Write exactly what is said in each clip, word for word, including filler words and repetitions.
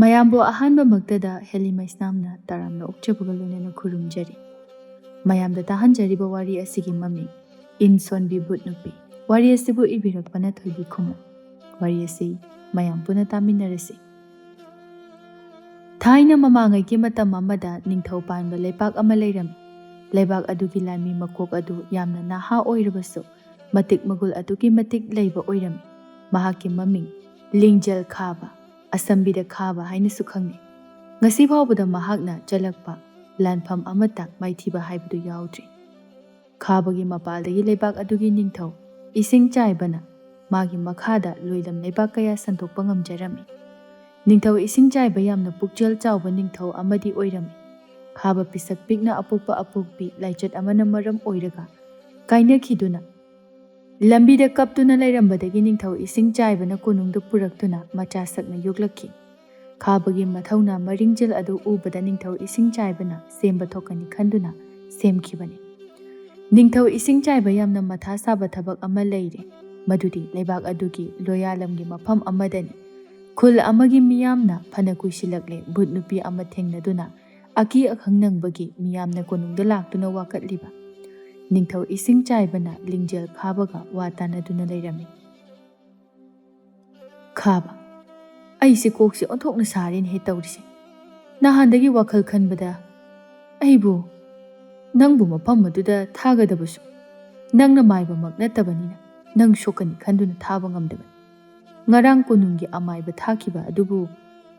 ꯃꯌꯥꯝꯕꯨ ꯑꯍꯥꯟꯕꯃꯛꯇꯗ ꯍꯦꯂꯤ ꯃꯩꯁꯅꯥꯝꯅ ꯇꯔꯥꯝꯅ ꯑꯣꯛꯆꯕꯒ ꯂꯣꯏꯅꯅ ꯈꯨꯔꯨꯝꯖꯔꯤ꯫ ꯃꯌꯥꯝꯗ ꯇꯥꯍꯟꯖꯔꯤꯕ ꯋꯥꯔꯤ ꯑꯁꯤꯒꯤ ꯃꯃꯤꯡ ꯏꯟ ꯁꯣꯟꯕꯤ ꯚꯨꯠ ꯅꯨꯄꯤ꯫ ꯋꯥꯔꯤ ꯑꯁꯤꯕꯨ ꯏꯕꯤꯔꯛꯄꯅ ꯊꯣꯏꯕꯤ ꯈꯨꯃꯟ꯫ ꯋꯥꯔꯤ ꯑꯁꯤ ꯃꯌꯥꯝ ꯄꯨꯟꯅ ꯇꯥꯃꯤꯟꯅꯔꯁꯤ꯫ ꯊꯥꯏꯅ ꯃꯃꯥꯡꯉꯩꯒꯤ ꯃꯇꯝ ꯑꯃꯗ ꯅꯤꯡꯊꯧ ꯄꯥꯟꯕ ꯂꯩꯕꯥꯛ ꯑꯃ ꯂꯩꯔꯝꯃꯤ꯫ ꯂꯩꯕꯥꯛ ꯑꯗꯨꯒꯤ ꯂꯥꯟꯃꯤ ꯃꯀꯣꯛ ꯑꯗꯨ ꯌꯥꯝꯅ ꯅꯍꯥ ꯑꯣꯏꯔꯕꯁꯨ ꯃꯇꯤꯛ ꯃꯒꯨꯜ ꯑꯗꯨꯛꯀꯤ ꯃꯇꯤꯛ ꯂꯩꯕ ꯑꯣꯏꯔꯝꯃꯤ꯫ ꯃꯍꯥꯛꯀꯤ ꯃꯃꯤꯡ ꯂꯤꯡꯖꯦꯜ ꯈꯥꯕ, ꯑꯁꯝꯕꯤꯗ ꯈꯥꯕ ꯍꯥꯏꯅꯁꯨ ꯈꯪꯅꯩ꯫ ꯉꯁꯤ ꯐꯥꯎꯕꯗ ꯃꯍꯥꯛꯅ ꯆꯠꯂꯛꯄ ꯂꯥꯟꯐꯝ ꯑꯃꯠꯇ ꯃꯥꯏꯊꯤꯕ ꯍꯥꯏꯕꯗꯨ ꯌꯥꯎꯗ꯭ꯔꯤ꯫ ꯈꯥꯕꯒꯤ ꯃꯄꯥꯜꯗꯒꯤ ꯂꯩꯕꯥꯛ ꯑꯗꯨꯒꯤ ꯅꯤꯡꯊꯧ ꯏꯁꯤꯡ ꯆꯥꯏꯕꯅ ꯃꯥꯒꯤ ꯃꯈꯥꯗ ꯂꯣꯏꯂꯝ ꯂꯩꯕꯥꯛ ꯀꯌꯥ ꯁꯟꯗꯣꯛꯄ ꯉꯝꯖꯔꯝꯃꯤ꯫ ꯅꯤꯡꯊꯧ ꯏꯁꯤꯡ ꯆꯥꯏꯕ ꯌꯥꯝꯅ ꯄꯨꯛꯆꯦꯜ ꯆꯥꯎꯕ ꯅꯤꯡꯊꯧ ꯑꯃꯗꯤ ꯑꯣꯏꯔꯝꯃꯤ꯫ ꯈꯥꯕ ꯄꯤꯁꯛ ꯄꯤꯛꯅ ꯑꯄꯣꯛꯄ ꯑꯄꯣꯛꯄꯤ ꯂꯥꯏꯆꯠ ꯑꯃꯅ ꯃꯔꯝ ꯑꯣꯏꯔꯒ ꯀꯥꯏꯅꯈꯤꯗꯨꯅ ꯂꯝꯕꯤꯗ ꯀꯞꯇꯨꯅ ꯂꯩꯔꯝꯕꯗꯒꯤ ꯅꯤꯡꯊꯧ ꯏꯁꯤꯡ ꯆꯥꯏꯕꯅ ꯀꯣꯅꯨꯡꯗ ꯄꯨꯔꯛꯇꯨꯅ ꯃꯆꯥ ꯁꯛꯅ ꯌꯣꯛꯂꯛꯈꯤ꯫ ꯈꯥꯕꯒꯤ ꯃꯊꯧꯅꯥ ꯃꯔꯤꯡꯖꯦꯜ ꯑꯗꯨ ꯎꯕꯗ ꯅꯤꯡꯊꯧ ꯏꯁꯤꯡ ꯆꯥꯏꯕꯅ ꯁꯦꯝꯕ ꯊꯣꯛꯀꯅꯤ ꯈꯟꯗꯨꯅ ꯁꯦꯝꯈꯤꯕꯅꯤ꯫ ꯅꯤꯡꯊꯧ ꯏꯁꯤꯡ ꯆꯥꯏꯕ ꯌꯥꯝꯅ ꯃꯊꯥ ꯁꯥꯕ ꯊꯕꯛ ꯑꯃ ꯂꯩꯔꯦ, ꯃꯗꯨꯗꯤ ꯂꯩꯕꯥꯛ ꯑꯗꯨꯒꯤ ꯂꯣꯌꯥꯂꯝꯒꯤ ꯃꯐꯝ ꯑꯃꯗꯅꯤ꯫ ꯈꯨꯜ ꯑꯃꯒꯤ ꯃꯤꯌꯥꯝꯅ ꯐꯅ ꯀꯨꯏꯁꯤꯜꯂꯛꯂꯦ ꯚꯨꯠ ꯅꯨꯄꯤ ꯑꯃ ꯊꯦꯡꯅꯗꯨꯅ ꯑꯀꯤ ꯑꯈꯪ ꯅꯪꯕꯒꯤ ꯃꯤꯌꯥꯝꯅ ꯀꯣꯅꯨꯡꯗ ꯂꯥꯛꯇꯨꯅ ꯋꯥꯀꯠꯂꯤꯕ꯫ ꯅꯤꯡꯊꯧ ꯏꯁꯤꯡ ꯆꯥꯏꯕꯅ ꯂꯤꯡꯖꯦꯜ ꯈꯥꯕꯒ ꯋꯥ ꯇꯥꯅꯗꯨꯅ ꯂꯩꯔꯝꯃꯤ꯫ ꯈꯥꯕ, ꯑꯩꯁꯦ ꯀꯣꯛꯁꯦ ꯑꯣꯟꯊꯣꯛꯅ ꯁꯥꯔꯦꯅꯦꯍꯦ ꯇꯧꯔꯤꯁꯦ꯫ ꯅꯍꯥꯟꯗꯒꯤ ꯋꯥꯈꯜ ꯈꯟꯕꯗ ꯑꯩꯕꯨ ꯅꯪꯕꯨ ꯃꯐꯝ ꯑꯗꯨꯗ ꯊꯥꯒꯗꯕꯁꯨ ꯅꯪꯅ ꯃꯥꯏꯕꯃꯛ ꯅꯠꯇꯕꯅꯤꯅ ꯅꯪ ꯁꯣꯛꯀꯅꯤ ꯈꯟꯗꯨꯅ ꯊꯥꯕ ꯉꯝꯗꯕꯅꯤ꯫ ꯉꯔꯥꯡ ꯀꯣꯅꯨꯡꯒꯤ ꯑꯃꯥꯏꯕ ꯊꯥꯈꯤꯕ ꯑꯗꯨꯕꯨ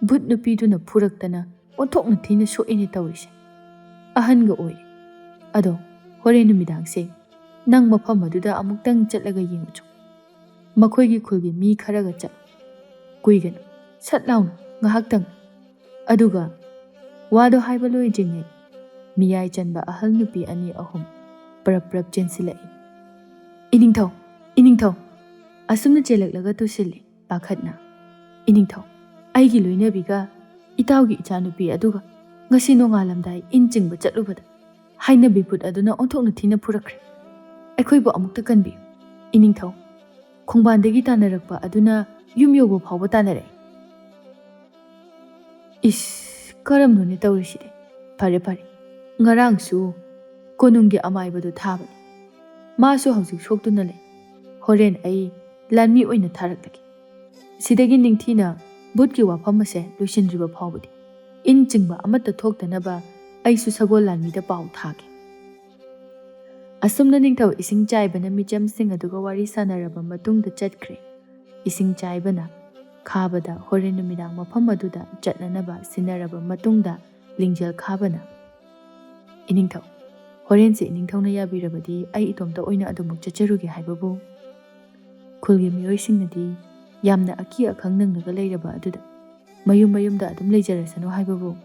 ꯚꯨꯠ ꯅꯨꯄꯤꯗꯨꯅ ꯐꯨꯔꯛꯇꯅ ꯑꯣꯟꯊꯣꯛꯅ ꯊꯤꯅ ꯁꯣꯛꯏꯅꯦ ꯇꯧꯔꯤꯁꯦ꯫ ꯑꯍꯟꯒ ꯑꯣꯏꯔꯦ꯫ ꯑꯗꯣ ꯍꯣꯔꯦꯟ ꯅꯨꯃꯤꯗꯥꯡꯁꯦ ꯅꯪ ꯃꯐꯝ ꯑꯗꯨꯗ ꯑꯃꯨꯛꯇꯪ ꯆꯠꯂꯒ ꯌꯦꯡꯉꯨꯆꯣ꯫ ꯃꯈꯣꯏꯒꯤ ꯈꯨꯜꯒꯤ ꯃꯤ ꯈꯔꯒ ꯆꯠ꯫ ꯀꯨꯏꯒꯅꯨ, ꯁꯠ ꯂꯥꯎꯅ, ꯉꯥꯏꯍꯥꯛꯇꯪ꯫ ꯑꯗꯨꯒ ꯋꯥꯗꯣ ꯍꯥꯏꯕ ꯂꯣꯏꯗ꯭ꯔꯤꯉꯩ ꯃꯤꯌꯥꯏ ꯆꯟꯕ ꯑꯍꯜ ꯅꯨꯄꯤ ꯑꯅꯤ ꯑꯍꯨꯝ ꯄ꯭ꯔꯞ ꯄ꯭ꯔꯞ ꯆꯦꯟꯁꯤꯜꯂꯛꯏ꯫ "ꯏꯅꯤꯡꯊꯧ, ꯏꯅꯤꯡꯊꯧ!" ꯑꯁꯨꯝꯅ ꯆꯦꯜꯂꯛꯂꯒ ꯇꯨꯁꯤꯜꯂꯤ ꯄꯥꯈꯠꯅ꯫ "ꯏꯅꯤꯡꯊꯧ, ꯑꯩꯒꯤ ꯂꯣꯏꯅꯕꯤꯒ ꯏꯇꯥꯎꯒꯤ ꯏꯆꯥꯅꯨꯄꯤ ꯑꯗꯨꯒ ꯉꯁꯤ ꯅꯣꯡꯉꯥꯜꯂꯝꯗꯥꯏ ꯏꯟ ꯆꯤꯡꯕ ꯆꯠꯂꯨꯕꯗ ꯍꯥꯏꯅꯕꯤ ꯚꯨꯠ ꯑꯗꯨꯅ ꯑꯣꯟꯊꯣꯛꯅ ꯊꯤꯅ ꯐꯨꯔꯛꯈ꯭ꯔꯦ꯫ ꯑꯩꯈꯣꯏꯕꯨ ꯑꯃꯨꯛꯇ ꯀꯟꯕꯤꯌꯨ ꯏꯅꯤꯡꯊꯧ꯫ ꯈꯣꯡꯕꯥꯟꯗꯒꯤ ꯇꯥꯟꯅꯔꯛꯄ ꯑꯗꯨꯅ ꯌꯨꯝ ꯌꯧꯕ ꯐꯥꯎꯕ ꯇꯥꯟꯅꯔꯛꯏ꯫" ꯏꯁ, ꯀꯔꯝꯅꯣꯅꯦ ꯇꯧꯔꯤꯁꯤꯗꯤ? ꯐꯔꯦ ꯐꯔꯦ, ꯉꯔꯥꯡꯁꯨ ꯀꯣꯅꯨꯡꯒꯤ ꯑꯃꯥꯏꯕꯗꯨ ꯊꯥꯕꯅꯤ꯫ ꯃꯥꯁꯨ ꯍꯧꯖꯤꯛ ꯁꯣꯛꯇꯨꯅ ꯂꯩ꯫ ꯍꯣꯔꯦꯟ ꯑꯩ ꯂꯥꯟꯃꯤ ꯑꯣꯏꯅ ꯊꯥꯔꯛꯂꯒꯦ꯫ ꯁꯤꯗꯒꯤ ꯅꯤꯡꯊꯤꯅ ꯚꯨꯠꯀꯤ ꯋꯥꯐꯝ ꯑꯁꯦ ꯂꯣꯏꯁꯤꯟꯗ꯭ꯔꯤꯕ ꯐꯥꯎꯕꯗꯤ ꯏꯟ ꯆꯤꯡꯕ ꯑꯃꯠꯇ ꯊꯣꯛꯇꯅꯕ ꯑꯩꯁꯨ ꯁꯒꯣꯜ ꯂꯥꯟꯃꯤꯗ ꯄꯥꯎ ꯊꯥꯒꯦ꯫ ꯑꯁꯨꯝꯅ ꯅꯤꯡꯊꯧ ꯏꯁꯤꯡ ꯆꯥꯏꯕꯅ ꯃꯤꯆꯝꯁꯤꯡ ꯑꯗꯨꯒ ꯋꯥꯔꯤ ꯁꯥꯟꯅꯔꯕ ꯃꯇꯨꯡꯗ ꯆꯠꯈ꯭ꯔꯦ꯫ ꯏꯁꯤꯡ ꯆꯥꯏꯕꯅ ꯈꯥꯕꯗ ꯍꯣꯔꯦꯟ ꯅꯨꯃꯤꯗꯥꯡ ꯃꯐꯝ ꯑꯗꯨꯗ ꯆꯠꯅꯅꯕ ꯁꯤꯟꯅꯔꯕ ꯃꯇꯨꯡꯗ, ꯂꯤꯡꯖꯦꯜ ꯈꯥꯕꯅ, "ꯏꯅꯤꯡꯊꯧ, ꯍꯣꯔꯦꯟꯁꯦ ꯏꯅꯤꯡꯊꯧꯅ ꯌꯥꯕꯤꯔꯕꯗꯤ ꯑꯩ ꯏꯇꯣꯝꯇ ꯑꯣꯏꯅ ꯑꯗꯨꯃꯛ ꯆꯠꯆꯔꯨꯒꯦ ꯍꯥꯏꯕꯕꯨ?" ꯈꯨꯜꯒꯤ ꯃꯤꯑꯣꯏꯁꯤꯡꯅꯗꯤ ꯌꯥꯝꯅ ꯑꯀꯤ ꯑꯈꯪ ꯅꯪꯂꯒ ꯂꯩꯔꯕ ꯑꯗꯨꯗ ꯃꯌꯨꯝ ꯃꯌꯨꯝꯗ ꯑꯗꯨꯝ ꯂꯩꯖꯔꯁꯅꯨ ꯍꯥꯏꯕꯕꯨ?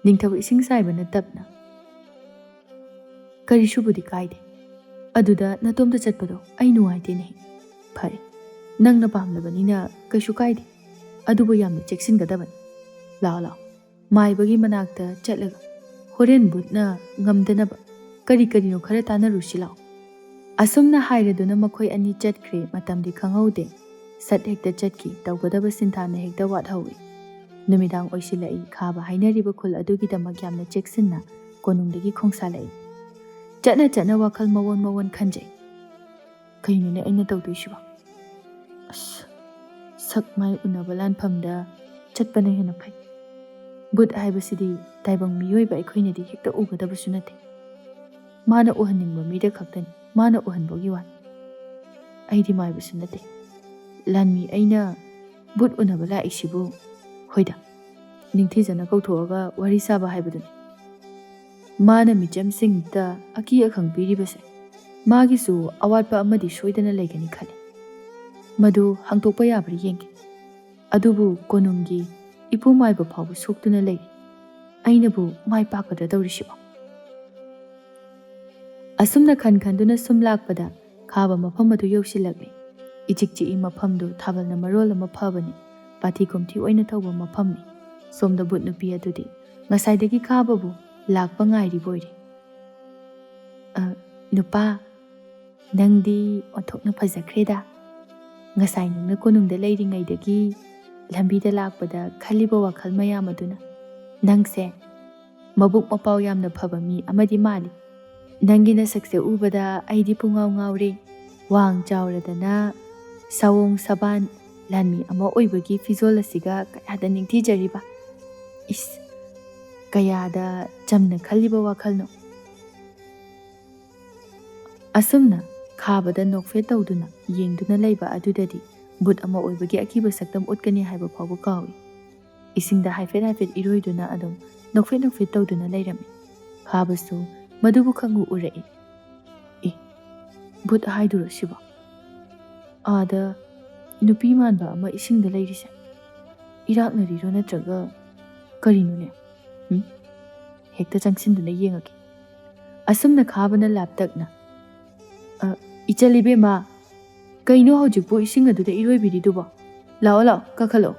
ꯅꯤꯡꯊꯧ ꯏꯁꯤꯡ ꯆꯥꯏꯕꯅ ꯇꯞꯅ, "ꯀꯔꯤꯁꯨꯕꯨꯗꯤ ꯀꯥꯏꯗꯦ꯫ ꯑꯗꯨꯗ ꯅꯇꯣꯝꯇ ꯆꯠꯄꯗꯣ ꯑꯩ ꯅꯨꯡꯉꯥꯏꯇꯦꯅꯦ꯫ ꯐꯔꯦ, ꯅꯪꯅ ꯄꯥꯝꯂꯕꯅꯤꯅ ꯀꯩꯁꯨ ꯀꯥꯏꯗꯦ꯫ ꯑꯗꯨꯕꯨ ꯌꯥꯝꯅ ꯆꯦꯛꯁꯤꯟꯒꯗꯕꯅꯤ꯫ ꯂꯥꯛꯑꯣ, ꯂꯥꯛꯑꯣ, ꯃꯥꯏꯕꯒꯤ ꯃꯅꯥꯛꯇ ꯆꯠꯂꯒ ꯍꯣꯔꯦꯟ ꯚꯨꯠꯅ ꯉꯝꯗꯅꯕ ꯀꯔꯤ ꯀꯔꯤꯅꯣ ꯈꯔ ꯇꯥꯟꯅꯔꯨꯁꯤ ꯂꯥꯛꯑꯣ꯫" ꯑꯁꯨꯝꯅ ꯍꯥꯏꯔꯗꯨꯅ ꯃꯈꯣꯏ ꯑꯅꯤ ꯆꯠꯈ꯭ꯔꯦ꯫ ꯃꯇꯝꯗꯤ ꯈꯪꯍꯧꯗꯦ꯫ ꯁꯠ ꯍꯦꯛꯇ ꯆꯠꯈꯤ꯫ ꯇꯧꯒꯗꯕ ꯁꯤꯟꯊꯥꯅ ꯍꯦꯛꯇ ꯋꯥꯠꯍꯧꯏ꯫ ꯅꯨꯃꯤꯗꯥꯡ ꯑꯣꯏꯁꯤꯜꯂꯛꯏ꯫ ꯈꯥꯕ ꯍꯥꯏꯅꯔꯤꯕ ꯈꯨꯜ ꯑꯗꯨꯒꯤꯗꯃꯛ ꯌꯥꯝꯅ ꯆꯦꯛꯁꯤꯟꯅ ꯀꯣꯅꯨꯡꯗꯒꯤ ꯈꯣꯡꯁꯥꯜꯂꯛꯏ꯫ ꯆꯠꯅ ꯆꯠꯅ ꯋꯥꯈꯜ ꯃꯑꯣꯟ ꯃꯑꯣꯟ ꯈꯟꯖꯩ꯫ "ꯀꯩꯅꯣꯅꯦ ꯑꯩꯅ ꯇꯧꯗꯣꯏꯁꯤꯕꯣ? ꯑꯁ, ꯁꯛ ꯃꯥꯏ ꯎꯅꯕ ꯂꯥꯟꯐꯝꯗ ꯆꯠꯄꯅ ꯍꯦꯟꯅ ꯐꯩ꯫ ꯚꯨꯠ ꯍꯥꯏꯕꯁꯤꯗꯤ ꯇꯥꯏꯕꯪ ꯃꯤꯑꯣꯏꯕ ꯑꯩꯈꯣꯏꯅꯗꯤ ꯍꯦꯛꯇ ꯎꯒꯗꯕꯁꯨ ꯅꯠꯇꯦ꯫ ꯃꯥꯅ ꯎꯍꯟꯅꯤꯡꯕ ꯃꯤꯗ ꯈꯛꯇꯅꯤ, ꯃꯥꯅ ꯎꯍꯟꯕꯒꯤ ꯋꯥꯅꯤ꯫ ꯑꯩꯗꯤ ꯃꯥꯏꯕꯁꯨ ꯅꯠꯇꯦ꯫ ꯂꯥꯟꯃꯤ ꯑꯩꯅ ꯚꯨꯠ ꯎꯅꯕ ꯂꯥꯛꯏꯁꯤꯕꯨ, ꯍꯣꯏꯗ, ꯅꯤꯡꯊꯤꯖꯅ ꯀꯧꯊꯣꯛꯑꯒ ꯋꯥꯔꯤ ꯁꯥꯕ ꯍꯥꯏꯕꯗꯨꯅꯤ꯫ ꯃꯥꯅ ꯃꯤꯆꯝꯁꯤꯡꯗ ꯑꯀꯤ ꯑꯈꯪ ꯄꯤꯔꯤꯕꯁꯦ, ꯃꯥꯒꯤꯁꯨ ꯑꯋꯥꯠꯄ ꯑꯃꯗꯤ ꯁꯣꯏꯗꯅ ꯂꯩꯒꯅꯤ ꯈꯜꯂꯤ꯫ ꯃꯗꯨ ꯍꯥꯡꯗꯣꯛꯄ ꯌꯥꯕ꯭ꯔꯥ ꯌꯦꯡꯒꯦ꯫ ꯑꯗꯨꯕꯨ ꯀꯣꯅꯨꯡꯒꯤ ꯏꯄꯨ ꯃꯥꯏꯕ ꯐꯥꯎꯕ ꯁꯣꯛꯇꯨꯅ ꯂꯩꯔꯤ꯫ ꯑꯩꯅꯕꯨ ꯃꯥꯏ ꯄꯥꯛꯀꯗ꯭ꯔꯥ ꯇꯧꯔꯤꯁꯤꯕꯣ?" ꯑꯁꯨꯝꯅ ꯈꯟ ꯈꯟꯗꯨꯅ ꯁꯨꯝ ꯂꯥꯛꯄꯗ ꯈꯥꯕ ꯃꯐꯝ ꯑꯗꯨ ꯌꯧꯁꯤꯜꯂꯛꯂꯦ꯫ ꯏꯆꯤꯛ ꯆꯤꯛꯏ ꯃꯐꯝꯗꯨ, ꯊꯥꯕꯜꯅ ꯃꯔꯣꯜ ꯑꯃ ꯐꯕꯅꯤ꯫ ꯄꯥꯊꯤ ꯀꯣꯝꯊꯤ ꯑꯣꯏꯅ ꯇꯧꯕ ꯃꯐꯝꯅꯤ꯫ ꯁꯣꯝꯗ ꯚꯨꯠ ꯅꯨꯄꯤ ꯑꯗꯨꯗꯤ ꯉꯁꯥꯏꯗꯒꯤ ꯈꯥꯕꯕꯨ ꯂꯥꯛꯄ ꯉꯥꯏꯔꯤꯕ ꯑꯣꯏꯔꯦ꯫ "ꯑ, ꯅꯨꯄꯥ, ꯅꯪꯗꯤ ꯑꯣꯟꯊꯣꯛꯅ ꯐꯖꯈ꯭ꯔꯦꯗ꯫ ꯉꯁꯥꯏ ꯅꯪꯅ ꯀꯣꯅꯨꯡꯗ ꯂꯩꯔꯤꯉꯩꯗꯒꯤ ꯂꯝꯕꯤꯗ ꯂꯥꯛꯄꯗ ꯈꯜꯂꯤꯕ ꯋꯥꯈꯜ ꯃꯌꯥꯝ ꯑꯗꯨꯅ꯫ "ꯅꯪꯁꯦ ꯃꯕꯨꯛ ꯃꯄꯥꯎ ꯌꯥꯝꯅ ꯐꯕ ꯃꯤ ꯑꯃꯗꯤ ꯃꯥꯜꯂꯤ꯫ ꯅꯪꯒꯤ ꯅꯁꯛꯁꯦ ꯎꯕꯗ ꯑꯩꯗꯤ ꯄꯨꯡꯉꯥꯎ ꯉꯥꯎꯔꯦ꯫ ꯋꯥꯡ ꯆꯥꯎꯔꯗꯅ ꯁꯥꯋꯣꯡ ꯁꯕꯥꯟ ꯂꯥꯟꯃꯤ ꯑꯃ ꯑꯣꯏꯕꯒꯤ ꯐꯤꯖꯣꯜ ꯑꯁꯤꯒ ꯀꯌꯥꯗ ꯅꯤꯡꯊꯤꯖꯔꯤꯕ꯫ ꯏꯁ, ꯀꯌꯥꯗ ꯆꯝꯅ ꯈꯜꯂꯤꯕ ꯋꯥꯈꯜꯅꯣ!" ꯑꯁꯨꯝꯅ ꯈꯥꯕꯗ ꯅꯣꯛꯐꯦꯠ ꯇꯧꯗꯨꯅ ꯌꯦꯡꯗꯨꯅ ꯂꯩꯕ ꯑꯗꯨꯗꯗꯤ ꯚꯨꯠ ꯑꯃ ꯑꯣꯏꯕꯒꯤ ꯑꯀꯤꯕ ꯁꯛꯇꯝ ꯎꯠꯀꯅꯤ ꯍꯥꯏꯕ ꯐꯥꯎꯕ ꯀꯥꯎꯏ꯫ ꯏꯁꯤꯡꯗ ꯍꯥꯏꯐꯦꯠ ꯍꯥꯏꯐꯦꯠ ꯏꯔꯣꯏꯗꯨꯅ ꯑꯗꯨꯝ ꯅꯣꯛꯐꯦꯠ ꯅꯣꯛꯐꯦꯠ ꯇꯧꯗꯨꯅ ꯂꯩꯔꯝꯃꯤ꯫ ꯈꯥꯕꯁꯨ ꯃꯗꯨꯕꯨ ꯈꯪꯎ ꯎꯔꯛꯏ꯫ "ꯑꯦ, ꯚꯨꯠ ꯍꯥꯏꯗꯨꯔꯣ ꯁꯤꯕꯣ? ꯑꯥꯗ ꯅꯨꯄꯤ ꯃꯥꯟꯕ ꯑꯃ ꯏꯁꯤꯡꯗ ꯂꯩꯔꯤꯁꯦ ꯏꯔꯥꯛꯅꯔꯤꯔꯣ ꯅꯠꯇ꯭ꯔꯒ ꯀꯔꯤꯅꯣꯅꯦ? ꯎꯝ? ꯍꯦꯛꯇ ꯆꯪꯁꯤꯟꯗꯨꯅ ꯌꯦꯡꯉꯒꯦ꯫" ꯑꯁꯨꯝꯅ ꯈꯥꯕꯅ ꯂꯥꯞꯇꯛꯅ, "ꯑ, ꯏꯆꯜ ꯏꯕꯦꯝꯃ, ꯀꯩꯅꯣ ꯍꯧꯖꯤꯛꯄꯨ ꯏꯁꯤꯡ ꯑꯗꯨꯗ ꯏꯔꯣꯏꯕꯤꯔꯤꯗꯨꯕꯣ? ꯂꯥꯛꯑꯣ, ꯂꯥꯛꯑꯣ, ꯀꯥꯈꯠꯂꯛꯑꯣ꯫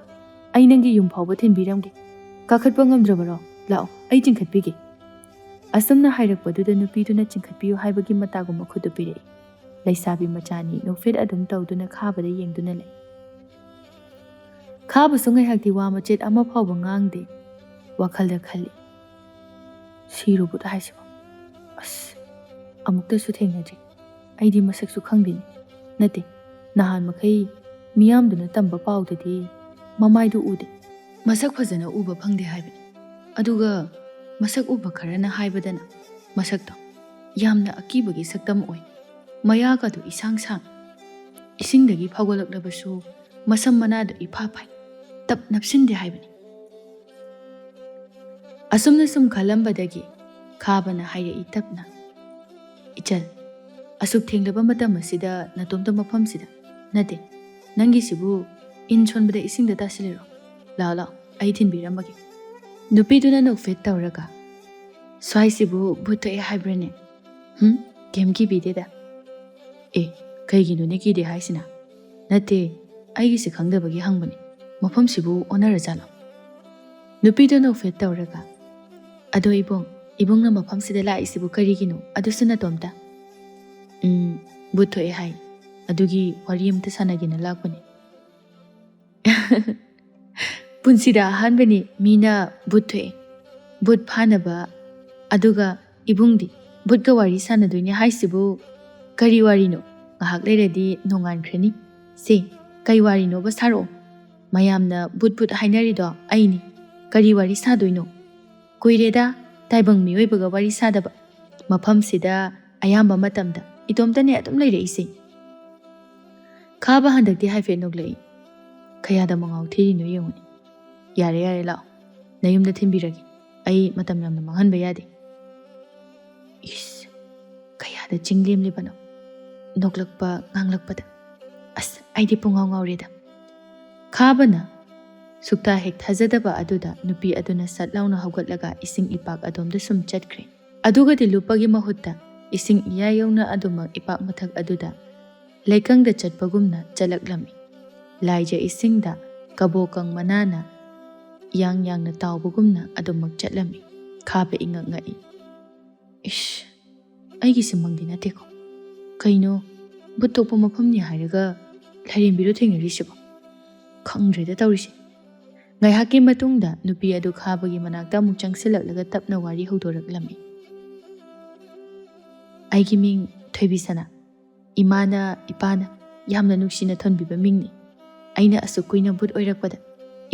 ꯑꯩ ꯅꯪꯒꯤ ꯌꯨꯝ ꯐꯥꯎꯕ ꯊꯤꯟꯕꯤꯔꯝꯒꯦ꯫ ꯀꯥꯈꯠꯄ ꯉꯝꯗ꯭ꯔꯕꯔꯣ? ꯂꯥꯛꯑꯣ, ꯑꯩ ꯆꯤꯡꯈꯠꯄꯤꯒꯦ꯫" ꯑꯁꯨꯝꯅ ꯍꯥꯏꯔꯛꯄꯗꯨꯗ ꯅꯨꯄꯤꯗꯨꯅ ꯆꯤꯡꯈꯠꯄꯤꯌꯨ ꯍꯥꯏꯕꯒꯤ ꯃꯇꯥꯒꯨꯝꯕ ꯈꯨꯠꯇꯨ ꯄꯤꯔꯛꯏ꯫ ꯂꯩꯁꯥꯕꯤ ꯃꯆꯥꯅꯤ ꯅꯣꯛꯐꯦꯠ ꯑꯗꯨꯝ ꯇꯧꯗꯨꯅ ꯈꯥꯕꯗ ꯌꯦꯡꯗꯨꯅ ꯂꯩ꯫ ꯈꯥꯕꯁꯨ ꯉꯥꯏꯍꯥꯛꯇꯤ ꯋꯥ ꯃꯆꯦꯠ ꯑꯃ ꯐꯥꯎꯕ ꯉꯥꯡꯗꯦ꯫ ꯋꯥꯈꯜꯗ ꯈꯜꯂꯤ, "ꯁꯤꯔꯨ ꯚꯨꯠ ꯍꯥꯏꯁꯤꯕꯣ? ꯑꯁ, ꯑꯃꯨꯛꯇꯁꯨ ꯊꯦꯡꯅꯗ꯭ꯔꯤ꯫ ꯑꯩꯗꯤ ꯃꯁꯛꯁꯨ ꯈꯪꯗꯦꯅꯦ꯫ ꯅꯠꯇꯦ, ꯅꯍꯥꯟ ꯃꯈꯩ ꯃꯤꯌꯥꯝꯗꯨꯅ ꯇꯝꯕ ꯄꯥꯎꯗꯗꯤ ꯃꯃꯥꯏꯗꯨ ꯎꯗꯦ, ꯃꯁꯛ ꯐꯖꯅ ꯎꯕ ꯐꯪꯗꯦ ꯍꯥꯏꯕꯅꯤ꯫ ꯑꯗꯨꯒ ꯃꯁꯛ ꯎꯕ ꯈꯔꯅ ꯍꯥꯏꯕꯗꯅ ꯃꯁꯛꯇꯣ ꯌꯥꯝꯅ ꯑꯀꯤꯕꯒꯤ ꯁꯛꯇꯝ ꯑꯣꯏ꯫ ꯃꯌꯥꯒꯗꯨ ꯏꯁꯥꯡ ꯁꯥꯡ, ꯏꯁꯤꯡꯗꯒꯤ ꯐꯥꯎꯒꯠꯂꯛꯂꯕꯁꯨ ꯃꯁꯝ ꯃꯅꯥꯗꯨ ꯏꯐꯥ ꯐꯥꯏ, ꯇꯞ ꯅꯞꯁꯤꯟꯗꯦ ꯍꯥꯏꯕꯅꯤ꯫" ꯑꯁꯨꯝꯅ ꯁꯨꯝ ꯈꯜꯂꯝꯕꯗꯒꯤ ꯈꯥꯕꯅ ꯍꯥꯏꯔꯛꯏ ꯇꯞꯅ, "ꯏꯆꯜ, ꯑꯁꯨꯛ ꯊꯦꯡꯂꯕ ꯃꯇꯝ ꯑꯁꯤꯗ ꯅꯇꯣꯝꯇ ꯃꯐꯝꯁꯤꯗ? ꯅꯠꯇꯦ, ꯅꯪꯒꯤꯁꯤꯕꯨ ꯏꯟ ꯁꯣꯟꯕꯗ ꯏꯁꯤꯡꯗ ꯇꯥꯁꯤꯜꯂꯤꯔꯣ? ꯂꯥꯛꯑꯣ, ꯂꯥꯛꯑꯣ, ꯑꯩ ꯊꯤꯟꯕꯤꯔꯝꯃꯒꯦ꯫" ꯅꯨꯄꯤꯗꯨꯅ ꯅꯣꯛꯐꯦꯠ ꯇꯧꯔꯒ, "ꯁ꯭ꯋꯥꯏꯁꯤꯕꯨ ꯚꯨꯠ ꯊꯣꯛꯑꯦ ꯍꯥꯏꯕ꯭ꯔꯅꯦ? ꯍꯨꯝ? ꯀꯩꯝ ꯀꯤꯕꯤꯗꯦꯗ꯫" "ꯑꯦ, ꯀꯩꯒꯤꯅꯣꯅꯦ ꯀꯤꯗꯦ ꯍꯥꯏꯁꯤꯅ?" "ꯅꯠꯇꯦ, ꯑꯩꯒꯤꯁꯦ ꯈꯪꯗꯕꯒꯤ ꯍꯪꯕꯅꯤ꯫ ꯃꯐꯝꯁꯤꯕꯨ ꯑꯣꯟꯅꯔꯖꯥꯠꯂꯣ?" ꯅꯨꯄꯤꯗꯨ ꯅꯣꯛꯐꯦꯠ ꯇꯧꯔꯒ, "ꯑꯗꯣ ꯏꯕꯨꯡ, ꯏꯕꯨꯡꯅ ꯃꯐꯝꯁꯤꯗ ꯂꯥꯛꯏꯁꯤꯕꯨ ꯀꯔꯤꯒꯤꯅꯣ? ꯑꯗꯨꯁꯨ ꯅꯇꯣꯝꯇ?" "ꯎꯝ, ꯚꯨꯠ ꯊꯣꯛꯑꯦ ꯍꯥꯏ꯫ ꯑꯗꯨꯒꯤ ꯋꯥꯔꯤ ꯑꯝꯇ ꯁꯥꯟꯅꯒꯦꯅ ꯂꯥꯛꯄꯅꯤ꯫" ꯄꯨꯟꯁꯤꯗ ꯑꯍꯥꯟꯕꯅꯤ ꯃꯤꯅ ꯚꯨꯠ ꯊꯣꯛꯑꯦ, ꯚꯨꯠ ꯐꯥꯅꯕ꯫ ꯑꯗꯨꯒ ꯏꯕꯨꯡꯗꯤ ꯚꯨꯠꯀ ꯋꯥꯔꯤ ꯁꯥꯟꯅꯗꯣꯏꯅꯦ ꯍꯥꯏꯁꯤꯕꯨ ꯀꯔꯤ ꯋꯥꯔꯤꯅꯣ? ꯉꯥꯏꯍꯥꯛ ꯂꯩꯔꯗꯤ ꯅꯣꯡꯉꯥꯟꯈ꯭ꯔꯅꯤ꯫ ꯁꯦ, ꯀꯩ ꯋꯥꯔꯤꯅꯣꯕ ꯁꯥꯔꯛꯑꯣ꯫ ꯃꯌꯥꯝꯅ ꯚꯨꯠ ꯚꯨꯠ ꯍꯥꯏꯅꯔꯤꯗꯣ ꯑꯩꯅꯤ꯫ ꯀꯔꯤ ꯋꯥꯔꯤ ꯁꯥꯗꯣꯏꯅꯣ? ꯀꯨꯏꯔꯦꯗ ꯇꯥꯏꯕꯪ ꯃꯤꯑꯣꯏꯕꯒ ꯋꯥꯔꯤ ꯁꯥꯗꯕ꯫ ꯃꯐꯝꯁꯤꯗ ꯑꯌꯥꯝꯕ ꯃꯇꯝꯗ ꯏꯇꯣꯝꯇꯅꯦ ꯑꯗꯨꯝ ꯂꯩꯔꯛꯏꯁꯦ꯫ ꯈꯥꯕ ꯍꯟꯗꯛꯇꯤ ꯍꯥꯏꯐꯦꯠ ꯅꯣꯛꯂꯛꯏ꯫ ꯀꯌꯥꯗ ꯃꯉꯥꯎ ꯊꯤꯔꯤꯅꯣ ꯌꯦꯡꯉꯨꯅꯦ꯫ ꯌꯥꯔꯦ, ꯌꯥꯔꯦ, ꯂꯥꯛꯑꯣ, ꯅꯌꯨꯝꯗ ꯊꯤꯟꯕꯤꯔꯒꯦ꯫ ꯑꯩ ꯃꯇꯝ ꯌꯥꯝꯅ ꯃꯥꯡꯍꯟꯕ ꯌꯥꯗꯦ꯫ ꯏꯁ, ꯀꯌꯥꯗ ꯆꯤꯡ ꯂꯦꯝꯂꯤꯕꯅꯣ? ꯅꯣꯛꯂꯛꯄ ꯉꯥꯡꯂꯛꯄꯗ꯫ ꯑꯁ, ꯑꯩꯗꯤ ꯄꯨꯡꯉꯥꯎ ꯉꯥꯎꯔꯦꯗ꯫ ꯈꯥꯕꯅ ꯁꯨꯛꯊꯥ ꯍꯦꯛ ꯊꯥꯖꯗꯕ ꯑꯗꯨꯗ ꯅꯨꯄꯤ ꯑꯗꯨꯅ ꯁꯠ ꯂꯥꯎꯅ ꯍꯧꯒꯠꯂꯒ ꯏꯁꯤꯡ ꯏꯄꯥꯛ ꯑꯗꯣꯝꯗ ꯁꯨꯝ ꯆꯠꯈ꯭ꯔꯦ꯫ ꯑꯗꯨꯒꯗꯤ ꯂꯨꯞꯄꯒꯤ ꯃꯍꯨꯠꯇ ꯏꯁꯤꯡ ꯏꯌꯥ ꯌꯧꯅ ꯑꯗꯨꯃꯛ ꯏꯄꯥꯛ ꯃꯊꯛ ꯑꯗꯨꯗ ꯂꯩꯀꯪꯗ ꯆꯠꯄꯒꯨꯝꯅ ꯆꯠꯂꯛꯂꯝꯃꯤ꯫ ꯂꯥꯏꯖ ꯏꯁꯤꯡꯗ ꯀꯕꯣꯀꯪ ꯃꯅꯥꯅ ꯌꯥꯡ ꯌꯥꯡꯅ ꯇꯥꯎꯕꯒꯨꯝꯅ ꯑꯗꯨꯃꯛ ꯆꯠꯂꯝꯃꯤ꯫ ꯈꯥꯕ ꯏꯉꯛ ꯉꯛꯏ꯫ ꯏꯁ, ꯑꯩꯒꯤꯁꯦ ꯃꯪꯗꯤ ꯅꯠꯇꯦꯀꯣ? ꯀꯩꯅꯣ, ꯚꯨꯠ ꯊꯣꯛꯄ ꯃꯐꯝꯅꯤ ꯍꯥꯏꯔꯒ ꯂꯥꯏꯔꯦꯝꯕꯤꯔꯣ ꯊꯦꯡꯅꯔꯤꯁꯤꯕꯣ? ꯈꯪꯗ꯭ꯔꯦꯗ ꯇꯧꯔꯤꯁꯦ꯫ ꯉꯥꯏꯍꯥꯛꯀꯤ ꯃꯇꯨꯡꯗ ꯅꯨꯄꯤ ꯑꯗꯨ ꯈꯥꯕꯒꯤ ꯃꯅꯥꯛꯇ ꯑꯃꯨꯛ ꯆꯪꯁꯤꯜꯂꯛꯂꯒ ꯇꯞꯅ ꯋꯥꯔꯤ ꯍꯧꯗꯣꯔꯛꯂꯝꯃꯤ꯫ ꯑꯩꯒꯤ ꯃꯤꯡ ꯊꯣꯏꯕꯤꯁꯅꯥ꯫ ꯏꯃꯥꯅ, ꯏꯄꯥꯅ ꯌꯥꯝꯅ ꯅꯨꯡꯁꯤꯅ ꯊꯣꯟꯕꯤꯕ ꯃꯤꯡꯅꯤ꯫ ꯑꯩꯅ ꯑꯁꯨꯛ ꯀꯨꯏꯅ ꯚꯨꯠ ꯑꯣꯏꯔꯛꯄꯗ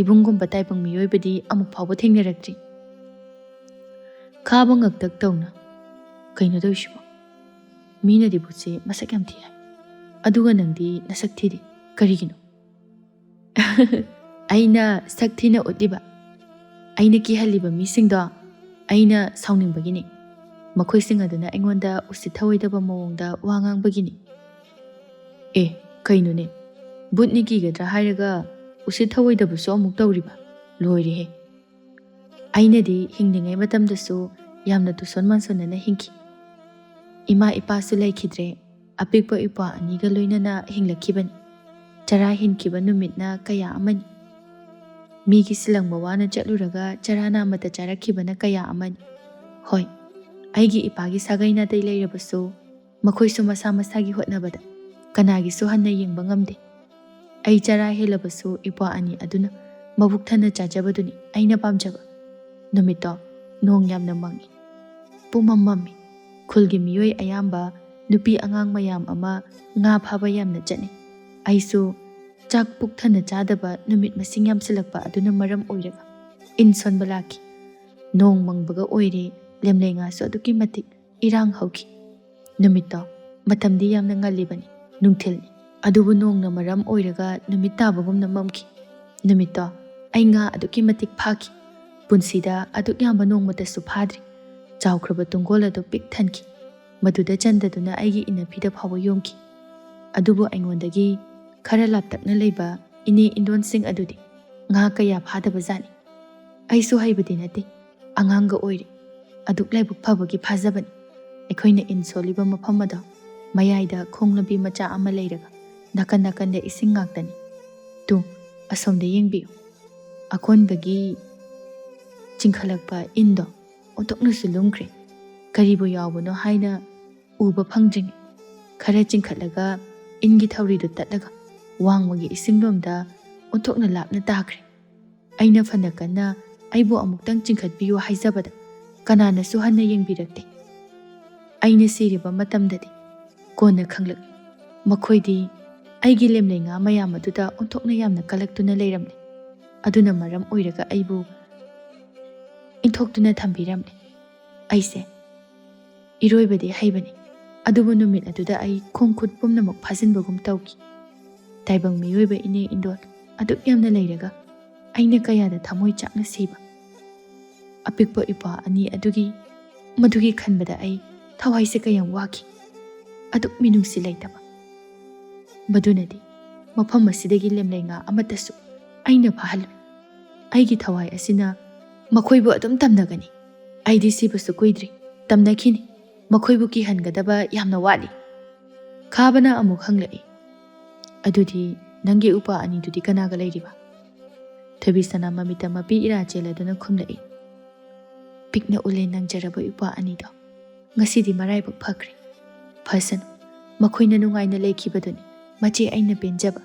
ꯏꯕꯨꯡꯒꯨꯝꯕ ꯇꯥꯏꯕꯪ ꯃꯤꯑꯣꯏꯕꯗꯤ ꯑꯃꯨꯛ ꯐꯥꯎꯕ ꯊꯦꯡꯅꯔꯛꯇ꯭ꯔꯤ꯫ ꯈꯥꯕ ꯉꯛꯇꯛ ꯇꯧꯅ, "ꯀꯩꯅꯣ ꯇꯧꯔꯤꯁꯤꯕꯣ? ꯃꯤꯅꯗꯤ ꯚꯨꯠꯁꯦ ꯃꯁꯛ ꯌꯥꯝ ꯊꯤ ꯍꯥꯏ, ꯑꯗꯨꯒ ꯅꯪꯗꯤ ꯅꯁꯛ ꯊꯤꯗꯦ, ꯀꯔꯤꯒꯤꯅꯣ?" ꯑꯩꯅ ꯁꯛ ꯊꯤꯅ ꯎꯠꯂꯤꯕ, ꯑꯩꯅ ꯀꯤꯍꯜꯂꯤꯕ ꯃꯤꯁꯤꯡꯗꯣ ꯑꯩꯅ ꯁꯥꯎꯅꯤꯡꯕꯒꯤꯅꯤ꯫ ꯃꯈꯣꯏꯁꯤꯡ ꯑꯗꯨꯅ ꯑꯩꯉꯣꯟꯗ ꯎꯁꯤꯠ ꯊꯑꯣꯏꯗꯕ ꯃꯑꯣꯡꯗ ꯋꯥ ꯉꯥꯡꯕꯒꯤꯅꯤ꯫ ꯑꯦ, ꯀꯩꯅꯣꯅꯦ? ꯚꯨꯠꯅꯤ ꯀꯤꯒꯗ꯭ꯔꯥ ꯍꯥꯏꯔꯒ ꯎꯁꯤꯠ ꯊꯑꯣꯏꯗꯕꯁꯨ ꯑꯃꯨꯛ ꯇꯧꯔꯤꯕ? ꯂꯣꯏꯔꯦꯍꯦ! ꯑꯩꯅꯗꯤ ꯍꯤꯡꯂꯤꯉꯩ ꯃꯇꯝꯗꯁꯨ ꯌꯥꯝꯅ ꯇꯨꯁꯣꯟ ꯃꯥꯟꯁꯣꯟꯅꯅ ꯍꯤꯡꯈꯤ꯫ ꯏꯃꯥ ꯏꯄꯥꯁꯨ ꯂꯩꯈꯤꯗ꯭ꯔꯦ꯫ ꯑꯄꯤꯛꯄ ꯏꯄ꯭ꯋꯥ ꯑꯅꯤꯒ ꯂꯣꯏꯅꯅ ꯍꯤꯡꯂꯛꯈꯤꯕꯅꯤ꯫ ꯆꯔꯥ ꯍꯦꯟꯈꯤꯕ ꯅꯨꯃꯤꯠꯅ ꯀꯌꯥ ꯑꯃꯅꯤ꯫ ꯃꯤꯒꯤ ꯁꯤꯂꯪꯕ ꯋꯥꯅ ꯆꯠꯂꯨꯔꯒ ꯆꯔꯥ ꯅꯥꯝꯃꯇ ꯆꯥꯔꯛꯈꯤꯕꯅ ꯀꯌꯥ ꯑꯃꯅꯤ꯫ ꯍꯣꯏ, ꯑꯩꯒꯤ ꯏꯄꯥꯒꯤ ꯁꯥꯒꯩ ꯅꯥꯇꯩ ꯂꯩꯔꯕꯁꯨ, ꯃꯈꯣꯏꯁꯨ ꯃꯁꯥ ꯃꯁꯥꯒꯤ ꯍꯣꯠꯅꯕꯗ ꯀꯅꯥꯒꯤꯁꯨ ꯍꯟꯅ ꯌꯦꯡꯕ ꯉꯝꯗꯦ꯫ ꯑꯩ ꯆꯔꯥ ꯍꯦꯜꯂꯕꯁꯨ ꯏꯄ꯭ꯋꯥ ꯑꯅꯤ ꯑꯗꯨꯅ ꯃꯕꯨꯛ ꯊꯟꯅ ꯆꯥꯖꯕꯗꯨꯅꯤ ꯑꯩꯅ ꯄꯥꯝꯖꯕ꯫ ꯅꯨꯃꯤꯠꯇꯣ ꯅꯣꯡ ꯌꯥꯝꯅ ꯃꯪꯉꯤ꯫ ꯄꯨꯝꯃꯝ ꯃꯝꯃꯤ꯫ ꯈꯨꯜꯒꯤ ꯃꯤꯑꯣꯏ ꯑꯌꯥꯝꯕ, ꯅꯨꯄꯤ ꯑꯉꯥꯡ ꯃꯌꯥꯝ ꯑꯃ ꯉꯥ ꯐꯥꯕ ꯌꯥꯝꯅ ꯆꯠꯅꯩ꯫ ꯑꯩꯁꯨ ꯆꯥꯛ ꯄꯨꯛ ꯊꯟꯅ ꯆꯥꯗꯕ ꯅꯨꯃꯤꯠ ꯃꯁꯤꯡ ꯌꯥꯝꯁꯤꯜꯂꯛꯄ ꯑꯗꯨꯅ ꯃꯔꯝ ꯑꯣꯏꯔꯒ ꯏꯟ ꯁꯣꯟꯕ ꯂꯥꯛꯈꯤ꯫ ꯅꯣꯡ ꯃꯪꯕꯒ ꯑꯣꯏꯔꯦ, ꯂꯦꯝꯂꯩ ꯉꯥꯁꯨ ꯑꯗꯨꯛꯀꯤ ꯃꯇꯤꯛ ꯏꯔꯥꯡ ꯍꯧꯈꯤ꯫ ꯅꯨꯃꯤꯠꯇꯣ ꯃꯇꯝꯗꯤ ꯌꯥꯝꯅ ꯉꯜꯂꯤꯕꯅꯤ, ꯅꯨꯡꯊꯤꯜꯅꯤ꯫ ꯑꯗꯨꯕꯨ ꯅꯣꯡꯅ ꯃꯔꯝ ꯑꯣꯏꯔꯒ ꯅꯨꯃꯤꯠ ꯇꯥꯕꯒꯨꯝꯅ ꯃꯝꯈꯤ꯫ ꯅꯨꯃꯤꯠꯇꯣ ꯑꯩ ꯉꯥ ꯑꯗꯨꯛꯀꯤ ꯃꯇꯤꯛ ꯐꯥꯈꯤ꯫ ꯄꯨꯟꯁꯤꯗ ꯑꯗꯨꯛ ꯌꯥꯝꯕ ꯅꯣꯡꯃꯇꯁꯨ ꯐꯥꯗ꯭ꯔꯤ꯫ ꯆꯥꯎꯈ꯭ꯔꯕ ꯇꯨꯡꯒꯣꯜ ꯑꯗꯨ ꯄꯤꯛ ꯊꯟꯈꯤ꯫ ꯃꯗꯨꯗ ꯆꯟꯗꯗꯨꯅ ꯑꯩꯒꯤ ꯏꯟꯅꯐꯤꯗ ꯐꯥꯎꯕ ꯌꯣꯝꯈꯤ꯫ ꯑꯗꯨꯕꯨ ꯑꯩꯉꯣꯟꯗꯒꯤ ꯈꯔ ꯂꯥꯞꯇꯛꯅ ꯂꯩꯕ ꯏꯅꯦ ꯏꯟꯗꯣꯟꯁꯤꯡ ꯑꯗꯨꯗꯤ ꯉꯥ ꯀꯌꯥ ꯐꯥꯗꯕ ꯖꯥꯠꯅꯤ꯫ ꯑꯩꯁꯨ ꯍꯩꯕꯗꯤ ꯅꯠꯇꯦ, ꯑꯉꯥꯡꯒ ꯑꯣꯏꯔꯤ꯫ ꯑꯗꯨꯛ ꯂꯥꯏꯕꯛ ꯐꯕꯒꯤ ꯐꯥꯖꯕꯅꯤ꯫ ꯑꯩꯈꯣꯏꯅ ꯏꯟ ꯁꯣꯜꯂꯤꯕ ꯃꯐꯝ ꯑꯗꯣ ꯃꯌꯥꯏꯗ ꯈꯣꯡ ꯂꯝꯕꯤ ꯃꯆꯥ ꯑꯃ ꯂꯩꯔꯒ ꯅꯥꯀꯟ ꯅꯥꯀꯟꯗ ꯏꯁꯤꯡ ꯉꯥꯛꯇꯅꯤ꯫ ꯇꯨ, ꯑꯁꯣꯝꯗ ꯌꯦꯡꯕꯤꯌꯨ꯫ ꯑꯀꯣꯟꯕꯒꯤ ꯆꯤꯡꯈꯠꯂꯛꯄ ꯏꯟꯗꯣ ꯑꯣꯟꯊꯣꯛꯅꯁꯨ ꯂꯨꯝꯈ꯭ꯔꯦ꯫ ꯀꯔꯤꯕꯨ ꯌꯥꯎꯕꯅꯣ ꯍꯥꯏꯅ ꯎꯕ ꯐꯪꯗ꯭ꯔꯤꯉꯩ, ꯈꯔ ꯆꯤꯡꯈꯠꯂꯒ ꯏꯟꯒꯤ ꯊꯧꯔꯤꯗꯨ ꯇꯠꯂꯒ ꯋꯥꯡꯃꯒꯤ ꯏꯁꯤꯡꯂꯣꯝꯗ ꯑꯣꯟꯊꯣꯛꯅ ꯂꯥꯞꯅ ꯇꯥꯈ꯭ꯔꯦ꯫ ꯑꯩꯅ ꯐꯅ ꯀꯟꯅ ꯑꯩꯕꯨ ꯑꯃꯨꯛꯇꯪ ꯆꯤꯡꯈꯠꯄꯤꯌꯨ ꯍꯥꯏꯖꯕꯗ ꯀꯅꯥꯅꯁꯨ ꯍꯟꯅ ꯌꯦꯡꯕꯤꯔꯛꯇꯦ꯫ ꯑꯩꯅ ꯁꯤꯔꯤꯕ ꯃꯇꯝꯗꯗꯤ ꯀꯣꯟꯅ ꯈꯪꯂꯛꯏ, ꯃꯈꯣꯏꯗꯤ ꯑꯩꯒꯤ ꯂꯦꯝꯂꯩ ꯉꯥ ꯃꯌꯥꯝ ꯑꯗꯨꯗ ꯑꯣꯟꯊꯣꯛꯅ ꯌꯥꯝꯅ ꯀꯜꯂꯛꯇꯨꯅ ꯂꯩꯔꯝꯂꯦ꯫ ꯑꯗꯨꯅ ꯃꯔꯝ ꯑꯣꯏꯔꯒ ꯑꯩꯕꯨ ꯏꯟꯊꯣꯛꯇꯨꯅ ꯊꯝꯕꯤꯔꯝꯂꯦ꯫ ꯑꯩꯁꯦ ꯏꯔꯣꯏꯕꯗꯤ ꯍꯩꯕꯅꯤ, ꯑꯗꯨꯕꯨ ꯅꯨꯃꯤꯠ ꯑꯗꯨꯗ ꯑꯩ ꯈꯣꯡ ꯈꯨꯠ ꯄꯨꯝꯅꯃꯛ ꯐꯥꯖꯤꯟꯕꯒꯨꯝ ꯇꯧꯈꯤ꯫ ꯇꯥꯏꯕꯪ ꯃꯤꯑꯣꯏꯕ ꯏꯅꯦ ꯏꯟꯗꯣꯜ ꯑꯗꯨꯛ ꯌꯥꯝꯅ ꯂꯩꯔꯒ ꯑꯩꯅ ꯀꯌꯥꯗ ꯊꯃꯣꯏ ꯆꯥꯛꯅ ꯁꯤꯕ꯫ ꯑꯄꯤꯛꯄ ꯏꯄ꯭ꯋꯥ ꯑꯅꯤ ꯑꯗꯨꯒꯤ ꯃꯗꯨꯒꯤ ꯈꯟꯕꯗ ꯑꯩ ꯊꯋꯥꯏꯁꯦ ꯀꯌꯥꯝ ꯋꯥꯈꯤ꯫ ꯑꯗꯨꯛ ꯃꯤꯅꯨꯡꯁꯤ ꯂꯩꯇꯕ꯫ ꯃꯗꯨꯅꯗꯤ ꯃꯐꯝ ꯑꯁꯤꯗꯒꯤ ꯂꯦꯝꯂꯩ ꯉꯥ ꯑꯃꯠꯇꯁꯨ ꯑꯩꯅ ꯐꯥꯍꯜꯂꯣꯏ꯫ ꯑꯩꯒꯤ ꯊꯋꯥꯏ ꯑꯁꯤꯅ ꯃꯈꯣꯏꯕꯨ ꯑꯗꯨꯝ ꯇꯝꯅꯒꯅꯤ꯫ ꯑꯩꯗꯤ ꯁꯤꯕꯁꯨ ꯀꯨꯏꯗ꯭ꯔꯤ, ꯇꯝꯅꯈꯤꯅꯤ꯫ ꯃꯈꯣꯏꯕꯨ ꯀꯤꯍꯟꯒꯗꯕ ꯌꯥꯝꯅ ꯋꯥꯠꯂꯤ꯫ ꯈꯥꯕꯅ ꯑꯃꯨꯛ ꯍꯪꯂꯛꯏ, "ꯑꯗꯨꯗꯤ ꯅꯪꯒꯤ ꯎꯄꯥ ꯑꯅꯤꯗꯨꯗꯤ ꯀꯅꯥꯒ ꯂꯩꯔꯤꯕ?" ꯊꯣꯏꯕꯤꯁꯅꯥ ꯃꯃꯤꯠꯇ ꯃꯄꯤ ꯏꯔꯥ ꯆꯦꯜꯂꯗꯨꯅ ꯈꯨꯝꯂꯛꯏ, "ꯄꯤꯛꯅ ꯎꯂꯦꯟ ꯅꯪꯖꯔꯕ ꯏꯄ꯭ꯋꯥ ꯑꯅꯤꯗꯣ ꯉꯁꯤꯗꯤ ꯃꯔꯥꯏꯕꯛ ꯐꯈ꯭ꯔꯦ꯫ ꯐꯁꯅꯨ, ꯃꯈꯣꯏꯅ ꯅꯨꯡꯉꯥꯏꯅ ꯂꯩꯈꯤꯕꯗꯨꯅꯤ ꯃꯆꯦ ꯑꯩꯅ ꯄꯦꯟꯖꯕ꯫"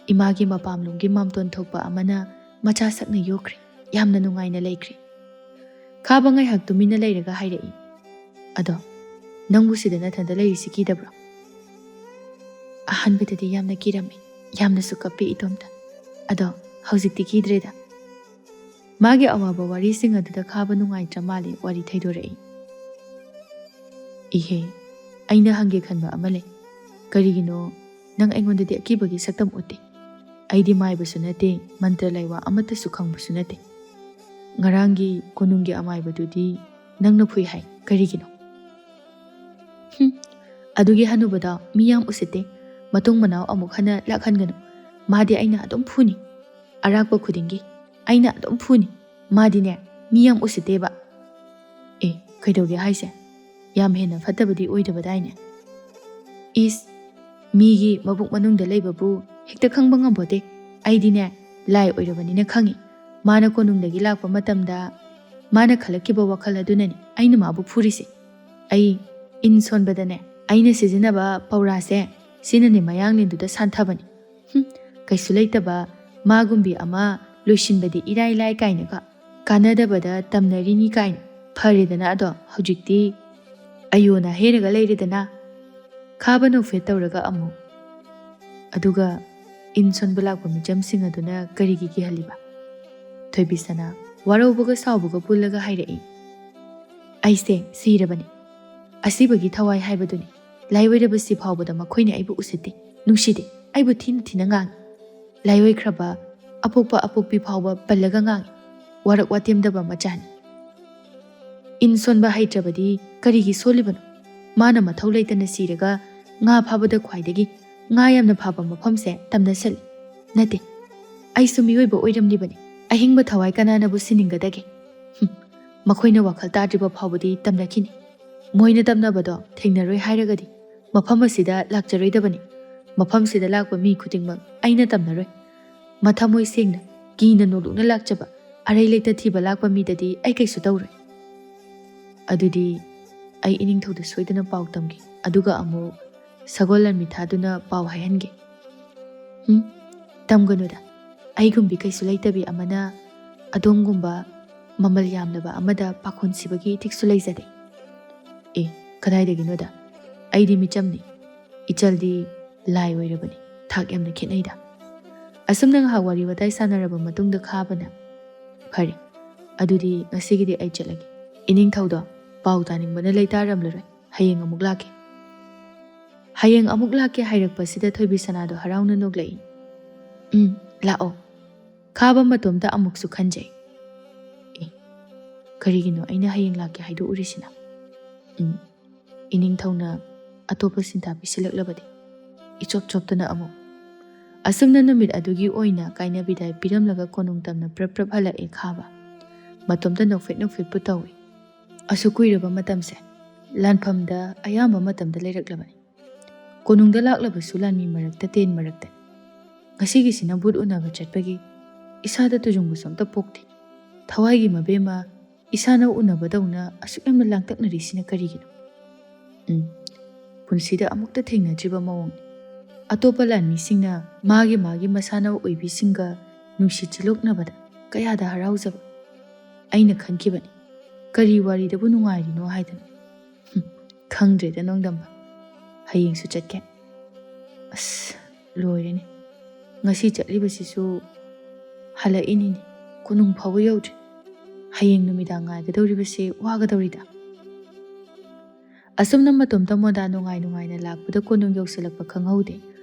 ꯏꯃꯥꯒꯤ ꯃꯄꯥꯝꯂꯣꯝꯒꯤ ꯃꯥꯝꯇꯣꯟ ꯊꯣꯛꯄ ꯑꯃꯅ ꯃꯆꯥ ꯁꯛꯅ ꯌꯣꯛꯈ꯭ꯔꯦ꯫ ꯌꯥꯝꯅ ꯅꯨꯡꯉꯥꯏꯅ ꯂꯩꯈ꯭ꯔꯦ꯫ ꯈꯥꯕ ꯉꯥꯏꯍꯥꯛ ꯇꯨꯃꯤꯟꯅ ꯂꯩꯔꯒ ꯍꯥꯏꯔꯛꯏ, "ꯑꯗꯣ ꯅꯪꯕꯨ ꯁꯤꯗ ꯅꯊꯟꯗ ꯂꯩꯔꯤꯁꯤ ꯀꯤꯗꯕ꯭ꯔꯣ?" "ꯑꯍꯥꯟꯕꯗꯗꯤ ꯌꯥꯝꯅ ꯀꯤꯔꯝꯃꯤ, ꯌꯥꯝꯅꯁꯨ ꯀꯞꯄꯤ ꯏꯇꯣꯝꯇ꯫ ꯑꯗꯣ ꯍꯧꯖꯤꯛꯇꯤ ꯀꯤꯗ꯭ꯔꯦꯗ꯫" ꯃꯥꯒꯤ ꯑꯋꯥꯕ ꯋꯥꯔꯤꯁꯤꯡ ꯑꯗꯨꯗ ꯈꯥꯕ ꯅꯨꯡꯉꯥꯏꯇ꯭ꯔ ꯃꯥꯜꯂꯦ ꯋꯥꯔꯤ ꯊꯩꯗꯣꯔꯛꯏ꯫ "ꯏꯍꯦ, ꯑꯩꯅ ꯍꯪꯒꯦ ꯈꯟꯕ ꯑꯃ ꯂꯩ꯫ ꯀꯔꯤꯒꯤꯅꯣ ꯅꯪ ꯑꯩꯉꯣꯟꯗꯗꯤ ꯑꯀꯤꯕꯒꯤ ꯁꯛꯇꯝ ꯎꯠꯇꯦ? ꯑꯩꯗꯤ ꯃꯥꯏꯕꯁꯨ ꯅꯠꯇꯦ, ꯃꯟꯇ꯭ꯔ ꯂꯥꯏꯋꯥ ꯑꯃꯠꯇꯁꯨ ꯈꯪꯕꯁꯨ ꯅꯠꯇꯦ꯫ ꯉꯔꯥꯡꯒꯤ ꯀꯣꯅꯨꯡꯒꯤ ꯑꯃꯥꯏꯕꯗꯨꯗꯤ ꯅꯪꯅ ꯐꯨꯏ ꯍꯥꯏ, ꯀꯔꯤꯒꯤꯅꯣ?" "ꯍꯨꯝ, ꯑꯗꯨꯒꯤ ꯍꯅꯨꯕꯗꯣ ꯃꯤ ꯌꯥꯝ ꯎꯁꯤꯠꯇꯦ꯫ ꯃꯇꯨꯡ ꯃꯅꯥꯎ ꯑꯃꯨꯛ ꯍꯟꯅ ꯂꯥꯛꯍꯟꯒꯅꯨ꯫ ꯃꯥꯗꯤ ꯑꯩꯅ ꯑꯗꯨꯝ ꯐꯨꯅꯤ꯫ ꯑꯔꯥꯛꯄ ꯈꯨꯗꯤꯡꯒꯤ ꯑꯩꯅ ꯑꯗꯨꯝ ꯐꯨꯅꯤ꯫ ꯃꯥꯗꯤꯅꯦ, ꯃꯤ ꯌꯥꯝ ꯎꯁꯤꯠꯇꯦꯕ꯫" "ꯑꯦ, ꯀꯩꯗꯧꯒꯦ ꯍꯥꯏꯁꯦ? ꯌꯥꯝ ꯍꯦꯟꯅ ꯐꯠꯇꯕꯗꯤ ꯑꯣꯏꯗꯕꯗꯥꯏꯅꯦ?" "ꯏꯁ, ꯃꯤꯒꯤ ꯃꯕꯨꯛ ꯃꯅꯨꯡꯗ ꯂꯩꯕꯕꯨ ꯍꯦꯛꯇ ꯈꯪꯕ ꯉꯝꯄꯣꯠꯇꯦ꯫ ꯑꯩꯗꯤꯅꯦ, ꯂꯥꯏ ꯑꯣꯏꯔꯕꯅꯤꯅ ꯈꯪꯉꯤ꯫ ꯃꯥꯅ ꯀꯣꯅꯨꯡꯗꯒꯤ ꯂꯥꯛꯄ ꯃꯇꯝꯗ ꯃꯥꯅ ꯈꯜꯂꯛꯈꯤꯕ ꯋꯥꯈꯜ ꯑꯗꯨꯅꯅꯤ ꯑꯩꯅ ꯃꯥꯕꯨ ꯐꯨꯔꯤꯁꯦ꯫ ꯑꯩ ꯏꯟ ꯁꯣꯟꯕꯗꯅꯦ, ꯑꯩꯅ ꯁꯤꯖꯤꯟꯅꯕ ꯄꯧꯔꯥꯁꯦ, ꯁꯤꯅꯅꯦ ꯃꯌꯥꯡꯂꯦꯟꯗꯨꯗ ꯁꯥꯟꯊꯕꯅꯤ꯫ ꯍꯨꯝ, ꯀꯩꯁꯨ ꯂꯩꯇꯕ ꯃꯥꯒꯨꯝꯕꯤ ꯑꯃ ꯂꯣꯏꯁꯤꯟꯕꯗꯤ ꯏꯔꯥꯏ ꯂꯥꯏ ꯀꯥꯏꯅꯒ ꯀꯥꯟꯅꯗꯕꯗ ꯇꯝꯅꯔꯤꯅꯤ ꯀꯥꯏꯅ꯫ ꯐꯔꯦꯗꯅ ꯑꯗꯣ, ꯍꯧꯖꯤꯛꯇꯤ ꯑꯌꯣꯟ ꯑꯍꯩꯔꯒ ꯂꯩꯔꯦꯗꯅ꯫" ꯈꯥꯕ ꯅꯣꯛꯐꯦꯠ ꯇꯧꯔꯒ ꯑꯃꯨꯛ, "ꯑꯗꯨꯒ ꯏꯟ ꯁꯣꯟꯕ ꯂꯥꯛꯄ ꯃꯤꯆꯝꯁꯤꯡ ꯑꯗꯨꯅ ꯀꯔꯤꯒꯤ ꯀꯤꯍꯜꯂꯤꯕ?" ꯊꯣꯏꯕꯤꯁꯅꯥ ꯋꯥꯔꯧꯕꯒ ꯁꯥꯎꯕꯒ ꯄꯨꯜꯂꯒ ꯍꯥꯏꯔꯛꯏ꯫ "ꯑꯩꯁꯦ ꯁꯤꯔꯕꯅꯤ꯫ ꯑꯁꯤꯕꯒꯤ ꯊꯋꯥꯏ ꯍꯥꯏꯕꯗꯨꯅꯤ꯫ ꯂꯥꯏꯑꯣꯏꯔꯕꯁꯤ ꯐꯥꯎꯕꯗ ꯃꯈꯣꯏꯅ ꯑꯩꯕꯨ ꯎꯁꯤꯠꯇꯦ, ꯅꯨꯡꯁꯤꯗꯦ, ꯑꯩꯕꯨ ꯊꯤꯅ ꯊꯤꯅ ꯉꯥꯡꯉꯤ꯫ ꯂꯥꯏꯑꯣꯏꯈ꯭ꯔꯕ ꯑꯄꯣꯛꯄ ꯑꯄꯣꯛꯄꯤ ꯐꯥꯎꯕ ꯄꯜꯂꯒ ꯉꯥꯡꯉꯤ꯫ ꯋꯥꯔꯛ ꯋꯥꯇꯦꯝꯗꯕ ꯃꯆꯥꯅꯤ꯫ ꯏꯟ ꯁꯣꯟꯕ ꯍꯩꯇ꯭ꯔꯕꯗꯤ ꯀꯔꯤꯒꯤ ꯁꯣꯜꯂꯤꯕꯅꯣ? ꯃꯥꯅ ꯃꯊꯧ ꯂꯩꯇꯅ ꯁꯤꯔꯒ ꯉꯥ ꯐꯥꯕꯗ ꯈ꯭ꯋꯥꯏꯗꯒꯤ ꯉꯥ ꯌꯥꯝꯅ ꯐꯥꯕ ꯃꯐꯝꯁꯦ ꯇꯝꯅꯁꯜꯂꯤ꯫ ꯅꯠꯇꯦ, ꯑꯩꯁꯨ ꯃꯤꯑꯣꯏꯕ ꯑꯣꯏꯔꯝꯂꯤꯕꯅꯤ꯫ ꯑꯍꯤꯡꯕ ꯊꯋꯥꯏ ꯀꯅꯥꯅꯕꯨ ꯁꯤꯅꯤꯡꯒꯗꯒꯦ? ꯍꯨꯝ, ꯃꯈꯣꯏꯅ ꯋꯥꯈꯜ ꯇꯥꯗ꯭ꯔꯤꯕ ꯐꯥꯎꯕꯗꯤ ꯇꯝꯅꯈꯤꯅꯤ꯫ ꯃꯣꯏꯅ ꯇꯝꯅꯕꯗꯣ ꯊꯦꯡꯅꯔꯣꯏ ꯍꯥꯏꯔꯒꯗꯤ ꯃꯐꯝ ꯑꯁꯤꯗ ꯂꯥꯛꯆꯔꯣꯏꯗꯕꯅꯤ꯫ ꯃꯐꯝꯁꯤꯗ ꯂꯥꯛꯄ ꯃꯤ ꯈꯨꯗꯤꯡꯃꯛ ꯑꯩꯅ ꯇꯝꯅꯔꯣꯏ꯫ ꯃꯊꯃꯣꯏ ꯁꯦꯡꯅ, ꯀꯤꯅ ꯅꯣꯂꯨꯛꯅ ꯂꯥꯛꯆꯕ, ꯑꯔꯩ ꯂꯩꯇ ꯊꯤꯕ ꯂꯥꯛꯄ ꯃꯤꯗꯗꯤ ꯑꯩ ꯀꯩꯁꯨ ꯇꯧꯔꯣꯏ꯫" "ꯑꯗꯨꯗꯤ ꯑꯩ ꯏꯅꯤꯡꯊꯧꯗ ꯁꯣꯏꯗꯅ ꯄꯥꯎ ꯇꯝꯒꯦ, ꯑꯗꯨꯒ ꯑꯃꯨꯛ ꯁꯒꯣꯜ ꯂꯥꯟꯃꯤ ꯊꯥꯗꯨꯅ ꯄꯥꯎ ꯍꯥꯏꯍꯟꯒꯦ꯫" "ꯍꯨꯝ, "ꯇꯝꯒꯅꯨꯗ, ꯑꯩꯒꯨꯝꯕꯤ ꯀꯩꯁꯨ ꯂꯩꯇꯕꯤ ꯑꯃꯅ ꯑꯗꯣꯝꯒꯨꯝꯕ ꯃꯃꯜ ꯌꯥꯝꯂꯕ ꯑꯃꯗ ꯄꯥꯈꯣꯟ ꯁꯤꯕꯒꯤ ꯏꯊꯤꯛꯁꯨ ꯂꯩꯖꯗꯦ"꯫ "ꯑꯦ, ꯀꯗꯥꯏꯗꯒꯤꯅꯣꯗ? ꯑꯩꯗꯤ ꯃꯤꯆꯝꯅꯤ꯫ ꯏꯆꯜꯗꯤ ꯂꯥꯏ ꯑꯣꯏꯔꯕꯅꯤ꯫ ꯊꯥꯛ ꯌꯥꯝꯅ ꯈꯦꯠꯅꯩꯗ"꯫ ꯑꯁꯨꯝꯅ ꯉꯥꯏꯍꯥꯛ ꯋꯥꯔꯤ ꯋꯥꯇꯥꯏ ꯁꯥꯟꯅꯔꯕ ꯃꯇꯨꯡꯗ ꯈꯥꯕꯅ, "ꯐꯔꯦ, ꯑꯗꯨꯗꯤ ꯉꯁꯤꯒꯤꯗꯤ ꯑꯩ ꯆꯠꯂꯒꯦ꯫ ꯏꯅꯤꯡꯊꯧꯗꯣ ꯄꯥꯎ ꯇꯥꯅꯤꯡꯕꯅ ꯂꯩꯇꯥꯔꯝꯂꯔꯣꯏ꯫ ꯍꯌꯦꯡ ꯑꯃꯨꯛ ꯂꯥꯛꯀꯦ"꯫ "ꯍꯌꯦꯡ ꯑꯃꯨꯛ ꯂꯥꯛꯀꯦ" ꯍꯥꯏꯔꯛꯄꯁꯤꯗ ꯊꯣꯏꯕꯤꯁꯅꯥꯗꯣ ꯍꯔꯥꯎꯅ ꯅꯣꯛꯂꯛꯏ꯫ "ꯎꯝ, ꯂꯥꯛꯑꯣ"꯫ ꯈꯥꯕ ꯃꯇꯣꯝꯇ ꯑꯃꯨꯛꯁꯨ ꯈꯟꯖꯩ꯫ "ꯑꯦ, ꯀꯔꯤꯒꯤꯅꯣ ꯑꯩꯅ ꯍꯌꯦꯡ ꯂꯥꯛꯀꯦ ꯍꯥꯏꯗꯣꯛꯎꯔꯤꯁꯤꯅ? ꯎꯝ, ꯏꯅꯤꯡꯊꯧꯅ ꯑꯇꯣꯞꯄ ꯁꯤꯟꯊꯥ ꯄꯤꯁꯤꯜꯂꯛꯂꯕꯗꯤ?" ꯏꯆꯣꯞ ꯆꯣꯞꯇꯅ ꯑꯃꯨꯛ꯫ ꯑꯁꯨꯝꯅ ꯅꯨꯃꯤꯠ ꯑꯗꯨꯒꯤ ꯑꯣꯏꯅ ꯀꯥꯏꯅ ꯕꯤꯗꯥꯏ ꯄꯤꯔꯝꯂꯒ ꯀꯣꯅꯨꯡ ꯇꯝꯅ ꯄ꯭ꯔꯞ ꯄ꯭ꯔꯞ ꯍꯜꯂꯛꯑꯦ ꯈꯥꯕ꯫ ꯃꯇꯣꯝꯇ ꯅꯣꯛꯐꯦꯠ ꯅꯣꯛꯐꯦꯠꯄꯨ ꯇꯧꯏ꯫ ꯑꯁꯨꯛ ꯀꯨꯏꯔꯕ ꯃꯇꯝꯁꯦ ꯂꯥꯟꯐꯝꯗ ꯑꯌꯥꯝꯕ ꯃꯇꯝꯗ ꯂꯩꯔꯛꯂꯕꯅꯤ꯫ ꯀꯣꯅꯨꯡꯗ ꯂꯥꯛꯂꯕꯁꯨ ꯂꯥꯟꯃꯤ ꯃꯔꯛꯇ, ꯇꯦꯟ ꯃꯔꯛꯇ꯫ ꯉꯁꯤꯒꯤꯁꯤꯅ ꯚꯨꯠ ꯎꯅꯕ ꯆꯠꯄꯒꯤ ꯏꯁꯥꯗ ꯇꯨꯖꯨꯡꯕꯁꯨ ꯑꯝꯇ ꯄꯣꯛꯇꯦ꯫ ꯊꯋꯥꯏꯒꯤ ꯃꯕꯦꯝꯃ ꯏꯁꯥꯅ ꯎꯅꯕꯗꯧꯅ ꯑꯁꯨꯛ ꯌꯥꯝꯅ ꯂꯥꯡꯇꯛꯅꯔꯤꯁꯤꯅ ꯀꯔꯤꯒꯤꯅꯣ? ꯎꯝ, ꯄꯨꯟꯁꯤꯗ ꯑꯃꯨꯛꯇ ꯊꯦꯡꯅꯗ꯭ꯔꯤꯕ ꯃꯑꯣꯡꯅꯤ꯫ ꯑꯇꯣꯞꯄ ꯂꯥꯟꯃꯤꯁꯤꯡꯅ ꯃꯥꯒꯤ ꯃꯥꯒꯤ ꯃꯁꯥꯅ ꯑꯣꯏꯕꯤꯁꯤꯡꯒ ꯅꯨꯡꯁꯤ ꯆꯤꯂꯣꯛꯅꯕꯗ ꯀꯌꯥꯗ ꯍꯔꯥꯎꯖꯕ꯫ ꯑꯩꯅ ꯈꯟꯈꯤꯕꯅꯤ, ꯀꯔꯤ ꯋꯥꯔꯤꯗꯕꯨ ꯅꯨꯡꯉꯥꯏꯔꯤꯅꯣ ꯍꯥꯏꯗꯅ꯫ ꯍꯨꯝ, ꯈꯪꯗ꯭ꯔꯦꯗ ꯅꯣꯡꯗꯝꯕ꯫ ꯍꯌꯦꯡꯁꯨ ꯆꯠꯀꯦ꯫ ꯑꯁ, ꯂꯣꯏꯔꯦꯅꯦ꯫ ꯉꯁꯤ ꯆꯠꯂꯤꯕꯁꯤꯁꯨ ꯍꯜꯂꯛꯏꯅꯤꯅꯦ꯫ ꯀꯣꯅꯨꯡ ꯐꯥꯎꯕ ꯌꯧꯗ꯭ꯔꯤ꯫ ꯍꯌꯦꯡ ꯅꯨꯃꯤꯗꯥꯡ ꯉꯥꯏꯒꯗꯧꯔꯤꯕꯁꯦ ꯋꯥꯒꯗꯧꯔꯤꯗ꯫ ꯑꯁꯨꯝꯅ ꯃꯇꯣꯝꯇ ꯃꯣꯟꯗꯥ ꯅꯨꯡꯉꯥꯏ ꯅꯨꯡꯉꯥꯏꯅ ꯂꯥꯛꯄꯗ ꯀꯣꯅꯨꯡ ꯌꯧꯁꯤꯜꯂꯛꯄ ꯈꯪꯍꯧꯗꯦ꯫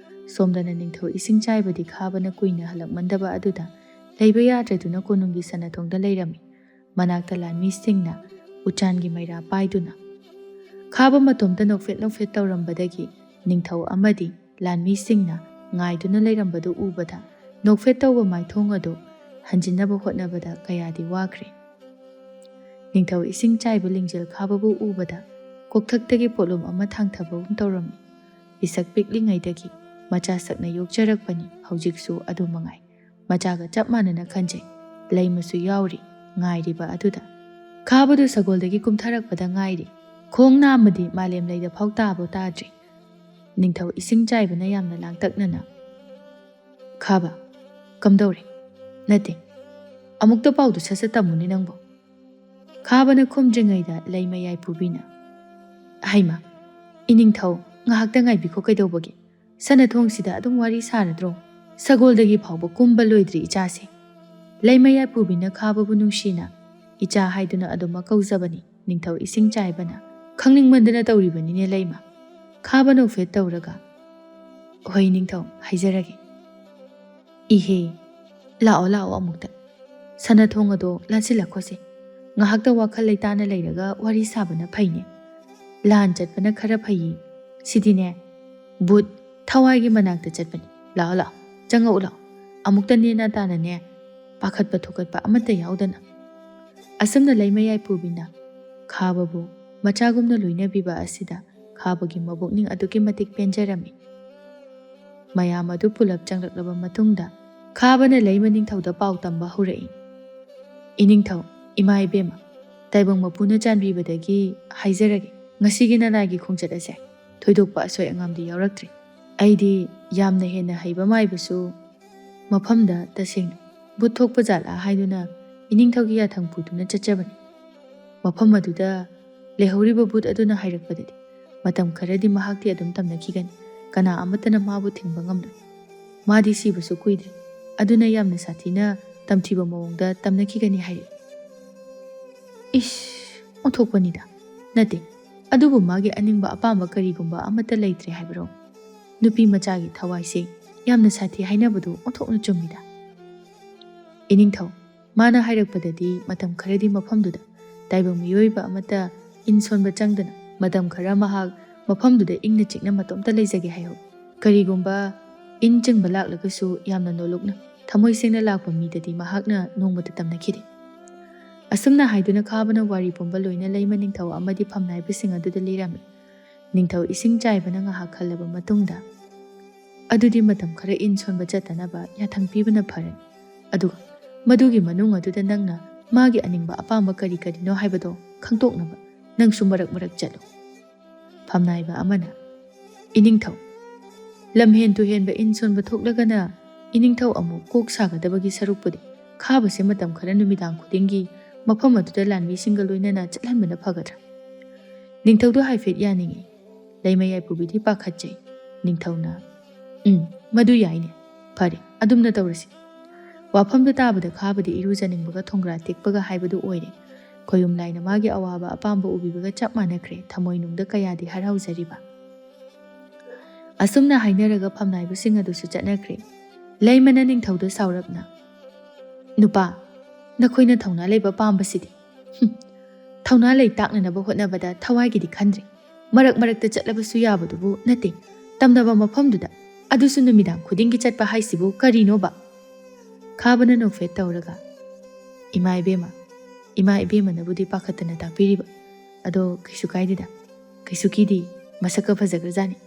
ꯁꯣꯝꯗꯅ ꯅꯤꯡꯊꯧ ꯏꯁꯤꯡ ꯆꯥꯏꯕꯗꯤ ꯈꯥꯕꯅ ꯀꯨꯏꯅ ꯍꯜꯂꯛꯃꯟꯗꯕ ꯑꯗꯨꯗ ꯂꯩꯕ ꯌꯥꯗ꯭ꯔꯗꯨꯅ ꯀꯣꯅꯨꯡꯒꯤ ꯁꯅꯥꯊꯣꯡꯗ ꯂꯩꯔꯝꯃꯤ꯫ ꯃꯅꯥꯛꯇ ꯂꯥꯟꯃꯤꯁꯤꯡꯅ ꯎꯆꯥꯟꯒꯤ ꯃꯩꯔꯥ ꯄꯥꯏꯗꯨꯅ꯫ ꯈꯥꯕ ꯃꯇꯣꯝꯇ ꯅꯣꯛꯐꯦꯠ ꯅꯣꯛꯐꯦꯠ ꯇꯧꯔꯝꯕꯗꯒꯤ ꯅꯤꯡꯊꯧ ꯑꯃꯗꯤ ꯂꯥꯟꯃꯤꯁꯤꯡꯅ ꯉꯥꯏꯗꯨꯅ ꯂꯩꯔꯝꯕꯗꯨ ꯎꯕꯗ ꯅꯣꯛꯐꯦꯠ ꯇꯧꯕ ꯃꯥꯏꯊꯣꯡ ꯑꯗꯨ ꯍꯟꯖꯤꯟꯅꯕ ꯍꯣꯠꯅꯕꯗ ꯀꯌꯥꯗꯤ ꯋꯥꯈ꯭ꯔꯦ꯫ ꯅꯤꯡꯊꯧ ꯏꯁꯤꯡ ꯆꯥꯏꯕ ꯂꯤꯡꯖꯦꯜ ꯈꯥꯕꯕꯨ ꯎꯕꯗ ꯀꯣꯛꯊꯛꯇꯒꯤ ꯄꯣꯠꯂꯨꯝ ꯑꯃ ꯊꯥꯡꯊꯕꯒꯨꯝ ꯇꯧꯔꯝꯃꯤ꯫ ꯄꯤꯁꯛ ꯄꯤꯛꯂꯤꯉꯩꯗꯒꯤ ꯃꯆꯥ ꯁꯛꯅ ꯌꯣꯛꯆꯔꯛꯄꯅꯤ, ꯍꯧꯖꯤꯛꯁꯨ ꯑꯗꯨ ꯃꯉꯥꯏ꯫ ꯃꯆꯥꯒ ꯆꯞ ꯃꯥꯟꯅꯅ ꯈꯟꯖꯩ꯫ ꯂꯩꯃꯁꯨ ꯌꯥꯎꯔꯤ ꯉꯥꯏꯔꯤꯕ ꯑꯗꯨꯗ꯫ ꯈꯥꯕꯗꯨ ꯁꯒꯣꯜꯗꯒꯤ ꯀꯨꯝꯊꯔꯛꯄꯗ ꯉꯥꯏꯔꯤ꯫ ꯈꯣꯡ ꯅꯥꯝꯃꯗꯤ ꯃꯥꯂꯦꯝ ꯂꯩꯗ ꯐꯥꯎ ꯇꯥꯕꯨ ꯇꯥꯗ꯭ꯔꯤ꯫ ꯅꯤꯡꯊꯧ ꯏꯁꯤꯡ ꯆꯥꯏꯕꯅ ꯌꯥꯝꯅ ꯂꯥꯡꯇꯛꯅꯅ, "ꯈꯥꯕ, "ꯀꯝꯗꯧꯔꯦ?" "ꯅꯠꯇꯦ, ꯑꯃꯨꯛꯇ ꯄꯥꯎꯗꯨ ꯁꯠ ꯁꯠ ꯇꯝꯃꯨꯅꯦ ꯅꯪꯕꯣ꯫" ꯈꯥꯕꯅ ꯈꯨꯝꯗ꯭ꯔꯤꯉꯩꯗ ꯂꯩꯃ ꯌꯥꯏꯐꯨꯕꯤꯅ, "ꯍꯩꯃ, ꯏꯅꯤꯡꯊꯧ, ꯉꯥꯏꯍꯥꯛꯇ ꯉꯥꯏꯕꯤꯈꯣ ꯀꯩꯗꯧꯕꯒꯦ? ꯁꯅꯥꯊꯣꯡꯁꯤꯗ ꯑꯗꯨꯝ ꯋꯥꯔꯤ ꯁꯥꯔꯗ꯭ꯔꯣ? ꯁꯒꯣꯜꯗꯒꯤ ꯐꯥꯎꯕ ꯀꯨꯝꯕ ꯂꯣꯏꯗ꯭ꯔꯤ ꯏꯆꯥꯁꯦ꯫" ꯂꯩꯃ ꯌꯥꯏꯐꯨꯕꯤꯅ ꯈꯥꯕꯕꯨ ꯅꯨꯡꯁꯤꯅ "ꯏꯆꯥ" ꯍꯥꯏꯗꯨꯅ ꯑꯗꯨꯃꯛ ꯀꯧꯖꯕꯅꯤ ꯅꯤꯡꯊꯧ ꯏꯁꯤꯡ ꯆꯥꯏꯕꯅ꯫ "ꯈꯪꯅꯤꯡꯃꯟꯗꯅ ꯇꯧꯔꯤꯕꯅꯤꯅꯦ ꯂꯩꯃ꯫" ꯈꯥꯕ ꯅꯣꯛꯐꯦꯠ ꯇꯧꯔꯒ, "ꯍꯣꯏ ꯅꯤꯡꯊꯧ, ꯍꯥꯏꯖꯔꯒꯦ꯫" "ꯏꯍꯦ, ꯂꯥꯛꯑꯣ ꯂꯥꯛꯑꯣ ꯑꯃꯨꯛꯇ꯫ ꯁꯅꯥꯊꯣꯡ ꯑꯗꯣ ꯂꯥꯟꯁꯤꯜꯂꯛꯈꯣꯁꯦ꯫ ꯉꯥꯏꯍꯥꯛꯇ ꯋꯥꯈꯜ ꯂꯩꯇꯥꯅ ꯂꯩꯔꯒ ꯋꯥꯔꯤ ꯁꯥꯕꯅ ꯐꯩꯅꯦ꯫ ꯂꯥꯟ ꯆꯠꯄꯅ ꯈꯔ ꯐꯩꯌꯦ꯫ ꯁꯤꯗꯤꯅꯦ, ꯚꯨꯠ ꯊꯋꯥꯏꯒꯤ ꯃꯅꯥꯛꯇ ꯆꯠꯄꯅꯤ꯫ ꯂꯥꯛꯑꯣ ꯂꯥꯛꯑꯣ, ꯆꯪꯉꯛꯎ ꯂꯥꯛꯑꯣ꯫ ꯑꯃꯨꯛꯇ ꯅꯦꯅꯥ ꯇꯥꯅꯅꯦ, ꯄꯥꯈꯠꯄ ꯊꯨꯀꯠꯄ ꯑꯃꯠꯇ ꯌꯥꯎꯗꯅ꯫" ꯑꯁꯨꯝꯅ ꯂꯩꯃ ꯌꯥꯏꯐꯨꯕꯤꯅ ꯈꯥꯕꯕꯨ ꯃꯆꯥꯒꯨꯝꯅ ꯂꯣꯏꯅꯕꯤꯕ ꯑꯁꯤꯗ ꯈꯥꯕꯒꯤ ꯃꯕꯨꯛꯅꯤꯡ ꯑꯗꯨꯛꯀꯤ ꯃꯇꯤꯛ ꯄꯦꯟꯖꯔꯝꯃꯤ꯫ ꯃꯌꯥꯝ ꯑꯗꯨ ꯄꯨꯂꯞ ꯆꯪꯂꯛꯂꯕ ꯃꯇꯨꯡꯗ ꯈꯥꯕꯅ ꯂꯩꯃ ꯅꯤꯡꯊꯧꯗ ꯄꯥꯎ ꯇꯝꯕ ꯍꯧꯔꯛꯏ꯫ "ꯏꯅꯤꯡꯊꯧ, ꯏꯃꯥ ꯏꯕꯦꯝꯃ, ꯇꯥꯏꯕꯪ ꯃꯄꯨꯅ ꯆꯥꯟꯕꯤꯕꯗꯒꯤ ꯍꯥꯏꯖꯔꯒꯦ, ꯉꯁꯤꯒꯤ ꯅꯅꯥꯏꯒꯤ ꯈꯣꯡꯆꯠ ꯑꯁꯦ ꯊꯣꯏꯗꯣꯛꯄ ꯑꯁꯣꯏ ꯑꯉꯥꯝꯗꯤ ꯌꯥꯎꯔꯛꯇ꯭ꯔꯦ꯫ ꯑꯩꯗꯤ ꯌꯥꯝꯅ ꯍꯦꯟꯅ ꯍꯩꯕ ꯃꯥꯏꯕꯁꯨ ꯃꯐꯝꯗ ꯇꯁꯦꯡꯅ ꯚꯨꯠ ꯊꯣꯛꯄ ꯖꯥꯠꯂꯥ ꯍꯥꯏꯗꯨꯅ ꯏꯅꯤꯡꯊꯧꯒꯤ ꯌꯥꯊꯪ ꯄꯨꯗꯨꯅ ꯆꯠꯆꯕꯅꯤ꯫ ꯃꯐꯝ ꯑꯗꯨꯗ ꯂꯩꯍꯧꯔꯤꯕ ꯚꯨꯠ ꯑꯗꯨꯅ ꯍꯥꯏꯔꯛꯄꯗꯗꯤ ꯃꯇꯝ ꯈꯔꯗꯤ ꯃꯍꯥꯛꯇꯤ ꯑꯗꯨꯝ ꯇꯝꯅꯈꯤꯒꯅꯤ꯫ ꯀꯅꯥ ꯑꯃꯠꯇꯅ ꯃꯥꯕꯨ ꯊꯤꯡꯕ ꯉꯝꯂꯣꯏ꯫ ꯃꯥꯗꯤ ꯁꯤꯕꯁꯨ ꯀꯨꯏꯗ꯭ꯔꯤ, ꯑꯗꯨꯅ ꯌꯥꯝꯅ ꯁꯥꯊꯤꯅ ꯇꯝꯊꯤꯕ ꯃꯑꯣꯡꯗ ꯇꯝꯅꯈꯤꯒꯅꯤ" ꯍꯥꯏꯔꯛꯏ꯫ ꯏꯁ, ꯑꯣꯟꯊꯣꯛꯄꯅꯤꯗ꯫ ꯅꯠꯇꯦ, ꯑꯗꯨꯕꯨ ꯃꯥꯒꯤ ꯑꯅꯤꯡꯕ ꯑꯄꯥꯝꯕ ꯀꯔꯤꯒꯨꯝꯕ ꯑꯃꯠꯇ ꯂꯩꯇ꯭ꯔꯦ ꯍꯥꯏꯕꯔꯣ? ꯅꯨꯄꯤ ꯃꯆꯥꯒꯤ ꯊꯋꯥꯏꯁꯦ ꯌꯥꯝꯅ ꯁꯥꯊꯤ ꯍꯥꯏꯅꯕꯗꯨ ꯑꯣꯟꯊꯣꯛꯅ ꯆꯨꯝꯃꯤꯗ꯫ ꯏꯅꯤꯡꯊꯧ, ꯃꯥꯅ ꯍꯥꯏꯔꯛꯄꯗꯗꯤ ꯃꯇꯝ ꯈꯔꯗꯤ ꯃꯐꯝꯗꯨꯗ ꯇꯥꯏꯕꯪ ꯃꯤꯑꯣꯏꯕ ꯑꯃꯠꯇ ꯏꯟ ꯁꯣꯟꯕ ꯆꯪꯗꯅ ꯃꯇꯝ ꯈꯔ ꯃꯍꯥꯛ ꯃꯐꯝꯗꯨꯗ ꯏꯪꯅ ꯆꯤꯛꯅ ꯃꯇꯣꯝꯇ ꯂꯩꯖꯒꯦ ꯍꯥꯏꯍꯧ꯫ ꯀꯔꯤꯒꯨꯝꯕ ꯏꯟ ꯆꯤꯡꯕ ꯂꯥꯛꯂꯒꯁꯨ ꯌꯥꯝꯅ ꯅꯣꯂꯨꯛꯅ ꯊꯃꯣꯏ ꯁꯦꯡꯅ ꯂꯥꯛꯄ ꯃꯤꯗꯗꯤ ꯃꯍꯥꯛꯅ ꯅꯣꯡꯃꯇ ꯇꯝꯅꯈꯤꯗꯦ꯫ ꯑꯁꯨꯝꯅ ꯍꯥꯏꯗꯨꯅ ꯈꯥꯕꯅ ꯋꯥꯔꯤ ꯄꯨꯝꯕ ꯂꯣꯏꯅ ꯂꯩꯃ ꯅꯤꯡꯊꯧ ꯑꯃꯗꯤ ꯐꯝꯅꯥꯏꯕꯁꯤꯡ ꯑꯗꯨꯗ ꯂꯤꯔꯝꯃꯤ꯫ ꯅꯤꯡꯊꯧ ꯏꯁꯤꯡ ꯆꯥꯏꯕꯅ ꯉꯥꯏꯍꯥꯛ ꯈꯜꯂꯕ ꯃꯇꯨꯡꯗ, "ꯑꯗꯨꯗꯤ ꯃꯇꯝ ꯈꯔ ꯏꯟ ꯁꯣꯟꯕ ꯆꯠꯇꯅꯕ ꯌꯥꯊꯪ ꯄꯤꯕꯅ ꯐꯔꯅꯤ꯫ ꯑꯗꯨꯒ ꯃꯗꯨꯒꯤ ꯃꯅꯨꯡ ꯑꯗꯨꯗ ꯅꯪꯅ ꯃꯥꯒꯤ ꯑꯅꯤꯡꯕ ꯑꯄꯥꯝꯕ ꯀꯔꯤ ꯀꯔꯤꯅꯣ ꯍꯥꯏꯕꯗꯣ ꯈꯪꯗꯣꯛꯅꯕ ꯅꯪꯁꯨ ꯃꯔꯛ ꯃꯔꯛ ꯆꯠꯂꯨ꯫" ꯐꯝꯅꯥꯏꯕ ꯑꯃꯅ, "ꯏꯅꯤꯡꯊꯧ, ꯂꯝꯍꯦꯟ ꯇꯨꯍꯦꯟꯕ ꯏꯟ ꯁꯣꯟꯕ ꯊꯣꯛꯂꯒꯅ ꯏꯅꯤꯡꯊꯧ ꯑꯃꯨꯛ ꯀꯣꯛ ꯁꯥꯒꯗꯕꯒꯤ ꯁꯔꯨꯛꯄꯨꯗꯤ ꯈꯥꯕꯁꯦ ꯃꯇꯝ ꯈꯔ ꯅꯨꯃꯤꯗꯥꯡ ꯈꯨꯗꯤꯡꯒꯤ ꯃꯐꯝ ꯑꯗꯨꯗ ꯂꯥꯟꯃꯤꯁꯤꯡꯒ ꯂꯣꯏꯅꯅ ꯆꯠꯍꯟꯕꯅ ꯐꯒꯗ꯭ꯔꯥ? ꯅꯤꯡꯊꯧꯗꯣ ꯍꯥꯏꯐꯦꯠ ꯌꯥꯅꯤꯡꯏ꯫ ꯂꯩꯃ ꯌꯥꯏꯐꯨꯕꯤꯗꯤ ꯄꯥꯈꯠꯆꯩ꯫ ꯅꯤꯡꯊꯧꯅ, "ꯎꯝ, ꯃꯗꯨ ꯌꯥꯏꯅꯦ꯫ ꯐꯔꯦ, ꯑꯗꯨꯝꯅ ꯇꯧꯔꯁꯤ꯫" ꯋꯥꯐꯝꯗꯨ ꯇꯥꯕꯗ ꯈꯥꯕꯗꯤ ꯏꯔꯨꯖꯅꯤꯡꯕꯒ ꯊꯣꯡꯒ꯭ꯔꯥ ꯇꯦꯛꯄꯒ ꯍꯥꯏꯕꯗꯨ ꯑꯣꯏꯔꯦ꯫ ꯈꯣꯌꯨꯝ ꯂꯥꯏꯅ ꯃꯥꯒꯤ ꯑꯋꯥꯕ ꯑꯄꯥꯝꯕ ꯎꯕꯤꯕꯒ ꯆꯞ ꯃꯥꯟꯅꯈ꯭ꯔꯦ, ꯊꯃꯣꯏꯅꯨꯡꯗ ꯀꯌꯥꯗꯤ ꯍꯔꯥꯎꯖꯔꯤꯕ꯫ ꯑꯁꯨꯝꯅ ꯍꯥꯏꯅꯔꯒ ꯐꯝꯅꯥꯏꯕꯁꯤꯡ ꯑꯗꯨꯁꯨ ꯆꯠꯅꯈ꯭ꯔꯦ꯫ ꯂꯩꯃꯅ ꯅꯤꯡꯊꯧꯗ ꯁꯥꯎꯔꯞꯅ, "ꯅꯨꯄꯥ, ꯅꯈꯣꯏꯅ ꯊꯧꯅꯥ ꯂꯩꯕ ꯄꯥꯝꯕꯁꯤꯗꯤ꯫ ꯍꯨꯝ, ꯊꯧꯅꯥ ꯂꯩ ꯇꯥꯛꯅꯅꯕ ꯍꯣꯠꯅꯕꯗ ꯊꯋꯥꯏꯒꯤꯗꯤ ꯈꯟꯗ꯭ꯔꯦ꯫ ꯃꯔꯛ ꯃꯔꯛꯇ ꯆꯠꯂꯕꯁꯨ ꯌꯥꯕꯗꯨꯕꯨ ꯅꯠꯇꯦ, ꯇꯝꯅꯕ ꯃꯐꯝꯗꯨꯗ, ꯑꯗꯨꯁꯨ ꯅꯨꯃꯤꯗꯥꯡ ꯈꯨꯗꯤꯡꯒꯤ ꯆꯠꯄ ꯍꯥꯏꯁꯤꯕꯨ ꯀꯔꯤꯅꯣꯕ?" ꯈꯥꯕꯅ ꯅꯣꯛꯐꯦꯠ ꯇꯧꯔꯒ, "ꯏꯃꯥ ꯏꯕꯦꯝꯃ, ꯏꯃꯥ ꯏꯕꯦꯝꯃꯅꯕꯨꯗꯤ ꯄꯥꯈꯠꯇꯅ ꯇꯥꯛꯄꯤꯔꯤꯕ꯫ ꯑꯗꯣ ꯀꯩꯁꯨ ꯀꯥꯏꯗꯦꯗ, ꯀꯩꯁꯨ ꯀꯤꯗꯦ, ꯃꯁꯛꯀ ꯐꯖꯈ꯭ꯔꯖꯥꯠꯅꯤ꯫"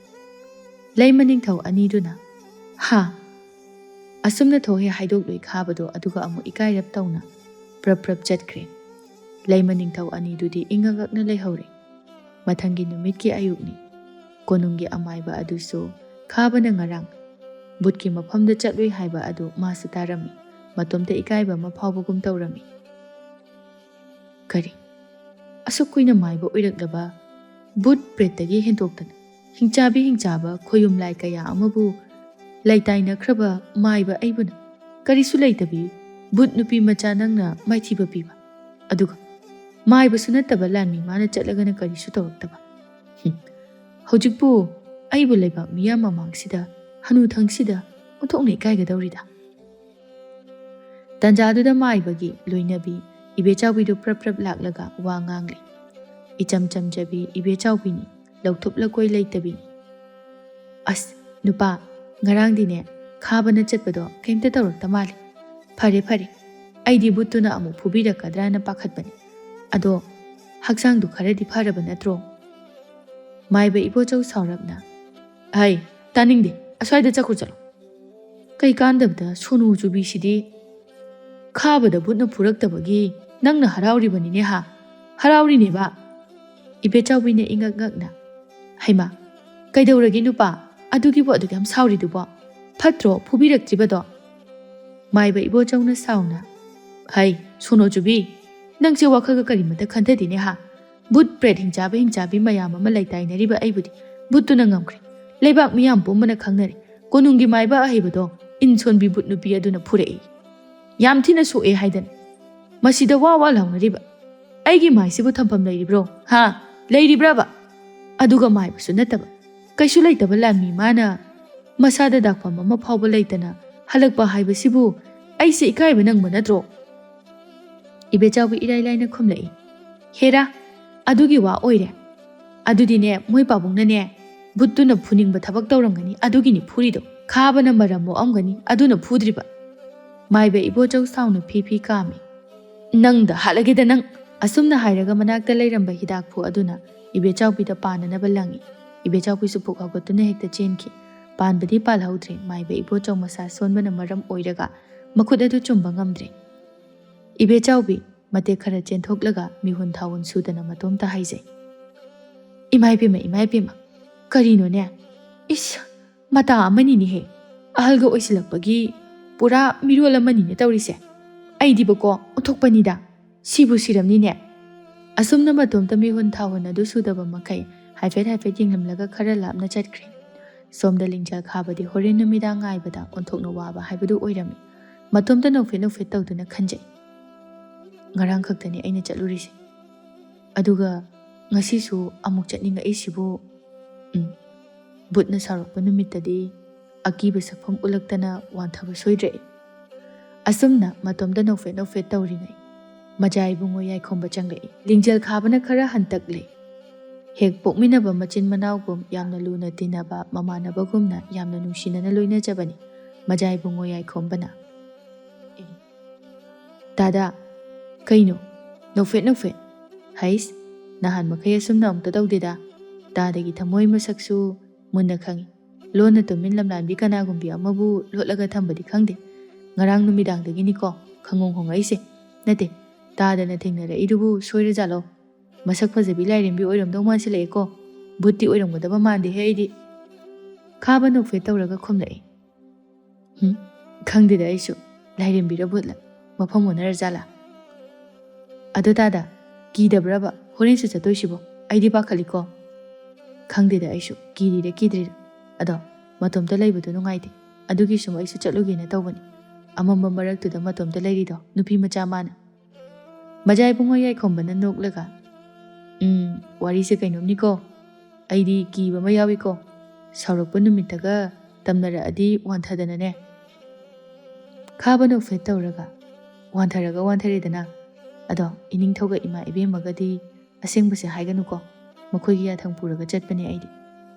ꯂꯩꯃ ꯅꯤꯡꯊꯧ ꯑꯅꯤꯗꯨꯅ, "ꯍꯥ?" ꯑꯁꯨꯝꯅ ꯊꯣꯛꯍꯦ ꯍꯥꯏꯗꯣꯛꯂꯨꯏ ꯈꯥꯕꯗꯣ, ꯑꯗꯨꯒ ꯑꯃꯨꯛ ꯏꯀꯥꯏꯔꯞ ꯇꯧꯅ ꯄ꯭ꯔꯞ ꯄ꯭ꯔꯞ ꯆꯠꯈ꯭ꯔꯦ꯫ ꯂꯩꯃ ꯅꯤꯡꯊꯧ ꯑꯅꯤꯗꯨꯗꯤ ꯏꯉꯛ ꯉꯛꯅ ꯂꯩꯍꯧꯔꯦ꯫ ꯃꯊꯪꯒꯤ ꯅꯨꯃꯤꯠꯀꯤ ꯑꯌꯨꯛꯅꯤ꯫ ꯀꯣꯅꯨꯡꯒꯤ ꯑꯃꯥꯏꯕ ꯑꯗꯨꯁꯨ ꯈꯥꯕꯅ ꯉꯔꯥꯡ ꯕꯨꯠꯀꯤ ꯃꯐꯝꯗ ꯆꯠꯂꯨꯏ ꯍꯥꯏꯕ ꯑꯗꯨ ꯃꯥꯁꯨ ꯇꯥꯔꯝꯃꯤ꯫ ꯃꯇꯣꯝꯇ ꯏꯀꯥꯏꯕ ꯑꯃ ꯐꯥꯎꯕꯒꯨꯝ ꯇꯧꯔꯝꯃꯤ꯫ ꯀꯔꯤ? ꯑꯁꯨꯛ ꯀꯨꯏꯅ ꯃꯥꯏꯕ ꯑꯣꯏꯔꯛꯂꯕ, ꯕꯨꯠ ꯄ꯭ꯔꯦꯠꯇꯒꯤ ꯍꯦꯟꯗꯣꯛꯇꯅ ꯍꯤꯡꯆꯥꯕꯤ ꯍꯤꯡꯆꯥꯕ ꯈꯣꯌꯨꯝ ꯂꯥꯏ ꯀꯌꯥ ꯑꯃꯕꯨ ꯂꯩꯇꯥꯏꯅꯈ꯭ꯔꯕ ꯃꯥꯏꯕ ꯑꯩꯕꯨꯅ ꯀꯔꯤꯁꯨ ꯂꯩꯇꯕꯤ ꯕꯨꯠ ꯅꯨꯄꯤ ꯃꯆꯥ ꯅꯪꯅ ꯃꯥꯏꯊꯤꯕ ꯄꯤꯕ? ꯑꯗꯨꯒ ꯃꯥꯏꯕꯁꯨ ꯅꯠꯇꯕ ꯂꯥꯟꯃꯤ ꯃꯥꯅ ꯆꯠꯂꯒꯅ ꯀꯔꯤꯁꯨ ꯇꯧꯔꯛꯇꯕ? ꯍꯨꯝ, ꯍꯧꯖꯤꯛꯄꯨ ꯑꯩꯕꯨ ꯂꯩꯕꯥꯛ ꯃꯤꯌꯥꯝ ꯃꯃꯥꯡꯁꯤꯗ, ꯍꯅꯨꯊꯪꯁꯤꯗ ꯑꯣꯟꯊꯣꯛꯅ ꯏꯀꯥꯏꯒꯗꯧꯔꯤꯗ꯫ ꯇꯟꯖꯥꯗꯨꯗ ꯃꯥꯏꯕꯒꯤ ꯂꯣꯏꯅꯕꯤ ꯏꯕꯦꯆꯥꯎꯕꯤꯗꯨ ꯄ꯭ꯔꯞ ꯄ꯭ꯔꯞ ꯂꯥꯛꯂꯒ ꯋꯥ ꯉꯥꯡꯂꯦ꯫ ꯏꯆꯝ ꯆꯝꯖꯕꯤ ꯏꯕꯦꯆꯥꯎꯕꯤꯅꯤ, ꯂꯧꯊꯨꯞ ꯂꯀꯣꯏ ꯂꯩꯇꯕꯤꯅꯤ꯫ "ꯑꯁ, ꯅꯨꯄꯥ, ꯉꯔꯥꯡꯗꯤꯅꯦ, ꯈꯥꯕꯅ ꯆꯠꯄꯗꯣ ꯀꯩꯝꯇ ꯇꯧꯔꯛꯇ ꯃꯥꯜꯂꯦ꯫ ꯐꯔꯦ, ꯐꯔꯦ, ꯑꯩꯗꯤ ꯕꯨꯠꯇꯨꯅ ꯑꯃꯨꯛ ꯐꯨꯕꯤꯔꯛꯀꯗ꯭ꯔꯥꯅ ꯄꯥꯈꯠꯄꯅꯤ꯫ ꯑꯗꯣ ꯍꯛꯆꯥꯡꯗꯨ ꯈꯔꯗꯤ ꯐꯔꯕ ꯅꯠꯇ꯭ꯔꯣ?" ꯃꯥꯏꯕ ꯏꯕꯣꯆꯧ ꯁꯥꯎꯔꯞꯅ, "ꯍꯩ, ꯇꯥꯅꯤꯡꯗꯦ, ꯑꯁ꯭ꯋꯥꯏꯗ ꯆꯠꯈ꯭ꯔꯣ ꯆꯠꯂꯣ꯫ ꯀꯩ ꯀꯥꯟꯗꯕꯗ ꯁꯣꯅꯨ ꯆꯨꯕꯤꯁꯤꯗꯤ ꯈꯥꯕꯗ ꯕꯨꯠꯅ ꯐꯨꯔꯛꯇꯕꯒꯤ ꯅꯪꯅ ꯍꯔꯥꯎꯔꯤꯕꯅꯤꯅꯦ ꯍꯥ? ꯍꯔꯥꯎꯔꯤꯅꯦꯕ?" ꯏꯕꯦꯆꯥꯎꯕꯤꯅ ꯏꯉꯛ ꯉꯛꯅ, "ꯍꯩꯃꯥ, ꯀꯩꯗꯧꯔꯒꯦ ꯅꯨꯄꯥ? ꯑꯗꯨꯒꯤꯕꯨ ꯑꯗꯨꯛ ꯌꯥꯝ ꯁꯥꯎꯔꯤꯗꯨꯕꯣ? ꯐꯠꯇ꯭ꯔꯣ ꯐꯨꯕꯤꯔꯛꯇ꯭ꯔꯤꯕꯗꯣ?" ꯃꯥꯏꯕ ꯏꯕꯣꯆꯧꯅ ꯁꯥꯎꯅ, "ꯍꯩ, ꯁꯣꯅꯣ ꯆꯨꯕꯤ, ꯅꯪꯁꯦ ꯋꯥꯈꯜꯒ ꯀꯔꯤꯃꯇ ꯈꯟꯊꯗꯦꯅꯦ ꯍꯥ? ꯕꯨꯠ ꯄ꯭ꯔꯦꯠ ꯍꯤꯡꯆꯥꯕꯤ ꯍꯤꯡꯆꯥꯕꯤ ꯃꯌꯥꯝ ꯑꯃ ꯂꯩꯇꯥꯏꯅꯔꯤꯕ ꯑꯩꯕꯨꯗꯤ ꯕꯨꯠꯇꯨꯅ ꯉꯝꯈ꯭ꯔꯦ꯫ ꯂꯩꯕꯥꯛ ꯃꯤꯌꯥꯝ ꯄꯨꯝꯕꯅ ꯈꯪꯅꯔꯦ꯫ ꯀꯣꯅꯨꯡꯒꯤ ꯃꯥꯏꯕ ꯑꯍꯩꯕꯗꯣ ꯏꯟ ꯁꯣꯟꯕꯤ ꯕꯨꯠ ꯅꯨꯄꯤ ꯑꯗꯨꯅ ꯐꯨꯔꯛꯏ꯫ ꯌꯥꯝ ꯊꯤꯅ ꯁꯣꯛꯑꯦ ꯍꯥꯏꯗꯅ꯫ ꯃꯁꯤꯗ ꯋꯥ ꯋꯥ ꯂꯥꯎꯅꯔꯤꯕ ꯑꯩꯒꯤ ꯃꯥꯏꯁꯤꯕꯨ ꯊꯝꯐꯝ ꯂꯩꯔꯤꯕ꯭ꯔꯣ? ꯍꯥ? ꯂꯩꯔꯤꯕ꯭ꯔꯕ? ꯑꯗꯨꯒ ꯃꯥꯏꯕꯁꯨ ꯅꯠꯇꯕ, ꯀꯩꯁꯨ ꯂꯩꯇꯕ ꯂꯥꯟꯃꯤ ꯃꯥꯅ ꯃꯁꯥꯗ ꯗꯥꯛꯐꯝ ꯑꯃ ꯐꯥꯎꯕ ꯂꯩꯇꯅ ꯍꯜꯂꯛꯄ ꯍꯥꯏꯕꯁꯤꯕꯨ ꯑꯩꯁꯦ ꯏꯀꯥꯏꯕ ꯅꯪꯕ ꯅꯠꯇ꯭ꯔꯣ?" ꯏꯕꯦꯆꯥꯎꯕꯤ ꯏꯔꯥꯏ ꯂꯥꯏꯅ ꯈꯨꯝꯂꯛꯏ, "ꯍꯦꯔꯥ, ꯑꯗꯨꯒꯤ ꯋꯥ ꯑꯣꯏꯔꯦ꯫ ꯑꯗꯨꯗꯤꯅꯦ, ꯃꯣꯏ ꯄꯥꯕꯨꯡꯅꯅꯦ, ꯕꯨꯠꯇꯨꯅ ꯐꯨꯅꯤꯡꯕ ꯊꯕꯛ ꯇꯧꯔꯝꯒꯅꯤ, ꯑꯗꯨꯒꯤꯅꯤ ꯐꯨꯔꯤꯗꯣ꯫ ꯈꯥꯕꯅ ꯃꯔꯝ ꯃꯣꯛꯑꯝꯒꯅꯤ, ꯑꯗꯨꯅ ꯐꯨꯗ꯭ꯔꯤꯕ꯫" ꯃꯥꯏꯕ ꯏꯕꯣꯆꯧ ꯁꯥꯎꯅ ꯐꯤ ꯐꯤ ꯀꯥꯝꯃꯤ꯫ "ꯅꯪꯗ ꯍꯥꯠꯂꯒꯦꯗ ꯅꯪ!" ꯑꯁꯨꯝꯅ ꯍꯥꯏꯔꯒ ꯃꯅꯥꯛꯇ ꯂꯩꯔꯝꯕ ꯍꯤꯗꯥꯛꯐꯨ ꯑꯗꯨꯅ ꯏꯕꯦꯆꯥꯎꯕꯤꯗ ꯄꯥꯟꯅꯅꯕ ꯂꯪꯉꯤ꯫ ꯏꯕꯦꯆꯥꯎꯕꯤꯁꯨ ꯄꯨꯛ ꯍꯧꯒꯠꯇꯨꯅ ꯍꯦꯛꯇ ꯆꯦꯟꯈꯤ꯫ ꯄꯥꯟꯕꯗꯤ ꯄꯥꯜꯍꯧꯗ꯭ꯔꯦ꯫ ꯃꯥꯏꯕ ꯏꯕꯣꯆꯧ ꯃꯁꯥ ꯁꯣꯟꯕꯅ ꯃꯔꯝ ꯑꯣꯏꯔꯒ ꯃꯈꯨꯠ ꯑꯗꯨ ꯆꯨꯝꯕ ꯉꯝꯗ꯭ꯔꯦ꯫ ꯏꯕꯦꯆꯥꯎꯕꯤ ꯃꯇꯦꯛ ꯈꯔ ꯆꯦꯟꯊꯣꯛꯂꯒ ꯃꯤꯍꯨꯟ ꯊꯥꯍꯨꯟ ꯁꯨꯗꯅ ꯃꯇꯣꯝꯇ ꯍꯥꯏꯖꯩ, "ꯏꯃꯥ ꯏꯄꯦꯝꯃ, ꯏꯃꯥ ꯏꯄꯦꯝꯃ, ꯀꯔꯤꯅꯣꯅꯦ? ꯏꯁ, ꯃꯇꯥ ꯑꯃꯅꯤꯅꯦꯍꯦ꯫ ꯑꯍꯜꯒ ꯑꯣꯏꯁꯤꯜꯂꯛꯄꯒꯤ ꯄꯨꯔꯥ ꯃꯤꯔꯣꯜ ꯑꯃꯅꯤꯅꯦ ꯇꯧꯔꯤꯁꯦ꯫ ꯑꯩꯗꯤꯕꯀꯣ ꯑꯣꯟꯊꯣꯛꯄꯅꯤꯗ꯫ ꯁꯤꯕꯨ ꯁꯤꯔꯝꯅꯤꯅꯦ꯫" ꯑꯁꯨꯝꯅ ꯃꯇꯣꯝꯇ ꯃꯤꯍꯨꯟ ꯊꯥꯍꯨꯟ ꯑꯗꯨ ꯁꯨꯗꯕ ꯃꯈꯩ ꯍꯥꯏꯐꯦꯠ ꯍꯥꯏꯐꯦꯠ ꯌꯦꯡꯂꯝꯂꯒ ꯈꯔ ꯂꯥꯞꯅ ꯆꯠꯈ꯭ꯔꯦ꯫ ꯁꯣꯝꯗ ꯂꯤꯡꯖꯦꯜ ꯈꯥꯕꯗꯤ ꯍꯣꯔꯦꯟ ꯅꯨꯃꯤꯗꯥꯡ ꯉꯥꯏꯕꯗ ꯑꯣꯟꯊꯣꯛꯅ ꯋꯥꯕ ꯍꯥꯏꯕꯗꯨ ꯑꯣꯏꯔꯝꯃꯤ꯫ ꯃꯇꯣꯝꯇ ꯅꯣꯛꯐꯦꯠ ꯅꯣꯛꯐꯦꯠ ꯇꯧꯗꯨꯅ ꯈꯟꯖꯩ, "ꯉꯔꯥꯡ ꯈꯛꯇꯅꯤ ꯑꯩꯅ ꯆꯠꯂꯨꯔꯤꯁꯦ, ꯑꯗꯨꯒ ꯉꯁꯤꯁꯨ ꯑꯃꯨꯛ ꯆꯠꯅꯤꯡꯉꯛꯏꯁꯤꯕꯨ꯫ ꯎꯝ, ꯕꯨꯠꯅ ꯁꯥꯎꯔꯛꯄ ꯅꯨꯃꯤꯠꯇꯗꯤ ꯑꯀꯤꯕ ꯁꯛꯐꯝ ꯎꯠꯂꯛꯇꯅ ꯋꯥꯟꯊꯕ ꯁꯣꯏꯗ꯭ꯔꯦ ꯑꯩ꯫" ꯑꯁꯨꯝꯅ ꯃꯇꯣꯝꯇ ꯅꯣꯛꯐꯦꯠ ꯅꯣꯛꯐꯦꯠ ꯇꯧꯔꯤꯉꯩ ꯃꯖꯥ ꯏꯕꯨꯡꯉꯣ ꯌꯥꯏꯈꯣꯝꯕ ꯆꯪꯂꯛꯏ꯫ ꯂꯤꯡꯖꯦꯜ ꯈꯥꯕꯅ ꯈꯔ ꯍꯟꯇꯛꯂꯦ꯫ ꯍꯦꯛ ꯄꯣꯛꯃꯤꯟꯅꯕ ꯃꯆꯤꯟ ꯃꯅꯥꯎꯒꯨꯝ ꯌꯥꯝꯅ ꯂꯨꯅ ꯇꯤꯟꯅꯕ, ꯃꯃꯥꯟꯅꯕꯒꯨꯝꯅ ꯌꯥꯝꯅ ꯅꯨꯡꯁꯤꯅꯅ ꯂꯣꯏꯅꯖꯕꯅꯤ ꯃꯖꯥ ꯏꯕꯨꯡꯉꯣ ꯌꯥꯏꯈꯣꯝꯕꯅ꯫ "ꯑꯦ, ꯗꯥꯗꯥ, ꯀꯩꯅꯣ? ꯅꯣꯛꯐꯦꯠ ꯅꯣꯛꯐꯦꯠ? ꯍꯩꯁ, ꯅꯍꯥꯟ ꯃꯈꯩ ꯑꯁꯨꯝꯅ ꯑꯃꯨꯛꯇ ꯇꯧꯗꯦꯗ꯫ ꯗꯥꯗꯥꯒꯤ ꯊꯃꯣꯏ ꯃꯁꯛꯁꯨ ꯃꯨꯟꯅ ꯈꯪꯏ꯫ ꯂꯣꯟꯅ ꯇꯨꯃꯤꯟ ꯂꯝꯂꯥꯟꯕꯤ ꯀꯅꯥꯒꯨꯝꯕꯤ ꯑꯃꯕꯨ ꯂꯣꯠꯂꯒ ꯊꯝꯕꯗꯤ ꯈꯪꯗꯦ꯫ ꯉꯔꯥꯡ ꯅꯨꯃꯤꯗꯥꯡꯗꯒꯤꯅꯤꯀꯣ ꯈꯪꯉꯣꯡ ꯍꯣꯡꯉꯛꯏꯁꯦ꯫ ꯅꯠꯇꯦ, ꯗꯥꯗꯥꯅ ꯊꯦꯡꯅꯔꯛꯏꯗꯨꯕꯨ ꯁꯣꯏꯔꯖꯥꯠꯂꯣ? ꯃꯁꯛ ꯐꯖꯕꯤ ꯂꯥꯏꯔꯦꯝꯕꯤ ꯑꯣꯏꯔꯝꯗꯧ ꯃꯥꯟꯁꯤꯜꯂꯛꯑꯦꯀꯣ꯫ ꯕꯨꯠꯇꯤ ꯑꯣꯏꯔꯝꯒꯗꯕ ꯃꯥꯟꯗꯦꯍꯦ ꯑꯩꯗꯤ꯫" ꯈꯥꯕ ꯅꯣꯛꯐꯦꯠ ꯇꯧꯔꯒ ꯈꯨꯝꯂꯛꯏ꯫ ꯈꯪꯗꯦꯗ ꯑꯩꯁꯨ꯫ ꯂꯥꯏꯔꯦꯝꯕꯤꯔ ꯚꯨꯠꯂ? ꯃꯐꯝ ꯑꯣꯟꯅꯔ ꯖꯥꯠꯂꯥ? ꯑꯗꯣ ꯇꯥꯗ, ꯀꯤꯗꯕ꯭ꯔꯕ ꯍꯣꯔꯦꯟꯁꯨ ꯆꯠꯇꯣꯏꯁꯤꯕꯣ? ꯑꯩꯗꯤ ꯄꯥꯈꯠꯂꯤꯀꯣ꯫ ꯈꯪꯗꯦꯗ ꯑꯩꯁꯨ, ꯀꯤꯔꯤꯔ ꯀꯤꯗ꯭ꯔꯤꯔ꯫ ꯑꯗꯣ ꯃꯇꯣꯝꯇ ꯂꯩꯕꯗꯣ ꯅꯨꯡꯉꯥꯏꯇꯦ꯫ ꯑꯗꯨꯒꯤ ꯁꯨꯝ ꯑꯩꯁꯨ ꯆꯠꯂꯨꯒꯦꯅ ꯇꯧꯕꯅꯤ꯫ ꯑꯃꯝꯕ ꯃꯔꯛꯇꯨꯗ ꯃꯇꯣꯝꯇ ꯂꯩꯔꯤꯗꯣ ꯅꯨꯄꯤ ꯃꯆꯥ ꯃꯥꯅ꯫ ꯃꯖꯥ ꯏꯕꯨꯡꯉꯣ ꯌꯥꯏꯈꯣꯝꯕꯅ ꯅꯣꯛꯂꯒ, "ꯎꯝ, ꯋꯥꯔꯤꯁꯦ ꯀꯩꯅꯣꯝꯅꯤꯀꯣ꯫ ꯑꯩꯗꯤ ꯀꯤꯕ ꯑꯃ ꯌꯥꯎꯏꯀꯣ꯫ ꯁꯥꯎꯔꯛꯄ ꯅꯨꯃꯤꯠꯇꯒ ꯇꯝꯅꯔꯛꯑꯗꯤ ꯋꯥꯟꯊꯗꯅꯅꯦ꯫" ꯈꯥꯕ ꯅꯣꯛꯐꯦꯠ ꯇꯧꯔꯒ, "ꯋꯥꯟꯊꯔꯒ ꯋꯥꯟꯊꯔꯦꯗꯅ꯫ ꯑꯗꯣ ꯏꯅꯤꯡꯊꯧꯒ ꯏꯃꯥ ꯏꯕꯦꯝꯃꯒꯗꯤ ꯑꯁꯦꯡꯕꯁꯦ ꯍꯥꯏꯒꯅꯨꯀꯣ꯫ ꯃꯈꯣꯏꯒꯤ ꯌꯥꯊꯪ ꯄꯨꯔꯒ ꯆꯠꯄꯅꯦ ꯑꯩꯗꯤ꯫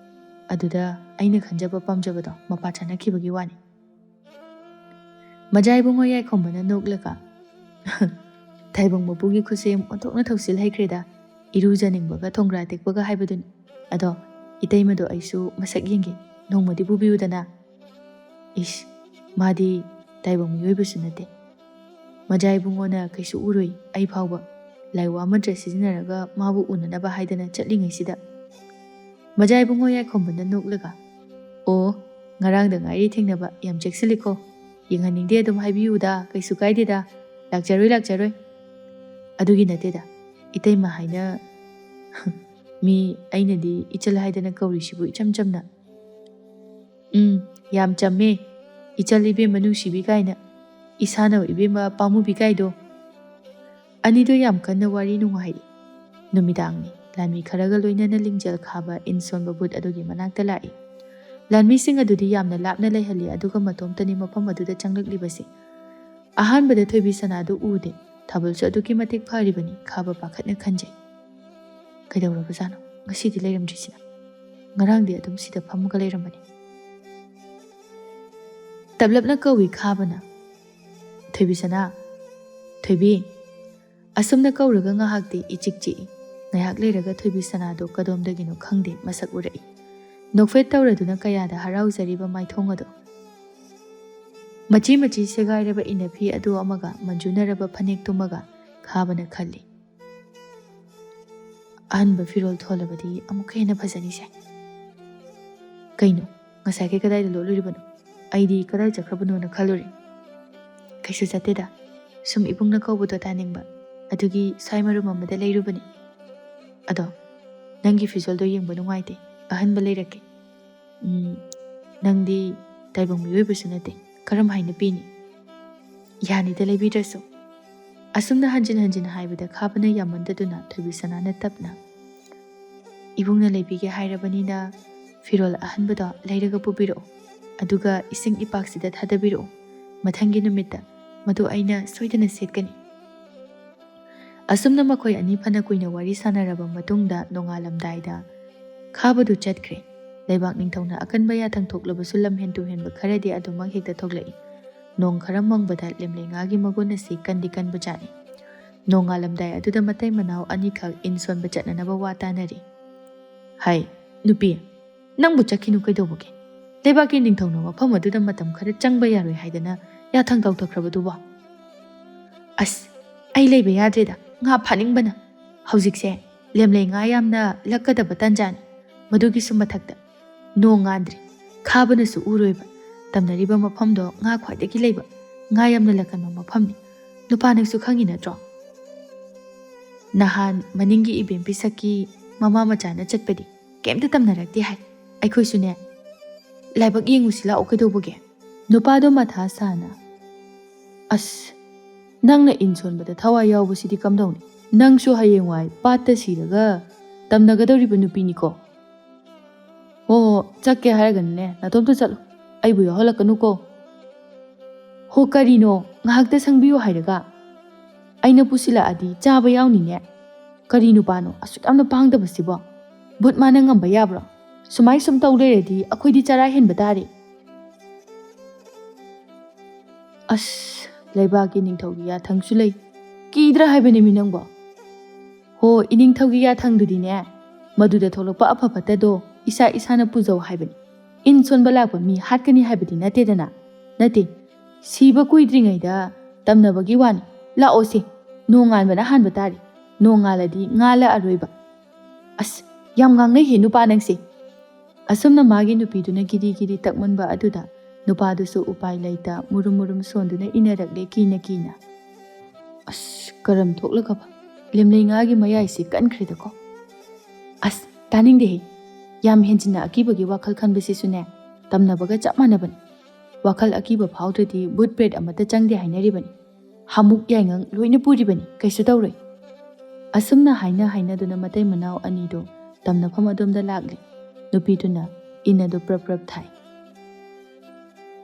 ꯑꯗꯨꯗ ꯑꯩꯅ ꯈꯟꯖꯕ ꯄꯥꯝꯖꯕꯗꯣ ꯃꯄꯥ ꯆꯥꯅꯈꯤꯕꯒꯤ ꯋꯥꯅꯤ꯫" ꯃꯖꯥ ꯏꯕꯨꯡꯉꯣ ꯌꯥꯏꯈꯣꯝꯕꯅ ꯅꯣꯛꯂꯒ, "ꯇꯥꯏꯕꯪ ꯃꯄꯨꯒꯤ ꯈꯨꯠꯁꯦ ꯑꯣꯟꯊꯣꯛꯅ ꯊꯧꯁꯤꯜ ꯍꯩꯈ꯭ꯔꯦꯗ꯫ ꯏꯔꯨꯖꯅꯤꯡꯕꯒ ꯊꯣꯡꯒ꯭ꯔꯥ ꯇꯦꯛꯄꯒ ꯍꯥꯏꯕꯗꯨꯅꯤ꯫ ꯑꯗꯣ ꯏꯇꯩꯃꯗꯣ ꯑꯩꯁꯨ ꯃꯁꯛ ꯌꯦꯡꯒꯦ, ꯅꯣꯡꯃꯗꯤ ꯄꯨꯕꯤꯌꯨꯗꯅ꯫" "ꯏꯁ, ꯃꯥꯗꯤ ꯇꯥꯏꯕꯪ ꯃꯤꯑꯣꯏꯕꯁꯨ ꯅꯠꯇꯦ꯫ ꯃꯖꯥ ꯏꯕꯨꯡꯉꯣꯅ ꯀꯩꯁꯨ ꯎꯔꯣꯏ, ꯑꯩ ꯐꯥꯎꯕ ꯂꯥꯏꯋꯥ ꯃꯟꯇ꯭ꯔ ꯁꯤꯖꯤꯟꯅꯔꯒ ꯃꯥꯕꯨ ꯎꯅꯅꯕ ꯍꯥꯏꯗꯅ ꯆꯠꯂꯤꯉꯩꯁꯤꯗ꯫" ꯃꯖꯥ ꯏꯕꯨꯡꯉꯣ ꯌꯥꯏꯈꯣꯝꯕꯅ ꯅꯣꯛꯂꯒ, "ꯑꯣ, ꯉꯔꯥꯡꯗ ꯉꯥꯏꯔꯤ ꯊꯦꯡꯅꯕ, ꯌꯥꯝ ꯆꯦꯛꯁꯤꯜꯂꯤꯀꯣ꯫ ꯌꯦꯡꯍꯟꯅꯤꯡꯗꯦ ꯑꯗꯨꯝ ꯍꯥꯏꯕꯤꯌꯨꯗ, ꯀꯩꯁꯨ ꯀꯥꯏꯗꯦꯗ꯫ ꯂꯥꯛꯆꯔꯣꯏ, ꯂꯥꯛꯆꯔꯣꯏ꯫ ꯑꯗꯨꯒꯤ ꯅꯠꯇꯦꯗ, ꯏꯇꯩꯃ ꯍꯥꯏꯅ ꯃꯤ ꯑꯩꯅꯗꯤ ꯏꯆꯜ ꯍꯥꯏꯗꯅ ꯀꯧꯔꯤꯁꯤꯕꯨ ꯏꯆꯝ ꯆꯝꯅ꯫" "ꯎꯝ, ꯌꯥꯝ ꯆꯝꯃꯦ꯫ ꯏꯆꯜ ꯏꯕꯦꯝꯃ ꯅꯨꯡꯁꯤꯕꯤ ꯀꯥꯏꯅ, ꯏꯁꯥꯅꯧ ꯏꯕꯦꯝꯃ ꯄꯥꯝꯃꯨꯕꯤ ꯀꯥꯏꯗꯣ꯫" ꯑꯅꯤꯗꯣ ꯌꯥꯝ ꯀꯟꯅ ꯋꯥꯔꯤ ꯅꯨꯡꯉꯥꯏꯔꯤ꯫ ꯅꯨꯃꯤꯗꯥꯡꯅꯤ꯫ ꯂꯥꯟꯃꯤ ꯈꯔꯒ ꯂꯣꯏꯅꯅ ꯂꯤꯡꯖꯦꯜ ꯈꯥꯕ ꯏꯟ ꯁꯣꯟꯕ ꯕꯨꯠ ꯑꯗꯨꯒꯤ ꯃꯅꯥꯛꯇ ꯂꯥꯛꯏ꯫ ꯂꯥꯟꯃꯤꯁꯤꯡ ꯑꯗꯨꯗꯤ ꯌꯥꯝꯅ ꯂꯥꯞꯅ ꯂꯩꯍꯜꯂꯤ, ꯑꯗꯨꯒ ꯃꯇꯣꯝꯇꯅꯤ ꯃꯐꯝ ꯑꯗꯨꯗ ꯆꯪꯂꯛꯂꯤꯕꯁꯤ꯫ ꯑꯍꯥꯟꯕꯗ ꯊꯣꯏꯕꯤ ꯁꯅꯥꯗꯨ ꯎꯗꯦ꯫ ꯊꯥꯕꯜꯁꯨ ꯑꯗꯨꯛꯀꯤ ꯃꯇꯤꯛ ꯐꯔꯤꯕꯅꯤ, ꯈꯥꯕ ꯄꯥꯈꯠꯅ ꯈꯟꯖꯩ꯫ "ꯀꯩꯗꯧꯔꯕꯖꯥꯠꯅꯣ? ꯉꯁꯤꯗꯤ ꯂꯩꯔꯝꯗ꯭ꯔꯤꯁꯤꯅ? ꯉꯔꯥꯡꯗꯤ ꯑꯗꯨꯝ ꯁꯤꯗ ꯐꯝꯃꯒ ꯂꯩꯔꯝꯕꯅꯤ꯫" ꯇꯞꯂꯞꯅ ꯀꯧꯏ ꯈꯥꯕꯅ, "ꯊꯣꯏꯕꯤ ꯁꯅꯥ, ꯊꯣꯏꯕꯤ!" ꯑꯁꯨꯝꯅ ꯀꯧꯔꯒ ꯉꯥꯏꯍꯥꯛꯇꯤ ꯏꯆꯤꯛ ꯆꯤꯛꯏ꯫ ꯉꯥꯏꯍꯥꯛ ꯂꯩꯔꯒ ꯊꯣꯏꯕꯤ ꯁꯅꯥꯗꯣ ꯀꯗꯣꯝꯗꯒꯤꯅꯣ ꯈꯪꯗꯦ ꯃꯁꯛ ꯎꯔꯛꯏ꯫ ꯅꯣꯛꯐꯦꯠ ꯇꯧꯔꯗꯨꯅ ꯀꯌꯥꯗ ꯍꯔꯥꯎꯖꯔꯤꯕ ꯃꯥꯏꯊꯣꯡ ꯑꯗꯣ꯫ ꯃꯆꯤ ꯃꯆꯤ ꯁꯦꯒꯥꯏꯔꯕ ꯏꯅꯐꯤ ꯑꯗꯨ ꯑꯃꯒ ꯃꯟꯖꯨꯅꯔꯕ ꯐꯅꯦꯛꯇꯨꯃꯒ ꯈꯥꯕꯅ ꯈꯜꯂꯤ, "ꯑꯍꯟꯕ ꯐꯤꯔꯣꯜ ꯊꯣꯜꯂꯕꯗꯤ ꯑꯃꯨꯛꯀ ꯍꯦꯟꯅ ꯐꯖꯅꯤꯁꯦ꯫ ꯀꯩꯅꯣ, ꯉꯁꯥꯏꯈꯩ ꯀꯗꯥꯏꯗ ꯂꯣꯠꯂꯨꯔꯤꯕꯅꯣ?" ꯑꯩꯗꯤ ꯀꯗꯥꯏ ꯆꯠꯈ꯭ꯔꯕꯅꯣꯅ ꯈꯜꯂꯨꯔꯦ꯫ "ꯀꯩꯁꯨ ꯆꯠꯇꯦꯗ, ꯁꯨꯝ ꯏꯕꯨꯡꯅ ꯀꯧꯕꯗꯣ ꯇꯥꯅꯤꯡꯕ, ꯑꯗꯨꯒꯤ ꯁ꯭ꯋꯥꯏ ꯃꯔꯨꯝ ꯑꯃꯗ ꯂꯩꯔꯨꯕꯅꯤ꯫ ꯑꯗꯣ ꯅꯪꯒꯤ ꯐꯤꯖꯣꯜꯗꯣ ꯌꯦꯡꯕ ꯅꯨꯡꯉꯥꯏꯇꯦ, ꯑꯍꯟꯕ ꯂꯩꯔꯛꯀꯦ꯫ ꯎꯝ, ꯅꯪꯗꯤ ꯇꯥꯏꯕꯪ ꯃꯤꯑꯣꯏꯕꯁꯨ ꯅꯠꯇꯦ, ꯀꯔꯝ ꯍꯥꯏꯅ ꯄꯤꯅꯤ? ꯌꯥꯅꯤꯗ ꯂꯩꯕꯤꯗ꯭ꯔꯁꯨ꯫" ꯑꯁꯨꯝꯅ ꯍꯟꯖꯤꯟ ꯍꯟꯖꯤꯟ ꯍꯥꯏꯕꯗ ꯈꯥꯕꯅ ꯌꯥꯝꯃꯟꯗꯗꯨꯅ ꯊꯣꯏꯕꯤꯁꯅꯥꯅ ꯇꯞꯅ, "ꯏꯕꯨꯡꯅ ꯂꯩꯕꯤꯒꯦ ꯍꯥꯏꯔꯕꯅꯤꯅ ꯐꯤꯔꯣꯜ ꯑꯍꯟꯕꯗꯣ ꯂꯩꯔꯒ ꯄꯨꯕꯤꯔꯛꯑꯣ, ꯑꯗꯨꯒ ꯏꯁꯤꯡ ꯏꯄꯥꯛꯁꯤꯗ ꯊꯥꯗꯕꯤꯔꯛꯑꯣ꯫ ꯃꯊꯪꯒꯤ ꯅꯨꯃꯤꯠꯇ ꯃꯗꯨ ꯑꯩꯅ ꯁꯣꯏꯗꯅ ꯁꯦꯠꯀꯅꯤ꯫" ꯑꯁꯨꯝꯅ ꯃꯈꯣꯏ ꯑꯅꯤ ꯐꯅ ꯀꯨꯏꯅ ꯋꯥꯔꯤ ꯁꯥꯟꯅꯔꯕ ꯃꯇꯨꯡꯗ ꯅꯣꯡꯉꯥꯜꯂꯝꯗꯥꯏꯗ ꯈꯥꯕꯗꯨ ꯆꯠꯈ꯭ꯔꯦ꯫ ꯂꯩꯕꯥꯛ ꯅꯤꯡꯊꯧꯅ ꯑꯀꯟꯕ ꯌꯥꯊꯪ ꯊꯣꯛꯂꯕꯁꯨ ꯂꯝꯍꯦꯟ ꯇꯨꯍꯦꯟꯕ ꯈꯔꯗꯤ ꯑꯗꯨꯃꯛ ꯍꯦꯛꯇ ꯊꯣꯛꯂꯛꯏ꯫ ꯅꯣꯡ ꯈꯔ ꯃꯪꯕꯗ ꯂꯦꯝꯂꯩ ꯉꯥꯒꯤ ꯃꯒꯨꯟ ꯑꯁꯤ ꯀꯟꯗꯤ ꯀꯟꯕꯖꯥꯠꯅꯤ꯫ ꯅꯣꯡꯉꯥꯜꯂꯝꯗꯥꯏ ꯑꯗꯨꯗ ꯃꯇꯩ ꯃꯅꯥꯎ ꯑꯅꯤꯈꯛ ꯏꯟ ꯁꯣꯟꯕ ꯆꯠꯅꯅꯕ ꯋꯥ ꯇꯥꯅꯔꯤ꯫ "ꯍꯥꯏ, ꯅꯨꯄꯤ, ꯅꯪꯕꯨ ꯆꯠꯈꯤꯅꯨ ꯀꯩꯗꯧꯕꯒꯦ? ꯂꯩꯕꯥꯛꯀꯤ ꯅꯤꯡꯊꯧꯅ ꯃꯐꯝ ꯑꯗꯨꯗ ꯃꯇꯝ ꯈꯔ ꯆꯪꯕ ꯌꯥꯔꯣꯏ ꯍꯥꯏꯗꯅ ꯌꯥꯊꯪ ꯇꯧꯊꯈ꯭ꯔꯕꯗꯨꯕꯣ?" "ꯑꯁ, ꯑꯩ ꯂꯩꯕ ꯌꯥꯗ꯭ꯔꯦꯗ, ꯉꯥ ꯐꯥꯅꯤꯡꯕꯅ꯫ ꯍꯧꯖꯤꯛꯁꯦ ꯂꯦꯝꯂꯩ ꯉꯥ ꯌꯥꯝꯅ ꯂꯛꯀꯗꯕ ꯇꯥꯟꯖꯥꯅꯤ꯫ ꯃꯗꯨꯒꯤꯁꯨ ꯃꯊꯛꯇ ꯅꯣꯡ ꯉꯥꯟꯗ꯭ꯔꯤ, ꯈꯥꯕꯅꯁꯨ ꯎꯔꯣꯏꯕ꯫ ꯇꯝꯅꯔꯤꯕ ꯃꯐꯝꯗꯣ ꯉꯥ ꯈ꯭ꯋꯥꯏꯗꯒꯤ ꯂꯩꯕ, ꯉꯥ ꯌꯥꯝꯅ ꯂꯛꯀꯟꯕ ꯃꯐꯝꯅꯤ꯫ ꯅꯨꯄꯥ ꯅꯪꯁꯨ ꯈꯪꯉꯤ ꯅꯠꯇ꯭ꯔꯣ? ꯅꯍꯥꯟ ꯃꯅꯤꯡꯒꯤ ꯏꯕꯦꯝ ꯄꯤꯁꯛꯀꯤ ꯃꯃꯥ ꯃꯆꯥꯅ ꯆꯠꯄꯗꯤ ꯀꯩꯝꯇ ꯇꯝꯅꯔꯛꯇꯦ ꯍꯥꯏ꯫ ꯑꯩꯈꯣꯏꯁꯨꯅꯦ ꯂꯥꯏꯕꯛ ꯌꯦꯡꯉꯨꯁꯤ ꯂꯥꯛꯑꯣ ꯀꯩꯗꯧꯕꯒꯦ?" ꯅꯨꯄꯥꯗꯣ ꯃꯊꯥ ꯁꯥꯅ, "ꯑꯁ, ꯅꯪꯅ ꯏꯟ ꯁꯣꯟꯕꯗ ꯊꯋꯥꯏ ꯌꯥꯎꯕꯁꯤꯗꯤ ꯀꯝꯗꯧꯅꯤ? ꯅꯪꯁꯨ ꯍꯌꯦꯡꯋꯥꯏ ꯄꯥꯠꯇ ꯁꯤꯔꯒ ꯇꯝꯅꯒꯗꯧꯔꯤꯕ ꯅꯨꯄꯤꯅꯤꯀꯣ꯫ ꯍꯣ, ꯍꯣ, ꯆꯠꯀꯦ ꯍꯥꯏꯔꯒꯅꯅꯦ ꯅꯇꯣꯝꯇ ꯆꯠꯂꯣ, ꯑꯩꯕꯨ ꯌꯥꯎꯍꯜꯂꯛꯀꯅꯨꯀꯣ꯫ ꯍꯣ, ꯀꯔꯤꯅꯣ, ꯉꯥꯏꯍꯥꯛꯇ ꯁꯪꯕꯤꯌꯨ ꯍꯥꯏꯔꯒ? ꯑꯩꯅ ꯄꯨꯁꯤꯜꯂꯛꯑꯗꯤ ꯆꯥꯕ ꯌꯥꯎꯅꯤꯅꯦ꯫ ꯀꯔꯤ ꯅꯨꯄꯥꯅꯣ ꯑꯁꯨꯛ ꯌꯥꯝꯅ ꯄꯥꯡꯗꯕꯁꯤꯕꯣ? ꯚꯨꯠ ꯃꯥꯅ ꯉꯝꯕ ꯌꯥꯕ꯭ꯔꯣ? ꯁꯨꯃꯥꯏ ꯁꯨꯝ ꯇꯧ ꯂꯩꯔꯗꯤ ꯑꯩꯈꯣꯏꯗꯤ ꯆꯔꯥ ꯍꯦꯟꯕ ꯇꯥꯔꯦ꯫" "ꯑꯁ, ꯂꯩꯕꯥꯛꯀꯤ ꯅꯤꯡꯊꯧꯒꯤ ꯌꯥꯊꯪꯁꯨ ꯂꯩ꯫ ꯀꯤꯗ꯭ꯔꯥ ꯍꯥꯏꯕꯅꯦꯃꯤ ꯅꯪꯕꯣ?" "ꯍꯣ, ꯏꯅꯤꯡꯊꯧꯒꯤ ꯌꯥꯊꯪꯗꯨꯗꯤꯅꯦ, ꯃꯗꯨꯗ ꯊꯣꯛꯂꯛꯄ ꯑꯐ ꯐꯠꯇꯗꯣ ꯏꯁꯥ ꯏꯁꯥꯅ ꯄꯨꯖꯧ ꯍꯥꯏꯕꯅꯤ꯫ ꯏꯟ ꯁꯣꯟꯕ ꯂꯥꯛꯄ ꯃꯤ ꯍꯥꯠꯀꯅꯤ ꯍꯥꯏꯕꯗꯤ ꯅꯠꯇꯦꯗꯅ꯫ ꯅꯠꯇꯦ, ꯁꯤꯕ ꯀꯨꯏꯗ꯭ꯔꯤꯉꯩꯗ ꯇꯝꯅꯕꯒꯤ ꯋꯥꯅꯤ꯫ ꯂꯥꯛꯑꯣꯁꯦ, ꯅꯣꯡꯉꯥꯟꯕꯅ ꯍꯥꯟꯕ ꯇꯥꯔꯦ꯫ ꯅꯣꯡꯉꯥꯜꯂꯗꯤ ꯉꯥ ꯂꯛꯑꯔꯣꯏꯕ꯫" "ꯑꯁ, ꯌꯥꯝ ꯉꯥꯡꯅꯩꯍꯦ ꯅꯨꯄꯥ ꯅꯪꯁꯦ꯫" ꯑꯁꯨꯝꯅ ꯃꯥꯒꯤ ꯅꯨꯄꯤꯗꯨꯅ ꯒꯤꯔꯤ ꯒꯤꯔꯤ ꯇꯛꯃꯟꯕ ꯑꯗꯨꯗ ꯅꯨꯄꯥꯗꯨꯁꯨ ꯎꯄꯥꯏ ꯂꯩꯇ ꯃꯨꯔꯨꯝ ꯃꯨꯔꯨꯝ ꯁꯣꯟꯗꯨꯅ ꯏꯟꯅꯔꯛꯂꯦ ꯀꯤꯅ ꯀꯤꯅ꯫ "ꯑꯁ, ꯀꯔꯝ ꯊꯣꯛꯂꯒꯕ? ꯂꯦꯝꯂꯩ ꯉꯥꯒꯤ ꯃꯌꯥꯏꯁꯤ ꯀꯟꯈ꯭ꯔꯦꯗꯀꯣ꯫ ꯑꯁ, ꯇꯥꯅꯤꯡꯗꯦꯍꯦ꯫ ꯌꯥꯝ ꯍꯦꯟꯖꯤꯟꯅ ꯑꯀꯤꯕꯒꯤ ꯋꯥꯈꯜ ꯈꯟꯕꯁꯤꯁꯨꯅꯦ, ꯇꯝꯅꯕꯒ ꯆꯞ ꯃꯥꯟꯅꯕꯅꯤ꯫ ꯋꯥꯈꯜ ꯑꯀꯤꯕ ꯐꯥꯎꯗ꯭ꯔꯗꯤ ꯚꯨꯠ ꯄ꯭ꯔꯦꯠ ꯑꯃꯠꯇ ꯆꯪꯗꯦ ꯍꯥꯏꯅꯔꯤꯕꯅꯤ꯫ ꯍꯥꯃꯨꯛ ꯌꯥꯏꯉꯪ ꯂꯣꯏꯅ ꯄꯨꯔꯤꯕꯅꯤ, ꯀꯩꯁꯨ ꯇꯧꯔꯣꯏ"꯫ ꯑꯁꯨꯝꯅ ꯍꯥꯏꯅ ꯍꯥꯏꯅꯗꯨꯅ ꯃꯇꯩ ꯃꯅꯥꯎ ꯑꯅꯤꯗꯨ ꯇꯝꯅꯐꯝ ꯑꯗꯣꯝꯗ ꯂꯥꯛꯂꯦ꯫ ꯅꯨꯄꯤꯗꯨꯅ ꯏꯟ ꯑꯗꯨ ꯄ꯭ꯔꯞ ꯄ꯭ꯔꯞ ꯊꯥꯏ꯫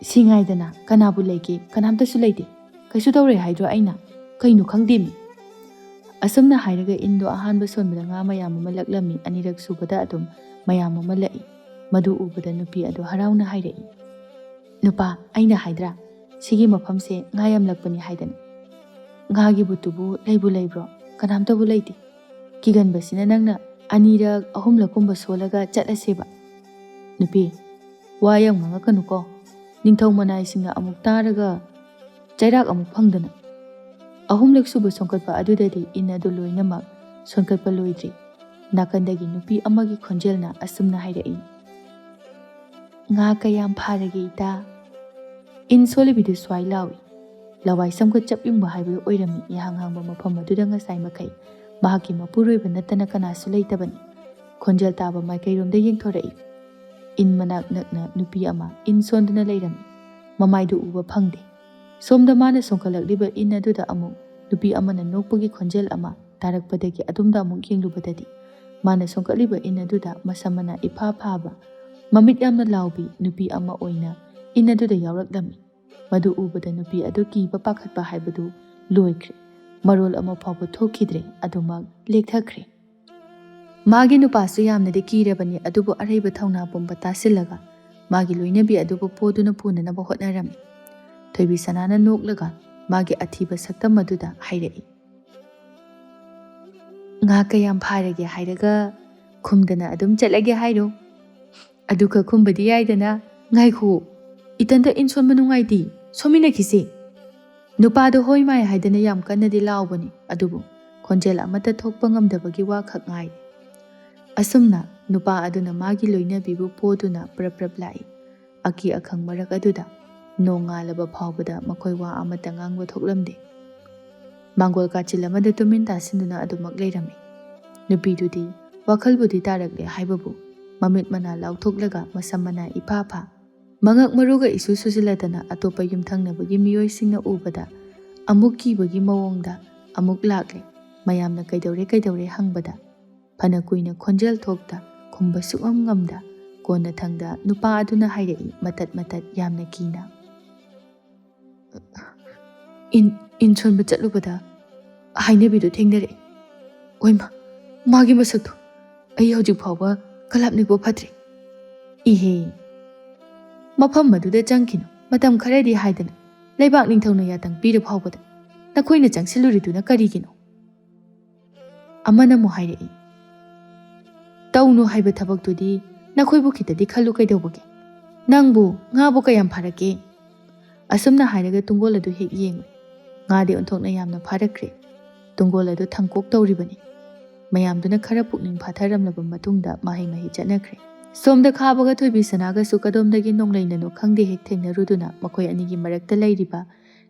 "ꯁꯤ ꯉꯥꯏꯗꯅ, ꯀꯅꯥꯕꯨ ꯂꯩꯒꯦ? ꯀꯅꯥꯝꯇꯁꯨ ꯂꯩꯇꯦ꯫ ꯀꯩꯁꯨ ꯇꯧꯔꯣꯏ ꯍꯥꯏꯗ꯭ꯔꯣ ꯑꯩꯅ? ꯀꯩꯅꯣ ꯈꯪꯗꯦꯃꯤ"꯫ ꯑꯁꯨꯝꯅ ꯍꯥꯏꯔꯒ ꯏꯟꯗꯣ ꯑꯍꯥꯟꯕ ꯁꯣꯟꯕꯗ ꯉꯥ ꯃꯌꯥꯝ ꯑꯃ ꯂꯛꯂꯝꯃꯤ, ꯑꯅꯤꯔꯛ ꯁꯨꯕꯗ ꯑꯗꯨꯝ ꯃꯌꯥꯝ ꯑꯃ ꯂꯛꯏ꯫ ꯃꯗꯨ ꯎꯕꯗ ꯅꯨꯄꯤ ꯑꯗꯨ ꯍꯔꯥꯎꯅ ꯍꯥꯏꯔꯛꯏ, "ꯅꯨꯄꯥ, ꯑꯩꯅ ꯍꯥꯏꯗ꯭ꯔꯥ, ꯁꯤꯒꯤ ꯃꯐꯝꯁꯦ ꯉꯥ ꯌꯥꯝ ꯂꯛꯄꯅꯤ ꯍꯥꯏꯗꯅ? ꯉꯥꯒꯤ ꯚꯨꯠꯇꯨꯕꯨ ꯂꯩꯕꯨ ꯂꯩꯕ꯭ꯔꯣ? ꯀꯅꯥꯝꯇꯕꯨ ꯂꯩꯇꯦ꯫ ꯀꯤꯒꯟꯕꯁꯤꯅ ꯅꯪꯅ ꯑꯅꯤꯔꯛ ꯑꯍꯨꯝꯂꯛꯀꯨꯝꯕ ꯁꯣꯜꯂꯒ ꯆꯠꯂꯁꯦꯕ"꯫ "ꯅꯨꯄꯤ, ꯋꯥ ꯌꯥꯝ ꯉꯥꯡꯉꯛꯀꯅꯨꯀꯣ꯫ ꯅꯤꯡꯊꯧ ꯃꯅꯥꯏꯁꯤꯡꯅ ꯑꯃꯨꯛ ꯇꯥꯔꯒ ꯆꯩꯔꯥꯛ ꯑꯃꯨꯛ ꯐꯪꯗꯅ"꯫ ꯑꯍꯨꯝꯂꯛ ꯁꯨꯕ ꯁꯣꯟꯀꯠꯄ ꯑꯗꯨꯗꯗꯤ ꯏꯟ ꯑꯗꯨ ꯂꯣꯏꯅꯃꯛ ꯁꯣꯟꯀꯠꯄ ꯂꯣꯏꯗ꯭ꯔꯤ꯫ ꯅꯥꯀꯟꯗꯒꯤ ꯅꯨꯄꯤ ꯑꯃꯒꯤ ꯈꯣꯟꯖꯦꯜꯅ ꯑꯁꯨꯝꯅ ꯍꯥꯏꯔꯛꯏ, "ꯉꯥ ꯀꯌꯥꯝ ꯐꯥꯔꯒꯦ, ꯏꯇꯥ?" ꯏꯟ ꯁꯣꯜꯂꯤꯕꯤꯗꯨ ꯁ꯭ꯋꯥꯏ ꯂꯥꯎꯏ꯫ ꯂꯋꯥꯏ ꯁꯝꯒ ꯆꯞ ꯌꯨꯡꯕ ꯍꯥꯏꯕꯗꯨ ꯑꯣꯏꯔꯝꯃꯤ꯫ ꯏꯍꯥꯡ ꯍꯥꯡꯕ ꯃꯐꯝ ꯑꯗꯨꯗ ꯉꯁꯥꯏ ꯃꯈꯩ ꯃꯍꯥꯛꯀꯤ ꯃꯄꯨꯔꯣꯏꯕ ꯅꯠꯇꯅ ꯀꯅꯥꯁꯨ ꯂꯩꯇꯕꯅꯤ꯫ ꯈꯣꯟꯖꯦꯜ ꯇꯥꯕ ꯃꯥꯏꯀꯩꯔꯣꯝꯗ ꯌꯦꯡꯊꯣꯔꯛꯏ꯫ ꯏꯟ ꯃꯅꯥꯛ ꯅꯛꯅ ꯅꯨꯄꯤ ꯑꯃ ꯏꯟ ꯁꯣꯟꯗꯨꯅ ꯂꯩꯔꯝꯃꯤ꯫ ꯃꯃꯥꯏꯗꯨ ꯎꯕ ꯐꯪꯗꯦ꯫ ꯁꯣꯝꯗ ꯃꯥꯅ ꯁꯣꯟꯀꯠꯂꯛꯂꯤꯕ ꯏꯟ ꯑꯗꯨꯗ ꯑꯃꯨꯛ ꯅꯨꯄꯤ ꯑꯃꯅ ꯅꯣꯛꯄꯒꯤ ꯈꯣꯟꯖꯦꯜ ꯑꯃ ꯇꯥꯔꯛꯄꯗꯒꯤ ꯑꯗꯣꯝꯗ ꯑꯃꯨꯛ ꯌꯦꯡꯂꯨꯕꯗꯗꯤ ꯃꯥꯅ ꯁꯣꯟꯀꯠꯂꯤꯕ ꯏꯟ ꯑꯗꯨꯗ ꯃꯁꯝ ꯃꯅꯥ ꯏꯐꯥ ꯐꯥꯕ, ꯃꯃꯤꯠ ꯌꯥꯝꯅ ꯂꯥꯎꯕꯤ ꯅꯨꯄꯤ ꯑꯃ ꯑꯣꯏꯅ ꯏꯟ ꯑꯗꯨꯗ ꯌꯥꯎꯔꯛꯂꯝꯃꯤ꯫ ꯃꯗꯨ ꯎꯕꯗ ꯅꯨꯄꯤ ꯑꯗꯨ ꯀꯤꯕ ꯄꯥꯈꯠꯄ ꯍꯥꯏꯕꯗꯨ ꯂꯣꯏꯈ꯭ꯔꯦ꯫ ꯃꯔꯣꯜ ꯑꯃ ꯐꯥꯎꯕ ꯊꯣꯛꯈꯤꯗ꯭ꯔꯦ꯫ ꯑꯗꯨꯃꯛ ꯂꯦꯛꯊꯈ꯭ꯔꯦ꯫ ꯃꯥꯒꯤ ꯅꯨꯄꯥꯁꯨ ꯌꯥꯝꯅꯗꯤ ꯀꯤꯔꯕꯅꯤ, ꯑꯗꯨꯕꯨ ꯑꯔꯩꯕ ꯊꯧꯅꯥ ꯄꯨꯝꯕ ꯇꯥꯁꯤꯜꯂꯒ ꯃꯥꯒꯤ ꯂꯣꯏꯅꯕꯤ ꯑꯗꯨꯕꯨ ꯄꯣꯗꯨꯅ ꯄꯨꯅꯅꯕ ꯍꯣꯠꯅꯔꯝꯃꯤ꯫ ꯊꯣꯏꯕꯤ ꯁꯅꯥꯅ ꯅꯣꯛꯂꯒ ꯃꯥꯒꯤ ꯑꯊꯤꯕ ꯁꯛꯇꯝ ꯑꯗꯨꯗ ꯍꯥꯏꯔꯛꯏ, "ꯉꯥ ꯀꯌꯥꯝ ꯐꯥꯔꯒꯦ ꯍꯥꯏꯔꯒ ꯈꯨꯝꯗꯅ ꯑꯗꯨꯝ ꯆꯠꯂꯒꯦ ꯍꯥꯏꯔꯣ? ꯑꯗꯨꯒ ꯈꯨꯝꯕꯗꯤ ꯌꯥꯏꯗꯅ꯫ ꯉꯥꯏꯈꯣ, ꯏꯊꯟꯇ ꯏꯟ ꯁꯣꯟꯕ ꯅꯨꯡꯉꯥꯏꯇꯦ, ꯁꯣꯟꯃꯤꯟꯅꯈꯤꯁꯦ"꯫ ꯅꯨꯄꯥꯗꯣ ꯍꯣꯏ ꯃꯥꯏ ꯍꯥꯏꯗꯅ ꯌꯥꯝ ꯀꯟꯅꯗꯤ ꯂꯥꯎꯕꯅꯤ, ꯑꯗꯨꯕꯨ ꯈꯣꯟꯖꯦꯜ ꯑꯃꯠꯇ ꯊꯣꯛꯄ ꯉꯝꯗꯕꯒꯤ ꯋꯥ ꯈꯛ ꯉꯥꯏꯔꯦ꯫ ꯑꯁꯨꯝꯅ ꯅꯨꯄꯥ ꯑꯗꯨꯅ ꯃꯥꯒꯤ ꯂꯣꯏꯅꯕꯤꯕꯨ ꯄꯣꯗꯨꯅ ꯄ꯭ꯔꯞ ꯄ꯭ꯔꯞ ꯂꯥꯛꯏ꯫ ꯑꯀꯤ ꯑꯈꯪ ꯃꯔꯛ ꯑꯗꯨꯗ ꯅꯣꯡꯉꯥꯜꯂꯕ ꯐꯥꯎꯕꯗ ꯃꯈꯣꯏ ꯋꯥ ꯑꯃꯠꯇ ꯉꯥꯡꯕ ꯊꯣꯛꯂꯝꯗꯦ꯫ ꯃꯥꯡꯒꯣꯜ ꯀꯥꯆꯤꯜ ꯑꯃꯗ ꯇꯨꯃꯤꯟ ꯇꯥꯁꯤꯟꯗꯨꯅ ꯑꯗꯨꯃꯛ ꯂꯩꯔꯝꯃꯤ꯫ ꯅꯨꯄꯤꯗꯨꯗꯤ ꯋꯥꯈꯜꯕꯨꯗꯤ ꯇꯥꯔꯛꯂꯦ ꯍꯥꯏꯕꯕꯨ, ꯃꯃꯤꯠ ꯃꯅꯥ ꯂꯥꯎꯊꯣꯛꯂꯒ ꯃꯁꯝ ꯃꯅꯥ ꯏꯐꯥ ꯐꯥ, ꯃꯉꯛ ꯃꯔꯨꯒ ꯏꯁꯨ ꯁꯨꯖꯤꯜꯂꯗꯅ ꯑꯇꯣꯞꯄ ꯌꯨꯝꯊꯪꯅꯕꯒꯤ ꯃꯤꯑꯣꯏꯁꯤꯡꯅ ꯎꯕꯗ ꯑꯃꯨꯛ ꯀꯤꯕꯒꯤ ꯃꯑꯣꯡꯗ ꯑꯃꯨꯛ ꯂꯥꯛꯂꯦ꯫ ꯃꯌꯥꯝꯅ "ꯀꯩꯗꯧꯔꯦ, ꯀꯩꯗꯧꯔꯦ?" ꯍꯪꯕꯗ ꯐꯅ ꯀꯨꯏꯅ ꯈꯣꯟꯖꯦꯜ ꯊꯣꯛꯇ, ꯈꯨꯝꯕ ꯁꯨꯛꯉꯝ ꯉꯝꯗ, ꯀꯣꯟꯅꯊꯪꯗ ꯅꯨꯄꯥ ꯑꯗꯨꯅ ꯍꯥꯏꯔꯛꯏ ꯃꯇꯠ ꯃꯇꯠ, ꯌꯥꯝꯅ ꯀꯤꯅ, "ꯏꯟ, ꯏꯟ ꯁꯣꯟꯕ ꯆꯠꯂꯨꯕꯗ ꯍꯥꯏꯅꯕꯤꯗꯨ ꯊꯦꯡꯅꯔꯛꯏ꯫ ꯑꯣꯏꯃ, ꯃꯥꯒꯤ ꯃꯁꯛꯇꯣ ꯑꯩ ꯍꯧꯖꯤꯛ ꯐꯥꯎꯕ ꯀꯂꯥꯞ ꯅꯤꯛꯄ ꯐꯠꯇ꯭ꯔꯤ꯫ ꯏꯍꯦ, ꯃꯐꯝ ꯑꯗꯨꯗ ꯆꯪꯈꯤꯅꯨ, ꯃꯇꯝ ꯈꯔꯗꯤ ꯍꯥꯏꯗꯅ ꯂꯩꯕꯥꯛ ꯅꯤꯡꯊꯧꯅ ꯌꯥꯇꯪ ꯄꯤꯔ ꯐꯥꯎꯕꯗ ꯅꯈꯣꯏꯅ ꯆꯪꯁꯤꯜꯂꯨꯔꯤꯗꯨꯅ ꯀꯔꯤꯒꯤꯅꯣ?" ꯑꯃꯅ ꯑꯃꯨꯛ ꯍꯥꯏꯔꯛꯏ, "ꯇꯧꯅꯨ ꯍꯥꯏꯕ ꯊꯕꯛꯇꯨꯗꯤ ꯅꯈꯣꯏꯕꯨ ꯈꯤꯇꯗꯤ ꯈꯜꯂꯨ ꯀꯩꯗꯧꯕꯒꯦ? ꯅꯪꯕꯨ ꯉꯥꯕꯨ ꯀꯌꯥꯝ ꯐꯥꯔꯛꯀꯦ?" ꯑꯁꯨꯝꯅ ꯍꯥꯏꯔꯒ ꯇꯨꯡꯒꯣꯜ ꯑꯗꯨ ꯍꯦꯛ ꯌꯦꯡꯂꯨꯏ꯫ ꯉꯥꯗꯤ ꯑꯣꯟꯊꯣꯛꯅ ꯌꯥꯝꯅ ꯐꯥꯔꯛꯈ꯭ꯔꯦ꯫ ꯇꯨꯡꯒꯣꯜ ꯑꯗꯨ ꯊꯪꯀꯣꯛ ꯇꯧꯔꯤꯕꯅꯤ꯫ ꯃꯌꯥꯝꯗꯨꯅ ꯈꯔ ꯄꯨꯛꯅꯤꯡ ꯐꯥꯊꯔꯝꯂꯕ ꯃꯇꯨꯡꯗ ꯃꯍꯩ ꯃꯍꯩ ꯆꯠꯅꯈ꯭ꯔꯦ꯫ ꯁꯣꯝꯗ ꯈꯥꯕꯒ ꯊꯣꯏꯕꯤ ꯁꯅꯥꯒꯁꯨ ꯀꯗꯣꯝꯗꯒꯤ ꯅꯣꯡꯂꯩꯅꯅꯣ ꯈꯪꯗꯦ ꯍꯦꯛ ꯊꯦꯡꯅꯔꯨꯗꯨꯅ ꯃꯈꯣꯏ ꯑꯅꯤꯒꯤ ꯃꯔꯛꯇ ꯂꯩꯔꯤꯕ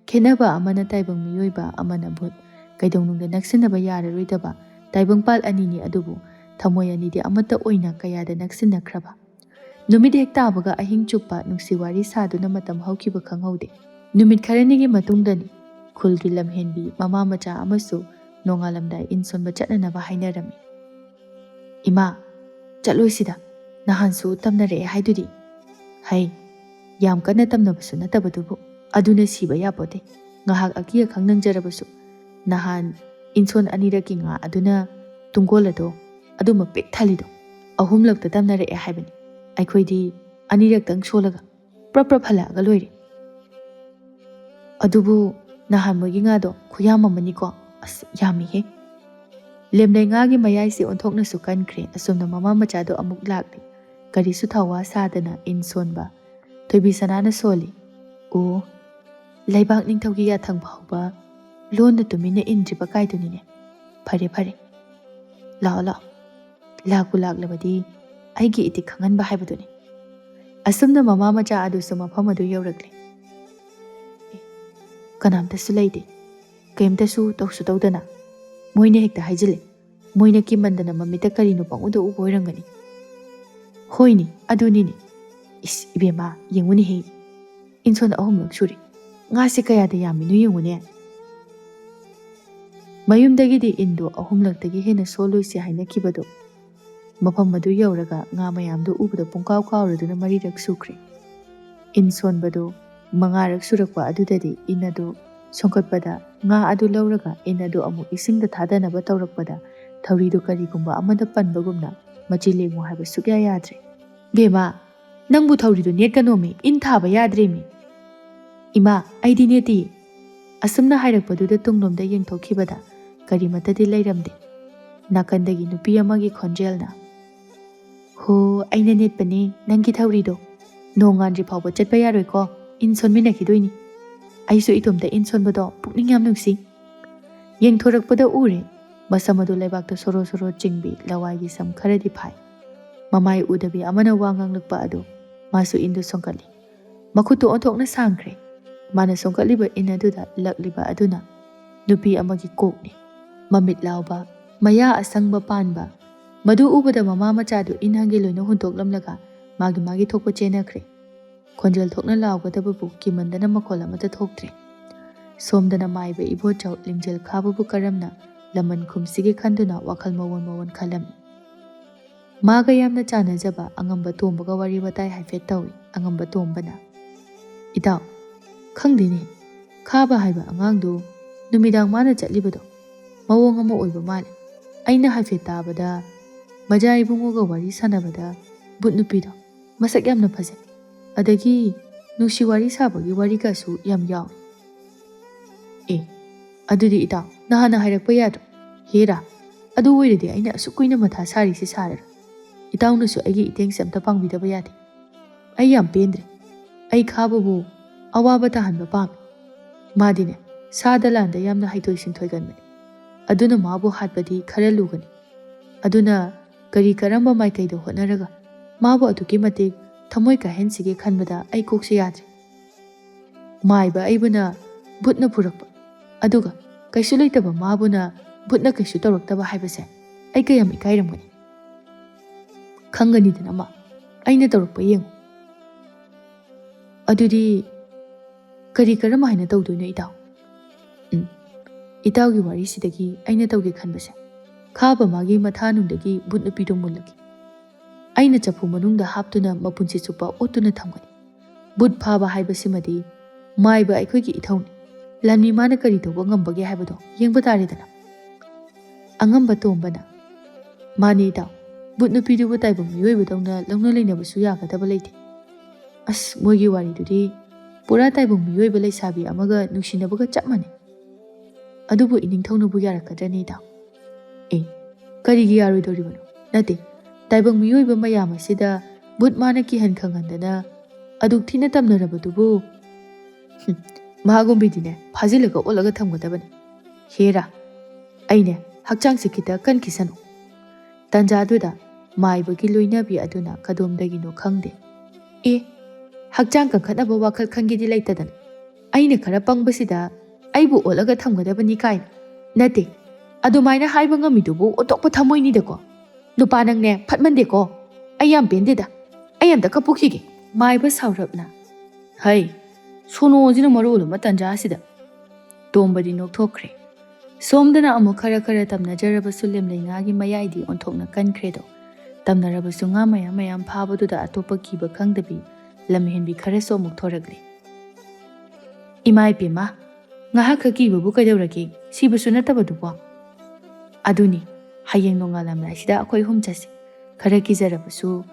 ꯈꯦꯠꯅꯕ ꯑꯃꯅ ꯇꯥꯏꯕꯪ ꯃꯤꯑꯣꯏꯕ, ꯑꯃꯅ ꯚꯨꯠ꯫ ꯀꯩꯗꯧꯅꯨꯡꯗ ꯅꯛꯁꯤꯟꯅꯕ ꯌꯥꯔꯔꯣꯏꯗꯕ ꯇꯥꯏꯕꯪꯄꯥꯜ ꯑꯅꯤꯅꯤ ꯑꯗꯨꯕꯨ ꯊꯃꯣꯏ ꯑꯅꯤꯗꯤ ꯑꯃꯠꯇ ꯑꯣꯏꯅ ꯀꯌꯥꯗ ꯅꯛꯁꯤꯟꯅꯈ꯭ꯔꯕ꯫ ꯅꯨꯃꯤꯠ ꯍꯦꯛ ꯇꯥꯕꯒ ꯑꯍꯤꯡ ꯆꯨꯞꯄ ꯅꯨꯡꯁꯤ ꯋꯥꯔꯤ ꯁꯥꯗꯨꯅ ꯃꯇꯝ ꯍꯧꯈꯤꯕ ꯈꯪꯍꯧꯗꯦ꯫ ꯅꯨꯃꯤꯠ ꯈꯔꯅꯤꯒꯤ ꯃꯇꯨꯡꯗꯅꯤ ꯈꯨꯜꯒꯤ ꯂꯝꯍꯦꯟꯕꯤ ꯃꯃꯥ ꯃꯆꯥ ꯑꯃꯁꯨ ꯅꯣꯡꯉꯥꯜꯂꯝꯗꯥꯏ ꯏꯟ ꯁꯣꯟꯕ ꯆꯠꯅꯅꯕ ꯍꯥꯏꯅꯔꯝꯃꯤ꯫ "ꯏꯃꯥ, ꯆꯠꯂꯣꯏꯁꯤꯗ, ꯅꯍꯥꯟꯁꯨ ꯇꯝꯅꯔꯛꯑꯦ ꯍꯥꯏꯗꯨꯗꯤ?" "ꯍꯩ, ꯌꯥꯝ ꯀꯟꯅ ꯇꯝꯅꯕꯁꯨ ꯅꯠꯇꯕꯗꯨꯕꯨ, ꯑꯗꯨꯅ ꯁꯤꯕ ꯌꯥꯄꯣꯠꯇꯦ꯫ ꯉꯥꯏꯍꯥꯛ ꯑꯀꯤ ꯑꯈꯪ ꯅꯪꯖꯔꯕꯁꯨ, ꯅꯍꯥꯟ ꯏꯟꯁꯣꯟ ꯑꯅꯤꯔꯛꯀꯤ ꯉꯥ ꯑꯗꯨꯅ ꯇꯨꯡꯒꯣꯜ ꯑꯗꯣ ꯑꯗꯨꯃ ꯄꯤꯛ ꯊꯜꯂꯤꯗꯣ, ꯑꯍꯨꯝꯂꯛꯇ ꯇꯝꯅꯔꯛꯑꯦ ꯍꯥꯏꯕꯅꯤ꯫ ꯑꯩꯈꯣꯏꯗꯤ ꯑꯅꯤꯔꯛꯇꯪ ꯁꯣꯜꯂꯒ ꯄ꯭ꯔꯞ ꯄ꯭ꯔꯞ ꯍꯜꯂꯛꯑꯒ ꯂꯣꯏꯔꯦ꯫ ꯑꯗꯨꯕꯨ ꯅꯍꯥꯟ ꯃꯣꯏꯒꯤ ꯉꯥꯗꯣ ꯈꯨꯌꯥꯝ ꯑꯃꯅꯤꯀꯣ, ꯑꯁ, ꯌꯥꯝꯃꯤꯍꯦ!" ꯂꯦꯝꯂꯩ ꯉꯥꯒꯤ ꯃꯌꯥꯏꯁꯦ ꯑꯣꯟꯊꯣꯛꯅꯁꯨ ꯀꯟꯈ꯭ꯔꯦ꯫ ꯑꯁꯣꯝꯗ ꯃꯃꯥ ꯃꯆꯥꯗꯣ ꯑꯃꯨꯛ ꯂꯥꯛꯂꯦ꯫ ꯀꯔꯤꯁꯨ ꯊꯧꯋꯥ ꯁꯥꯗꯅ ꯏꯟ ꯁꯣꯟꯕ꯫ ꯊꯣꯏꯕꯤ ꯁꯅꯥꯅ ꯁꯣꯜꯂꯤ꯫ "ꯑꯣ, ꯂꯩꯕꯥꯛ ꯅꯤꯡꯊꯧꯒꯤ ꯌꯥꯊꯪ ꯐꯥꯎꯕ ꯂꯣꯟꯅ ꯇꯨꯃꯤꯟꯅ ꯏꯟꯗ꯭ꯔꯤꯕ ꯀꯥꯏꯗꯨꯅꯤꯅꯦ꯫ ꯐꯔꯦ, ꯐꯔꯦ꯫ ꯂꯥꯛꯑꯣ, ꯂꯥꯛꯑꯣ꯫ ꯂꯥꯛꯄꯨ ꯂꯥꯛꯂꯕꯗꯤ ꯑꯩꯒꯤ ꯏꯇꯤꯛ ꯈꯪꯍꯟꯕ ꯍꯥꯏꯕꯗꯨꯅꯤ꯫" ꯑꯁꯨꯝꯅ ꯃꯃꯥ ꯃꯆꯥ ꯑꯗꯨꯁꯨ ꯃꯐꯝ ꯑꯗꯨ ꯌꯧꯔꯛꯂꯦ꯫ ꯑꯦ, ꯀꯅꯥꯝꯇꯁꯨ ꯂꯩꯇꯦ꯫ ꯀꯩꯝꯇꯁꯨ ꯇꯧꯁꯨ ꯇꯧꯗꯅ꯫ ꯃꯣꯏꯅ ꯍꯦꯛꯇ ꯍꯥꯏꯖꯤꯜꯂꯦ꯫ ꯃꯣꯏꯅ ꯀꯤꯃꯟꯗꯅ ꯃꯃꯤꯠꯇ ꯀꯔꯤꯅꯣ ꯄꯪꯎꯗ ꯎꯕ ꯑꯣꯏꯔꯝꯒꯅꯤ꯫ ꯍꯣꯏꯅꯦ, ꯑꯗꯨꯅꯤꯅꯦ꯫ ꯏꯁ, ꯏꯕꯦꯝꯃ, ꯌꯦꯡꯉꯨꯅꯦꯍꯦ꯫ ꯏꯟꯁꯣꯟ ꯑꯍꯨꯝꯂꯛ ꯁꯨꯔꯦ꯫ ꯉꯥꯁꯦ ꯀꯌꯥꯗ ꯌꯥꯝꯃꯤꯅꯣ ꯌꯦꯡꯉꯨꯅꯦ꯫ ꯃꯌꯨꯝꯗꯒꯤꯗꯤ ꯏꯟꯗꯣ ꯑꯍꯨꯝꯂꯛꯇꯒꯤ ꯍꯦꯟꯅ ꯁꯣꯜꯂꯣꯏꯁꯦ ꯍꯥꯏꯅꯈꯤꯕꯗꯣ, ꯃꯐꯝ ꯑꯗꯨ ꯌꯧꯔꯒ ꯉꯥ ꯃꯌꯥꯝꯗꯨ ꯎꯕꯗ ꯄꯨꯡꯀꯥꯎ ꯀꯥꯎꯔꯗꯨꯅ ꯃꯔꯤꯔꯛ ꯁꯨꯈ꯭ꯔꯦ꯫ ꯏꯟ ꯁꯣꯟꯕꯗꯨ ꯃꯉꯥꯔꯛ ꯁꯨꯔꯛꯄ ꯑꯗꯨꯗꯗꯤ ꯏꯟ ꯑꯗꯨ ꯁꯣꯟꯒꯠꯄꯗ, ꯉꯥ ꯑꯗꯨ ꯂꯧꯔꯒ ꯏꯟ ꯑꯗꯨ ꯑꯃꯨꯛ ꯏꯁꯤꯡꯗ ꯊꯥꯗꯅꯕ ꯇꯧꯔꯛꯄꯗ, ꯊꯧꯔꯤꯗꯨ ꯀꯔꯤꯒꯨꯝꯕ ꯑꯃꯗ ꯄꯟꯕꯒꯨꯝꯅ ꯃꯆꯤ ꯂꯦꯡꯉꯨ ꯍꯥꯏꯕ ꯁꯨꯛꯌꯥ ꯌꯥꯗ꯭ꯔꯦ꯫ "ꯕꯦꯝꯃ, ꯅꯪꯕꯨ ꯊꯧꯔꯤꯗꯨ ꯅꯦꯠꯀꯅꯣꯃꯤ, ꯏꯟ ꯊꯥꯕ ꯌꯥꯗ꯭ꯔꯦꯃꯤ꯫" "ꯏꯃꯥ, ꯑꯩꯗꯤ ꯅꯦꯠꯇꯤꯌꯦ꯫" ꯑꯁꯨꯝꯅ ꯍꯥꯏꯔꯛꯄꯗꯨꯗ ꯇꯨꯡꯂꯣꯝꯗ ꯌꯦꯡꯊꯣꯛꯈꯤꯕꯗ ꯀꯔꯤꯃꯠꯇꯗꯤ ꯂꯩꯔꯝꯗꯦ꯫ ꯅꯥꯀꯟꯗꯒꯤ ꯅꯨꯄꯤ ꯑꯃꯒꯤ ꯈꯣꯟꯖꯦꯜꯅ, "ꯍꯣ, ꯑꯩꯅ ꯅꯦꯠꯄꯅꯦ ꯅꯪꯒꯤ ꯊꯧꯔꯤꯗꯣ꯫ ꯅꯣꯡꯉꯥꯟꯗ꯭ꯔꯤ ꯐꯥꯎꯕ ꯆꯠꯄ ꯌꯥꯔꯣꯏꯀꯣ, ꯏꯟ ꯁꯣꯟꯃꯤꯟꯅꯈꯤꯗꯣꯏꯅꯤ꯫ ꯑꯩꯁꯨ ꯏꯇꯣꯝꯇ ꯏꯟ ꯁꯣꯟꯕꯗꯣ ꯄꯨꯛꯅꯤꯡ ꯌꯥꯝ ꯅꯨꯡꯁꯤ꯫" ꯌꯦꯡꯊꯣꯔꯛꯄꯗ ꯎꯔꯦ, ꯃꯁꯝ ꯑꯗꯨ ꯂꯩꯕꯥꯛꯇ ꯁꯣꯔꯣ ꯁꯣꯔꯣ ꯆꯤꯡꯕꯤ ꯂꯋꯥꯏꯒꯤ ꯁꯝ ꯈꯔꯗꯤ ꯐꯥꯏ꯫ ꯃꯃꯥꯏ ꯎꯗꯕꯤ ꯑꯃꯅ ꯋꯥ ꯉꯥꯡꯂꯛꯄ ꯑꯗꯨ ꯃꯥꯁꯨ ꯏꯟꯗꯨ ꯁꯣꯟꯒꯠꯂꯤ꯫ ꯃꯈꯨꯠꯇꯨ ꯑꯣꯟꯊꯣꯛꯅ ꯁꯥꯡꯈ꯭ꯔꯦ꯫ ꯃꯥꯅ ꯁꯣꯟꯒꯠꯂꯤꯕ ꯏꯟ ꯑꯗꯨꯗ ꯂꯛꯂꯤꯕ ꯑꯗꯨꯅ ꯅꯨꯄꯤ ꯑꯃꯒꯤ ꯀꯣꯛꯅꯤ꯫ ꯃꯃꯤꯠ ꯂꯥꯎꯕ, ꯃꯌꯥ ꯑꯁꯪꯕ ꯄꯥꯟꯕ꯫ ꯃꯗꯨ ꯎꯕꯗ ꯃꯃꯥ ꯃꯆꯥꯗꯨ ꯏꯟ ꯍꯪꯒꯦ ꯂꯣꯏꯅ ꯍꯨꯟꯗꯣꯛꯂꯝꯂꯒ ꯃꯥꯒꯤ ꯃꯥꯒꯤ ꯊꯣꯛꯄ ꯆꯦꯟꯅꯈ꯭ꯔꯦ꯫ ꯈꯣꯟꯖꯦꯜ ꯊꯣꯛꯅ ꯂꯥꯎꯒꯗꯕꯕꯨ ꯀꯤꯃꯟꯗꯅ ꯃꯈꯣꯜ ꯑꯃꯠꯇ ꯊꯣꯛꯇ꯭ꯔꯦ꯫ ꯁꯣꯝꯗꯅ ꯃꯥꯏꯕ ꯏꯕꯣꯆꯧ ꯂꯤꯡꯖꯦꯜ ꯈꯥꯕꯕꯨ ꯀꯔꯝꯅ ꯂꯃꯟ ꯈꯨꯝꯁꯤꯒꯦ ꯈꯟꯗꯨꯅ ꯋꯥꯈꯜ ꯃꯑꯣꯟ ꯃꯑꯣꯟ ꯈꯜꯂꯝꯃꯤ꯫ ꯃꯥꯒ ꯌꯥꯝꯅ ꯆꯥꯟꯅꯖꯕ ꯑꯉꯝꯕ ꯇꯣꯝꯕꯒ ꯋꯥꯔꯤ ꯋꯥꯇꯥꯏ ꯍꯥꯏꯐꯦꯠ ꯇꯧꯏ꯫ ꯑꯉꯝꯕ ꯇꯣꯝꯕꯅ, "ꯏꯇꯥꯎ, ꯈꯪꯗꯦꯅꯦ, ꯈꯥꯕ ꯍꯥꯏꯕ ꯑꯉꯥꯡꯗꯨ ꯅꯨꯃꯤꯗꯥꯡ ꯃꯥꯅ ꯆꯠꯂꯤꯕꯗꯣ ꯃꯑꯣꯡ ꯑꯃ ꯑꯣꯏꯕ ꯃꯥꯜꯂꯦ꯫ ꯑꯩꯅ ꯍꯥꯏꯐꯦꯠ ꯇꯥꯕꯗ ꯃꯖꯥ ꯏꯕꯨꯡꯉꯣꯒ ꯋꯥꯔꯤ ꯁꯥꯟꯅꯕꯗ ꯕꯨꯠ ꯅꯨꯄꯤꯗꯣ ꯃꯁꯛ ꯌꯥꯝꯅ ꯐꯖꯩ꯫ ꯑꯗꯒꯤ ꯅꯨꯡꯁꯤ ꯋꯥꯔꯤ ꯁꯥꯕꯒꯤ ꯋꯥꯔꯤꯒꯁꯨ ꯌꯥꯝ ꯌꯥꯎꯏ꯫" "ꯑꯦ, ꯑꯗꯨꯗꯤ ꯏꯇꯥꯎ ꯅꯍꯥꯟꯅ ꯍꯥꯏꯔꯛꯄ ꯌꯥꯗ꯭ꯔꯣ? ꯍꯦꯔꯥ, ꯑꯗꯨ ꯑꯣꯏꯔꯗꯤ ꯑꯩꯅ ꯑꯁꯨꯛ ꯀꯨꯏꯅ ꯃꯊꯥ ꯁꯥꯔꯤꯁꯤ ꯁꯥꯔꯔꯣꯏ꯫ ꯏꯇꯥꯎꯅꯁꯨ ꯑꯩꯒꯤ ꯏꯇꯦꯡꯁꯦ ꯑꯝꯇ ꯄꯥꯡꯕꯤꯗꯕ ꯌꯥꯗꯦ꯫ ꯑꯩ ꯌꯥꯝ ꯄꯦꯟꯗ꯭ꯔꯦ꯫ ꯑꯩ ꯈꯥꯕꯕꯨ ꯑꯋꯥꯕ ꯇꯥꯍꯟꯕ ꯄꯥꯝꯃꯤ꯫ ꯃꯥꯗꯤꯅꯦ, ꯁꯥꯗ ꯂꯥꯟꯗ ꯌꯥꯝꯅ ꯍꯩꯊꯣꯏ ꯁꯤꯡꯊꯣꯏꯒꯟꯕꯅꯤ꯫ ꯑꯗꯨꯅ ꯃꯥꯕꯨ ꯍꯥꯠꯄꯗꯤ ꯈꯔ ꯂꯨꯒꯅꯤ꯫ ꯑꯗꯨꯅ ꯀꯔꯤ ꯀꯔꯝꯕ ꯃꯥꯏꯀꯩꯗ ꯍꯣꯠꯅꯔꯒ ꯃꯥꯕꯨ ꯑꯗꯨꯛꯀꯤ ꯃꯇꯤꯛ ꯊꯃꯣꯏ ꯀꯥꯏꯍꯟꯁꯤꯒꯦ ꯈꯟꯕꯗ ꯑꯩ ꯀꯣꯛꯁꯦ ꯌꯥꯗ꯭ꯔꯦ꯫ ꯃꯥꯏꯕ ꯑꯩꯕꯨꯅ ꯚꯨꯠꯅ ꯐꯨꯔꯛꯄ, ꯑꯗꯨꯒ ꯀꯩꯁꯨ ꯂꯩꯇꯕ ꯃꯥꯕꯨꯅ ꯚꯨꯠꯅ ꯀꯩꯁꯨ ꯇꯧꯔꯛꯇꯕ ꯍꯥꯏꯕꯁꯦ ꯑꯩ ꯀꯌꯥꯝ ꯏꯀꯥꯏꯔꯝꯒꯅꯤ꯫ ꯈꯪꯒꯅꯤꯗꯅ ꯃꯥ, ꯑꯩꯅ ꯇꯧꯔꯛꯄ ꯌꯦꯡꯉꯨ꯫ ꯑꯗꯨꯗꯤ ꯀꯔꯤ ꯀꯔꯝ ꯍꯥꯏꯅ ꯇꯧꯗꯣꯏꯅꯣ ꯏꯇꯥꯎ? ꯎꯝ, ꯏꯇꯥꯎꯒꯤ ꯋꯥꯔꯤꯁꯤꯗꯒꯤ ꯑꯩꯅ ꯇꯧꯒꯦ ꯈꯟꯕꯁꯦ, ꯈꯥꯕ ꯃꯥꯒꯤ ꯃꯊꯥꯅꯨꯡꯗꯒꯤ ꯚꯨꯠ ꯅꯨꯄꯤꯗꯨ ꯃꯨꯜꯂꯒꯦ꯫ ꯑꯩꯅ ꯆꯐꯨ ꯃꯅꯨꯡꯗ ꯍꯥꯞꯇꯨꯅ ꯃꯄꯨꯟꯁꯤ ꯆꯨꯞꯄ ꯑꯣꯠꯇꯨꯅ ꯊꯝꯒꯅꯤ꯫ ꯚꯨꯠ ꯐꯥꯕ ꯍꯥꯏꯕꯁꯤꯃꯗꯤ ꯃꯥꯏꯕ ꯑꯩꯈꯣꯏꯒꯤ ꯏꯊꯧꯅꯤ꯫ ꯂꯥꯟꯃꯤ ꯃꯥꯅ ꯀꯔꯤ ꯇꯧꯕ ꯉꯝꯕꯒꯦ ꯍꯥꯏꯕꯗꯣ ꯌꯦꯡꯕ ꯇꯥꯔꯦꯗꯅ꯫ ꯑꯉꯝꯕ ꯇꯣꯝꯕꯅ, "ꯃꯥꯅꯦ ꯏꯇꯥꯎ, ꯚꯨꯠ ꯅꯨꯄꯤꯗꯨꯕꯨ ꯇꯥꯏꯕꯪ ꯃꯤꯑꯣꯏꯕꯗꯧꯅ ꯂꯧꯅ ꯂꯩꯅꯕꯁꯨ ꯌꯥꯒꯗꯕ ꯂꯩꯇꯦ꯫ ꯑꯁ, ꯃꯣꯏꯒꯤ ꯋꯥꯔꯤꯗꯨꯗꯤ ꯄꯨꯔꯥ ꯇꯥꯏꯕꯪ ꯃꯤꯑꯣꯏꯕ ꯂꯩꯁꯥꯕꯤ ꯑꯃꯒ ꯅꯨꯡꯁꯤꯅꯕꯒ ꯆꯞ ꯃꯥꯟꯅꯩ꯫ ꯑꯗꯨꯕꯨ ꯏꯅꯤꯡꯊꯧꯅꯕꯨ ꯌꯥꯔꯛꯀꯗ꯭ꯔꯅꯦ ꯏꯇꯥꯎ?" "ꯑꯦ, ꯀꯔꯤꯒꯤ ꯌꯥꯔꯣꯏꯗꯧꯔꯤꯕꯅꯣ? ꯅꯠꯇꯦ, ꯇꯥꯏꯕꯪ ꯃꯤꯑꯣꯏꯕ ꯃꯌꯥꯝ ꯑꯁꯤꯗ ꯚꯨꯠ ꯃꯥꯅ ꯀꯤꯍꯟ ꯈꯪꯍꯟꯗꯅ ꯑꯗꯨꯛ ꯊꯤꯅ ꯇꯝꯅꯔꯕꯗꯨꯕꯨ, ꯍꯨꯝ, ꯃꯍꯥꯒꯨꯝꯕꯤꯗꯤꯅꯦ ꯐꯥꯖꯤꯜꯂꯒ ꯑꯣꯠꯂꯒ ꯊꯝꯒꯗꯕꯅꯤ꯫ ꯍꯦꯔꯥ, ꯑꯩꯅꯦ ꯍꯛꯆꯥꯡꯁꯦ ꯈꯤꯇ ꯀꯟꯈꯤꯁꯅꯨ꯫" ꯇꯟꯖꯥꯗꯨꯗ ꯃꯥꯏꯕꯒꯤ ꯂꯣꯏꯅꯕꯤ ꯑꯗꯨꯅ ꯀꯗꯣꯝꯗꯒꯤꯅꯣ ꯈꯪꯗꯦ, "ꯑꯦ, ꯍꯛꯆꯥꯡ ꯀꯟꯈꯠꯅꯕ ꯋꯥꯈꯜ ꯈꯟꯒꯦꯗꯤ ꯂꯩꯇꯗꯅ ꯑꯩꯅ ꯈꯔ ꯄꯪꯕꯁꯤꯗ ꯑꯩꯕꯨ ꯑꯣꯠꯂꯒ ꯊꯝꯒꯗꯕꯅꯤ ꯀꯥꯏꯅ? ꯅꯠꯇꯦ, ꯑꯗꯨꯃꯥꯏꯅ ꯍꯥꯏꯕ ꯉꯝꯃꯤꯗꯨꯕꯨ ꯑꯣꯟꯊꯣꯛꯄ ꯊꯃꯣꯏꯅꯤꯗꯀꯣ꯫ ꯅꯨꯄꯥ ꯅꯪꯅꯦ ꯐꯠꯃꯟꯗꯦꯀꯣ꯫ ꯑꯩ ꯌꯥꯝ ꯄꯦꯟꯗꯦꯗ꯫ ꯑꯩ ꯑꯝꯇ ꯀꯞꯄꯨꯈꯤꯒꯦ꯫" ꯃꯥꯏꯕ ꯁꯥꯎꯔꯞꯅ, "ꯍꯩ, ꯁꯣꯅꯣꯁꯤꯅ ꯃꯔꯣꯜ ꯑꯃ ꯇꯟꯖꯥꯁꯤꯗ꯫" ꯇꯣꯝꯕꯗꯤ ꯅꯣꯛꯊꯣꯛꯈ꯭ꯔꯦ꯫ ꯁꯣꯝꯗꯅ ꯑꯃꯨꯛ ꯈꯔ ꯈꯔ ꯇꯝꯅꯖꯔꯕꯁꯨ ꯂꯦꯝꯂꯩ ꯉꯥꯒꯤ ꯃꯌꯥꯏꯗꯤ ꯑꯣꯟꯊꯣꯛꯅ ꯀꯟꯈ꯭ꯔꯦꯗꯣ꯫ ꯇꯝꯅꯔꯕꯁꯨ ꯉꯥ ꯃꯌꯥꯝ ꯃꯌꯥꯝ ꯐꯥꯕꯗꯨꯗ ꯑꯇꯣꯞꯄ ꯀꯤꯕ ꯈꯪꯗꯕꯤ ꯂꯝꯍꯦꯟꯕꯤ ꯈꯔꯁꯨ ꯑꯃꯨꯛ ꯊꯣꯔꯛꯂꯦ꯫ "ꯏꯃꯥ ꯏꯄꯦꯝꯃ, ꯉꯥꯏꯍꯥꯛꯈꯛ ꯀꯤꯕꯕꯨ ꯀꯩꯗꯧꯔꯒꯦ? ꯁꯤꯕꯁꯨ ꯅꯠꯇꯕꯗꯨꯕꯣ?" "ꯑꯗꯨꯅꯤ, ꯍꯌꯦꯡ ꯅꯣꯡꯉꯥꯜꯂꯝꯗꯥꯏꯁꯤꯗ ꯑꯩꯈꯣꯏ ꯑꯍꯨꯝ ꯆꯠꯁꯤ꯫ ꯈꯔ ꯀꯤꯖꯔꯕꯁꯨ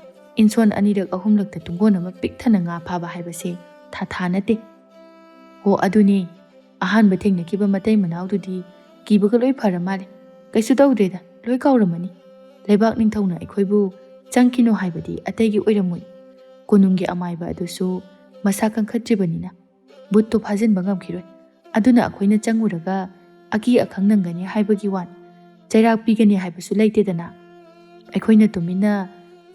ꯏꯟꯁꯣꯟ ꯑꯅꯤꯔꯛ ꯑꯍꯨꯝꯂꯛꯇ ꯇꯨꯡꯒꯣꯟ ꯑꯃ ꯄꯤꯛ ꯊꯟꯅ ꯉꯥ ꯐꯥꯕ ꯍꯥꯏꯕꯁꯦ ꯊꯥ ꯊꯥ ꯅꯠꯇꯦ꯫" "ꯑꯣ, ꯑꯗꯨꯅꯤ, ꯑꯍꯥꯟꯕ ꯊꯦꯡꯅꯈꯤꯕ ꯃꯇꯩ ꯃꯅꯥꯎꯗꯨꯗꯤ ꯀꯤꯕꯒ ꯂꯣꯏ ꯐꯔ ꯃꯥꯜꯂꯦ꯫ ꯀꯩꯁꯨ ꯇꯧꯗ꯭ꯔꯦꯗ, ꯂꯣꯏ ꯀꯥꯎꯔꯝꯃꯅꯤ꯫ ꯂꯩꯕꯥꯛ ꯅꯤꯡꯊꯧꯅ ꯑꯩꯈꯣꯏꯕꯨ ꯆꯪꯈꯤꯅꯣ ꯍꯥꯏꯕꯗꯤ ꯑꯇꯩꯒꯤ ꯑꯣꯏꯔꯝꯃꯣꯏ꯫ ꯀꯣꯅꯨꯡꯒꯤ ꯑꯃꯥꯏꯕ ꯑꯗꯨꯁꯨ ꯃꯁꯥ ꯀꯟꯈꯠꯇ꯭ꯔꯤꯕꯅꯤꯅ ꯚꯨꯠꯇꯣ ꯐꯥꯖꯤꯟꯕ ꯉꯝꯈꯤꯔꯣꯏ꯫ ꯑꯗꯨꯅ ꯑꯩꯈꯣꯏꯅ ꯆꯪꯉꯨꯔꯒ ꯑꯀꯤ ꯑꯈꯪ ꯅꯪꯒꯅꯤ ꯍꯥꯏꯕꯒꯤ ꯋꯥꯅꯤ꯫ ꯆꯩꯔꯥꯛ ꯄꯤꯒꯅꯤ ꯍꯥꯏꯕꯁꯨ ꯂꯩꯇꯦꯗꯅ꯫ ꯑꯩꯈꯣꯏꯅ ꯇꯨꯃꯤꯟꯅ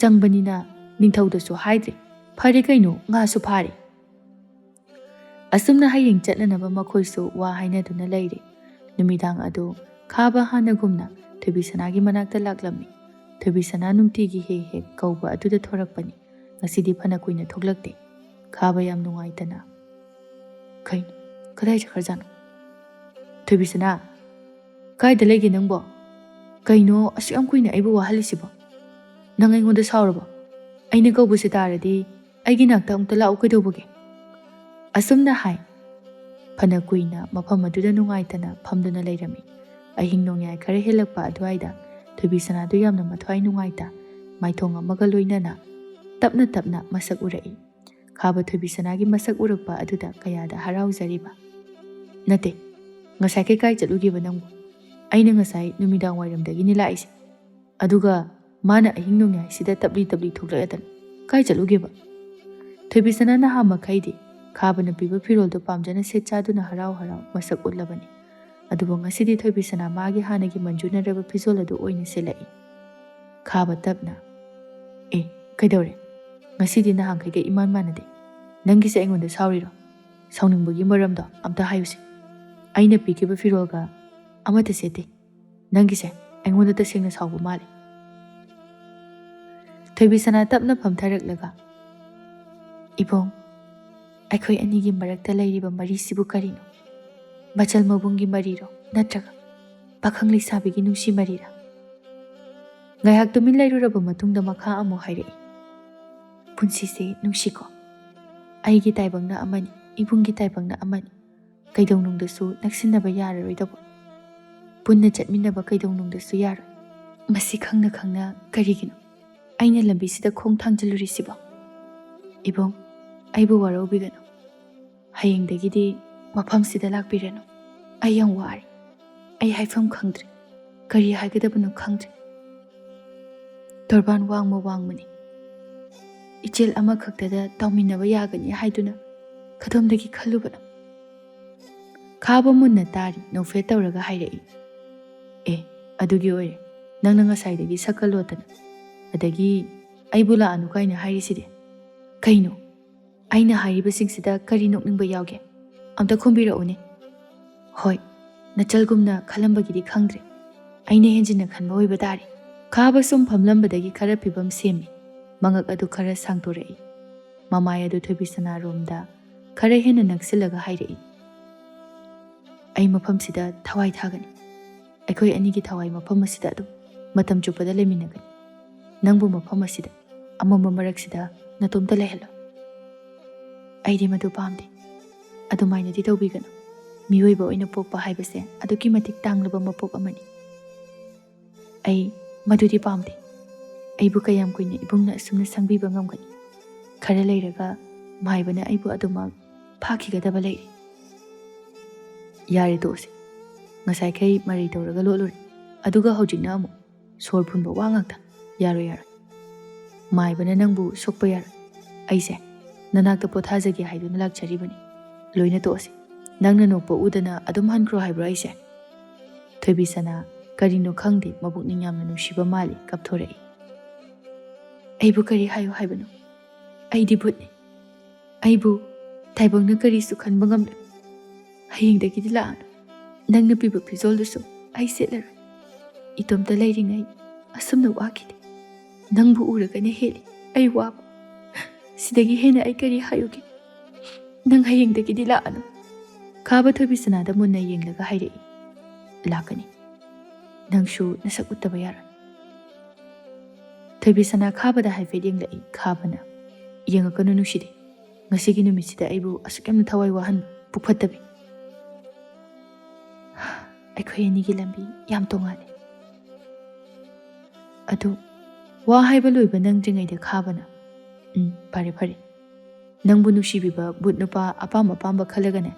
ꯆꯪꯕꯅꯤꯅ ꯅꯤꯡꯊꯧꯗꯁꯨ ꯍꯥꯏꯗ꯭ꯔꯦ꯫ "ꯐꯔꯦ ꯀꯩꯅꯣ, ꯉꯥꯁꯨ ꯐꯥꯔꯦ꯫" ꯑꯁꯨꯝꯅ ꯍꯌꯦꯡ ꯆꯠꯅꯅꯕ ꯃꯈꯣꯏꯁꯨ ꯋꯥ ꯍꯥꯏꯅꯗꯨꯅ ꯂꯩꯔꯦ꯫ ꯅꯨꯃꯤꯗꯥꯡ ꯑꯗꯨ ꯈꯥꯕ ꯍꯥꯟꯅꯒꯨꯝꯅ ꯊꯣꯏꯕꯤꯁꯅꯥꯒꯤ ꯃꯅꯥꯛꯇ ꯂꯥꯛꯂꯝꯃꯤ꯫ ꯊꯣꯏꯕꯤꯁꯅꯥ ꯅꯨꯡꯇꯤꯒꯤ ꯍꯦꯛ ꯍꯦꯛ ꯀꯧꯕ ꯑꯗꯨꯗ ꯊꯣꯔꯛꯄꯅꯤ꯫ ꯉꯁꯤꯗꯤ ꯐꯅ ꯀꯨꯏꯅ ꯊꯣꯛꯂꯛꯇꯦ꯫ ꯈꯥꯕ ꯌꯥꯝ ꯅꯨꯡꯉꯥꯏꯇꯅ, "ꯀꯩꯅꯣ? ꯀꯗꯥꯏ ꯆꯠꯈ꯭ꯔꯖꯥꯠꯅꯣ?" "ꯊꯣꯏꯕꯤꯁꯅꯥ, ꯀꯥꯏꯗ ꯂꯩꯒꯦ ꯅꯪꯕꯣ? ꯀꯩꯅꯣ ꯑꯁꯨꯛ ꯌꯥꯝ ꯀꯨꯏꯅ ꯑꯩꯕꯨ ꯋꯥꯍꯜꯂꯤꯁꯤꯕꯣ? ꯅꯪ ꯑꯩꯉꯣꯟꯗ ꯁꯥꯎꯔꯕꯣ? ꯑꯩꯅ ꯀꯧꯕꯁꯦ ꯇꯥꯔꯗꯤ ꯑꯩꯒꯤ ꯅꯥꯛꯇ ꯑꯃꯨꯛꯇ ꯂꯥꯛꯎ ꯀꯩꯗꯧꯕꯒꯦ?" ꯑꯁꯨꯝꯅ ꯍꯥꯏ꯫ ꯐꯅ ꯀꯨꯏꯅ ꯃꯐꯝ ꯑꯗꯨꯗ ꯅꯨꯡꯉꯥꯏꯇꯅ ꯐꯝꯗꯨꯅ ꯂꯩꯔꯝꯃꯤ꯫ ꯑꯍꯤꯡ ꯅꯣꯡꯌꯥꯏ ꯈꯔ ꯍꯦꯜꯂꯛꯄ ꯑꯗꯨꯋꯥꯏꯗ ꯊꯣꯏꯕꯤꯁꯅꯥꯗꯨ ꯌꯥꯝꯅ ꯃꯊ꯭ꯋꯥꯏ ꯅꯨꯡꯉꯥꯏꯇ ꯃꯥꯏꯊꯣꯡ ꯑꯃꯒ ꯂꯣꯏꯅꯅ ꯇꯞꯅ ꯇꯞꯅ ꯃꯁꯛ ꯎꯔꯛꯏ꯫ ꯈꯥꯕ ꯊꯣꯏꯕꯤꯁꯅꯥꯒꯤ ꯃꯁꯛ ꯎꯔꯛꯄ ꯑꯗꯨꯗ ꯀꯌꯥꯗ ꯍꯔꯥꯎꯖꯔꯤꯕ! "ꯅꯠꯇꯦ, ꯉꯁꯥꯏ ꯀꯩ ꯀꯥꯏ ꯆꯠꯂꯨꯒꯦꯕ ꯅꯪꯕꯨ? ꯑꯩꯅ ꯉꯁꯥꯏ ꯅꯨꯃꯤꯗꯥꯡ ꯋꯥꯏꯔꯝꯗꯒꯤꯅꯤ ꯂꯥꯛꯏꯁꯦ꯫ ꯑꯗꯨꯒ ꯃꯥꯅ ꯑꯍꯤꯡ ꯅꯣꯡꯌꯥꯏꯁꯤꯗ ꯇꯞꯂꯤ ꯇꯞꯂꯤ ꯊꯣꯛꯂꯛꯑꯗꯅ ꯀꯥꯏ ꯆꯠꯂꯨꯒꯦꯕ?" ꯊꯣꯏꯕꯤꯁꯅꯥ ꯅꯍꯥ ꯃꯈꯩꯗꯤ ꯈꯥꯕꯅ ꯄꯤꯕ ꯐꯤꯔꯣꯜꯗꯣ ꯄꯥꯝꯖꯅ ꯁꯦꯠ ꯆꯥꯗꯨꯅ ꯍꯔꯥꯎ ꯍꯔꯥꯎ ꯃꯁꯛ ꯎꯠꯂꯕꯅꯤ꯫ ꯑꯗꯨꯕꯨ ꯉꯁꯤꯗꯤ ꯊꯣꯏꯕꯤꯁꯅꯥ ꯃꯥꯒꯤ ꯍꯥꯟꯅꯒꯤ ꯃꯟꯖꯨꯅꯔꯕ ꯐꯤꯖꯣꯜ ꯑꯗꯨ ꯑꯣꯏꯅ ꯁꯦꯠꯂꯛꯏ꯫ ꯈꯥꯕ ꯇꯞꯅ, "ꯑꯦ, ꯀꯩꯗꯧꯔꯦ? ꯉꯁꯤꯗꯤ ꯅꯍꯥꯟꯈꯩꯒ ꯏꯃꯥꯟ ꯃꯥꯟꯅꯗꯦ꯫ ꯅꯪꯒꯤꯁꯦ ꯑꯩꯉꯣꯟꯗ ꯁꯥꯎꯔꯤꯔꯣ? ꯁꯥꯎꯅꯤꯡꯕꯒꯤ ꯃꯔꯝꯗꯣ ꯑꯝꯇ ꯍꯥꯏꯌꯨꯁꯦ꯫ ꯑꯩꯅ ꯄꯤꯈꯤꯕ ꯐꯤꯔꯣꯜꯒ ꯑꯃꯠꯇ ꯁꯦꯠꯇꯦ꯫ ꯅꯪꯒꯤꯁꯦ ꯑꯩꯉꯣꯟꯗ ꯇꯁꯦꯡꯅ ꯁꯥꯎꯕ ꯃꯥꯜꯂꯦ꯫" ꯊꯣꯏꯕꯤꯁꯅꯥ ꯇꯞꯅ ꯐꯝꯊꯔꯛꯂꯒ, "ꯏꯕꯨꯡ, ꯑꯩꯈꯣꯏ ꯑꯅꯤꯒꯤ ꯃꯔꯛꯇ ꯂꯩꯔꯤꯕ ꯃꯔꯤꯁꯤꯕꯨ ꯀꯔꯤꯅꯣ? ꯃꯆꯜ ꯃꯕꯨꯡꯒꯤ ꯃꯔꯤꯔꯣ, ꯅꯠꯇ꯭ꯔꯒ ꯄꯥꯈꯪ ꯂꯩꯁꯥꯕꯤꯒꯤ ꯅꯨꯡꯁꯤ ꯃꯔꯤꯔꯥ?" ꯉꯥꯏꯍꯥꯛ ꯇꯨꯃꯤꯟ ꯂꯩꯔꯨꯔꯕ ꯃꯇꯨꯡꯗ ꯃꯈꯥ ꯑꯃꯨꯛ ꯍꯥꯏꯔꯛꯏ, "ꯄꯨꯟꯁꯤꯁꯦ ꯅꯨꯡꯁꯤꯀꯣ꯫ ꯑꯩꯒꯤ ꯇꯥꯏꯕꯪꯅ ꯑꯃꯅꯤ, ꯏꯕꯨꯡꯒꯤ ꯇꯥꯏꯕꯪꯅ ꯑꯃꯅꯤ꯫ ꯀꯩꯗꯧꯅꯨꯡꯗꯁꯨ ꯅꯛꯁꯤꯟꯅꯕ ꯌꯥꯔꯔꯣꯏꯗꯧꯕ꯫ ꯄꯨꯟꯅ ꯆꯠꯃꯤꯟꯅꯕ ꯀꯩꯗꯧꯅꯨꯡꯗꯁꯨ ꯌꯥꯔꯣꯏ꯫ ꯃꯁꯤ ꯈꯪꯅ ꯈꯪꯅ ꯀꯔꯤꯒꯤꯅꯣ ꯑꯩꯅ ꯂꯝꯕꯤꯁꯤꯗ ꯈꯣꯡ ꯊꯥꯡꯖꯤꯜꯂꯨꯔꯤꯁꯤꯕꯣ? ꯏꯕꯨꯡ, ꯑꯩꯕꯨ ꯋꯥꯔꯧꯕꯤꯒꯅꯨ꯫ ꯍꯌꯦꯡꯗꯒꯤꯗꯤ ꯃꯐꯝꯁꯤꯗ ꯂꯥꯛꯄꯤꯔꯅꯨ꯫ ꯑꯩ ꯌꯥꯝ ꯋꯥꯔꯦ꯫ ꯑꯩ ꯍꯥꯏꯐꯝ ꯈꯪꯗ꯭ꯔꯦ꯫ ꯀꯔꯤ ꯍꯥꯏꯒꯗꯕꯅꯣ ꯈꯪꯗ꯭ꯔꯦ꯫" ꯇꯣꯔꯕꯥꯟ ꯋꯥꯡꯃ ꯋꯥꯡꯃꯅꯤ꯫ ꯏꯆꯦꯜ ꯑꯃꯈꯛꯇꯗ ꯇꯥꯎꯃꯤꯟꯅꯕ ꯌꯥꯒꯅꯤ ꯍꯥꯏꯗꯨꯅ ꯀꯗꯣꯝꯗꯒꯤ ꯈꯜꯂꯨꯕꯅꯣ? ꯈꯥꯕ ꯃꯨꯟꯅ ꯇꯥꯔꯤ, ꯅꯣꯛꯐꯦꯠ ꯇꯧꯔꯒ ꯍꯥꯏꯔꯛꯏ, "ꯑꯦ, ꯑꯗꯨꯒꯤ ꯑꯣꯏꯔꯦ ꯅꯪꯅ ꯉꯁꯥꯏꯗꯒꯤ ꯁꯛꯀ ꯂꯣꯠꯇꯅ, ꯑꯗꯒꯤ ꯑꯩꯕꯨ ꯂꯥꯛꯑꯅꯨ ꯀꯥꯏꯅ ꯍꯥꯏꯔꯤꯁꯤꯗꯤ? "ꯀꯩꯅꯣ? ꯑꯩꯅ ꯍꯥꯏꯔꯤꯕꯁꯤꯡꯁꯤꯗ ꯀꯔꯤ ꯅꯣꯛꯅꯤꯡꯕ ꯌꯥꯎꯒꯦ? ꯑꯝꯇ ꯈꯨꯝꯕꯤꯔꯛꯎꯅꯦ꯫" "ꯍꯣꯏ, ꯅꯆꯜꯒꯨꯝꯅ ꯈꯜꯂꯝꯕꯒꯤꯗꯤ ꯈꯪꯗ꯭ꯔꯦ꯫ ꯑꯩꯅ ꯍꯦꯟꯖꯤꯟꯅ ꯈꯟꯕ ꯑꯣꯏꯕ ꯇꯥꯔꯦ꯫" ꯈꯥꯕ ꯁꯨꯝ ꯐꯝꯂꯝꯕꯗꯒꯤ ꯈꯔ ꯐꯤꯕꯝ ꯁꯦꯝꯃꯤ꯫ ꯃꯉꯛ ꯑꯗꯨ ꯈꯔ ꯁꯥꯡꯗꯣꯔꯛꯏ꯫ ꯃꯃꯥꯏ ꯑꯗꯨ ꯊꯣꯏꯕꯤꯁꯅꯥꯔꯣꯝꯗ ꯈꯔ ꯍꯦꯟꯅ ꯅꯛꯁꯤꯜꯂꯒ ꯍꯥꯏꯔꯛꯏ, "ꯑꯩ ꯃꯐꯝꯁꯤꯗ ꯊꯋꯥꯏ ꯊꯥꯒꯅꯤ꯫ ꯑꯩꯈꯣꯏ ꯑꯅꯤꯒꯤ ꯊꯋꯥꯏ ꯃꯐꯝ ꯑꯁꯤꯗ ꯑꯗꯨꯝ ꯃꯇꯝ ꯆꯨꯞꯄꯗ ꯂꯩꯃꯤꯟꯅꯒꯅꯤ꯫ ꯅꯪꯕꯨ ꯃꯐꯝ ꯑꯁꯤꯗ, ꯑꯃꯝꯕ ꯃꯔꯛꯁꯤꯗ ꯅꯇꯣꯝꯇ ꯂꯩꯍꯜꯂꯣ꯫" "ꯑꯩꯗꯤ ꯃꯗꯨ ꯄꯥꯝꯗꯦ꯫ ꯑꯗꯨꯃꯥꯏꯅꯗꯤ ꯇꯧꯕꯤꯒꯅꯨ꯫ ꯃꯤꯑꯣꯏꯕ ꯑꯣꯏꯅ ꯄꯣꯛꯄ ꯍꯥꯏꯕꯁꯦ ꯑꯗꯨꯛꯀꯤ ꯃꯇꯤꯛ ꯇꯥꯡꯂꯕ ꯃꯄꯣꯛ ꯑꯃꯅꯤ꯫ ꯑꯩ ꯃꯗꯨꯗꯤ ꯄꯥꯝꯗꯦ꯫ ꯑꯩꯕꯨ ꯀꯌꯥꯝ ꯀꯨꯏꯅ ꯏꯕꯨꯡꯅ ꯑꯁꯨꯝꯅ ꯁꯪꯕꯤꯕ ꯉꯝꯒꯅꯤ? ꯈꯔ ꯂꯩꯔꯒ ꯃꯥꯏꯕꯅ ꯑꯩꯕꯨ ꯑꯗꯨꯃꯛ ꯐꯥꯈꯤꯒꯗꯕ ꯂꯩꯔꯦ꯫" "ꯌꯥꯔꯦ, ꯇꯣꯛꯑꯁꯤ꯫ ꯉꯁꯥꯏꯈꯩ ꯃꯔꯩ ꯇꯧꯔꯒ ꯂꯣꯠꯂꯨꯔꯦ, ꯑꯗꯨꯒ ꯍꯧꯖꯤꯛꯅ ꯑꯃꯨꯛ ꯁꯣꯔ ꯐꯨꯟꯕ ꯋꯥ ꯉꯥꯛꯇ꯫ ꯌꯥꯔꯣꯏ, ꯌꯥꯔꯣꯏ꯫ ꯃꯥꯏꯕꯅ ꯅꯪꯕꯨ ꯁꯣꯛꯄ ꯌꯥꯔꯣꯏ꯫ ꯑꯩꯁꯦ ꯅꯅꯥꯛꯇ ꯄꯣꯊꯥꯖꯒꯦ ꯍꯥꯏꯗꯨꯅ ꯂꯥꯛꯆꯔꯤꯕꯅꯤ꯫ ꯂꯣꯏꯅ ꯇꯣꯛꯑꯁꯤ꯫ ꯅꯪꯅ ꯅꯣꯛꯄ ꯎꯗꯅ ꯑꯗꯨꯝ ꯍꯟꯈ꯭ꯔꯣ ꯍꯥꯏꯕ꯭ꯔꯣ ꯑꯩꯁꯦ?" ꯊꯣꯏꯕꯤꯁꯅꯥ, ꯀꯔꯤꯅꯣ ꯈꯪꯗꯦ, ꯃꯄꯨꯛꯅꯤꯡ ꯌꯥꯝꯅ ꯅꯨꯡꯁꯤꯕ ꯃꯥꯜꯂꯤ, ꯀꯞꯊꯣꯔꯛꯏ꯫ "ꯑꯩꯕꯨ ꯀꯔꯤ ꯍꯥꯏꯌꯨ ꯍꯥꯏꯕꯅꯣ? ꯑꯩꯗꯤ ꯚꯨꯠꯅꯤ꯫ ꯑꯩꯕꯨ ꯇꯥꯏꯕꯪꯅ ꯀꯔꯤꯁꯨ ꯈꯟꯕ ꯉꯝꯂꯣꯏ꯫ ꯍꯌꯦꯡꯗꯒꯤꯗꯤ ꯂꯥꯛꯑꯅꯨ꯫ ꯅꯪꯅ ꯄꯤꯕ ꯐꯤꯖꯣꯜꯗꯨꯁꯨ ꯑꯩ ꯁꯦꯠꯂꯔꯣꯏ꯫ ꯏꯇꯣꯝꯇ ꯂꯩꯔꯤꯉꯩ ꯑꯁꯨꯝꯅ ꯋꯥꯈꯤꯗꯦ꯫ ꯅꯪꯕꯨ ꯎꯔꯒꯅ ꯍꯦꯜꯂꯤ ꯑꯩ ꯋꯥꯕ꯫ ꯁꯤꯗꯒꯤ ꯍꯦꯟꯅ ꯑꯩ ꯀꯔꯤ ꯍꯥꯏꯌꯨꯒꯦ? ꯅꯪ ꯍꯌꯦꯡꯗꯒꯤꯗꯤ ꯂꯥꯛꯑꯅꯨ꯫" ꯈꯥꯕ ꯊꯣꯏꯕꯤꯁꯅꯥꯗ ꯃꯨꯟꯅ ꯌꯦꯡꯂꯒ ꯍꯥꯏꯔꯛꯏ, "ꯂꯥꯛꯀꯅꯤ꯫ ꯅꯪꯁꯨ ꯅꯁꯛ ꯎꯠꯇꯕ ꯌꯥꯔꯣꯏ꯫" ꯊꯣꯏꯕꯤꯁꯅꯥ ꯈꯥꯕꯗ ꯍꯥꯏꯐꯦꯠ ꯌꯦꯡꯂꯛꯏ꯫ ꯈꯥꯕꯅ, "ꯌꯦꯡꯉꯛꯀꯅꯨ ꯅꯨꯡꯁꯤꯗꯦ꯫ ꯉꯁꯤꯒꯤ ꯅꯨꯃꯤꯠꯁꯤꯗ ꯑꯩꯕꯨ ꯑꯁꯨꯛ ꯌꯥꯝꯅ ꯊꯋꯥꯏ ꯋꯥꯍꯟꯕ ꯄꯨꯛ ꯐꯠꯇꯕꯤ꯫ ꯑꯩꯈꯣꯏ ꯑꯅꯤꯒꯤ ꯂꯝꯕꯤ ꯌꯥꯝ ꯇꯣꯉꯥꯜꯂꯦ꯫" ꯑꯗꯨ ꯋꯥ ꯍꯥꯏꯕ ꯂꯣꯏꯕ ꯅꯪꯗ꯭ꯔꯤꯉꯩꯗ ꯈꯥꯕꯅ, "ꯎꯝ, ꯐꯔꯦ, ꯐꯔꯦ꯫ ꯅꯪꯕꯨ ꯅꯨꯡꯁꯤꯕꯤꯕ ꯚꯨꯠ ꯅꯨꯄꯥ ꯑꯄꯥꯝ ꯑꯄꯥꯝꯕ ꯈꯜꯂꯒꯅꯦ,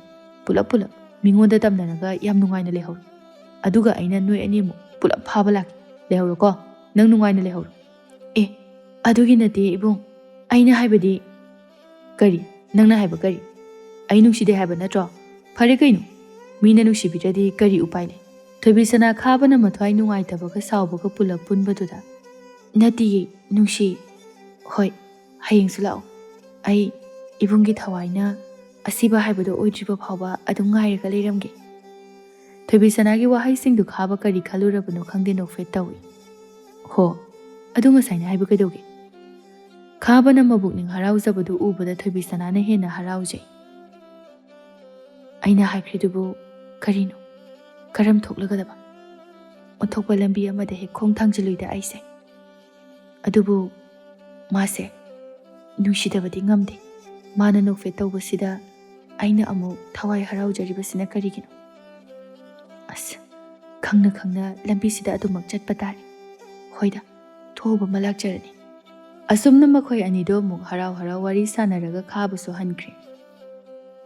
ꯄꯨꯂꯞ ꯄꯨꯂꯞ ꯃꯤꯉꯣꯟꯗ ꯇꯝꯅꯔꯒ ꯌꯥꯝ ꯅꯨꯡꯉꯥꯏꯅ ꯂꯩꯍꯧꯔꯣ꯫ ꯑꯗꯨꯒ ꯑꯩꯅ ꯅꯣꯏ ꯑꯅꯤꯃꯨꯛ ꯄꯨꯂꯞ ꯐꯥꯕ ꯂꯥꯛꯀꯦ꯫ ꯂꯩꯍꯧꯔꯣꯀꯣ? ꯅꯪ ꯅꯨꯡꯉꯥꯏꯅ ꯂꯩꯍꯧꯔꯣ꯫" "ꯑꯦ, ꯑꯗꯨꯒꯤ ꯅꯠꯇꯦ ꯏꯕꯨꯡ꯫ ꯑꯩꯅ ꯍꯥꯏꯕꯗꯤ..." "ꯀꯔꯤ? ꯅꯪꯅ ꯍꯥꯏꯕ ꯀꯔꯤ? ꯑꯩ ꯅꯨꯡꯁꯤꯗꯦ ꯍꯥꯏꯕ ꯅꯠꯇ꯭ꯔꯣ? ꯐꯔꯦ ꯀꯩꯅꯣ, ꯃꯤꯅ ꯅꯨꯡꯁꯤꯕꯤꯗ꯭ꯔꯗꯤ ꯀꯔꯤ ꯎꯄꯥꯏ ꯂꯩ?" ꯊꯣꯏꯕꯤꯁꯅꯥ ꯈꯥꯕꯅ ꯃꯊ꯭ꯋꯥꯏ ꯅꯨꯡꯉꯥꯏꯇꯕꯒ ꯁꯥꯎꯕꯒ ꯄꯨꯂꯞ ꯄꯨꯟꯕꯗꯨꯗ, "ꯅꯠꯇꯤꯌꯦ, ꯅꯨꯡꯁꯤ꯫ ꯍꯣꯏ, ꯍꯌꯦꯡꯁꯨ ꯂꯥꯛꯑꯣ꯫ ꯑꯩ ꯏꯕꯨꯡꯒꯤ ꯊꯋꯥꯏꯅ ꯑꯁꯤꯕ ꯍꯥꯏꯕꯗꯣ ꯑꯣꯏꯗ꯭ꯔꯤꯕ ꯐꯥꯎꯕ ꯑꯗꯨꯝ ꯉꯥꯏꯔꯒ ꯂꯩꯔꯝꯒꯦ꯫ ꯊꯣꯏꯕꯤꯁꯅꯥꯒꯤ ꯋꯥꯍꯩꯁꯤꯡꯗꯨ ꯈꯥꯕ ꯀꯔꯤ ꯈꯜꯂꯨꯔꯕꯅꯣ ꯈꯪꯗꯦ ꯅꯣꯛꯐꯦꯠ ꯇꯧꯏ꯫ "ꯍꯣ, ꯑꯗꯨ ꯉꯁꯥꯏꯅ ꯍꯥꯏꯕ ꯀꯩꯗꯧꯒꯦ?" ꯈꯥꯕꯅ ꯃꯕꯨꯛꯅꯤꯡ ꯍꯔꯥꯎꯖꯕꯗꯨ ꯎꯕꯗ ꯊꯣꯏꯕꯤꯁꯅꯥꯅ ꯍꯦꯟꯅ ꯍꯔꯥꯎꯖꯩ꯫ "ꯑꯩꯅ ꯍꯥꯏꯈ꯭ꯔꯤꯗꯨꯕꯨ ꯀꯔꯤꯅꯣ? ꯀꯔꯝ ꯊꯣꯛꯂꯒꯗꯕ? ꯑꯣꯟꯊꯣꯛꯄ ꯂꯝꯕꯤ ꯑꯃꯗ ꯍꯦꯛ ꯈꯣꯡ ꯊꯥꯡꯖꯤꯜꯂꯨꯏꯗ ꯑꯩꯁꯦ꯫ ꯑꯗꯨꯕꯨ ꯃꯥꯁꯦ ꯅꯨꯡꯁꯤꯗꯕꯗꯤ ꯉꯝꯗꯦ꯫ ꯃꯥꯅ ꯅꯣꯛꯐꯦꯠ ꯇꯧꯕꯁꯤꯗ ꯑꯩꯅ ꯑꯃꯨꯛ ꯊꯋꯥꯏ ꯍꯔꯥꯎꯖꯔꯤꯕꯁꯤꯅ ꯀꯔꯤꯒꯤꯅꯣ? ꯑꯁ, ꯈꯪꯅ ꯈꯪꯅ ꯂꯝꯕꯤꯁꯤꯗ ꯑꯗꯨꯃꯛ ꯆꯠꯄ ꯇꯥꯔꯦ꯫ ꯍꯣꯏꯗ, ꯊꯣꯛꯎꯕ ꯑꯃ ꯂꯥꯛꯆꯔꯅꯤ꯫" ꯑꯁꯨꯝꯅ ꯃꯈꯣꯏ ꯑꯅꯤꯗꯣ ꯑꯃꯨꯛ ꯍꯔꯥꯎ ꯍꯔꯥꯎ ꯋꯥꯔꯤ ꯁꯥꯟꯅꯔꯒ ꯈꯥꯕꯁꯨ ꯍꯟꯈ꯭ꯔꯦ꯫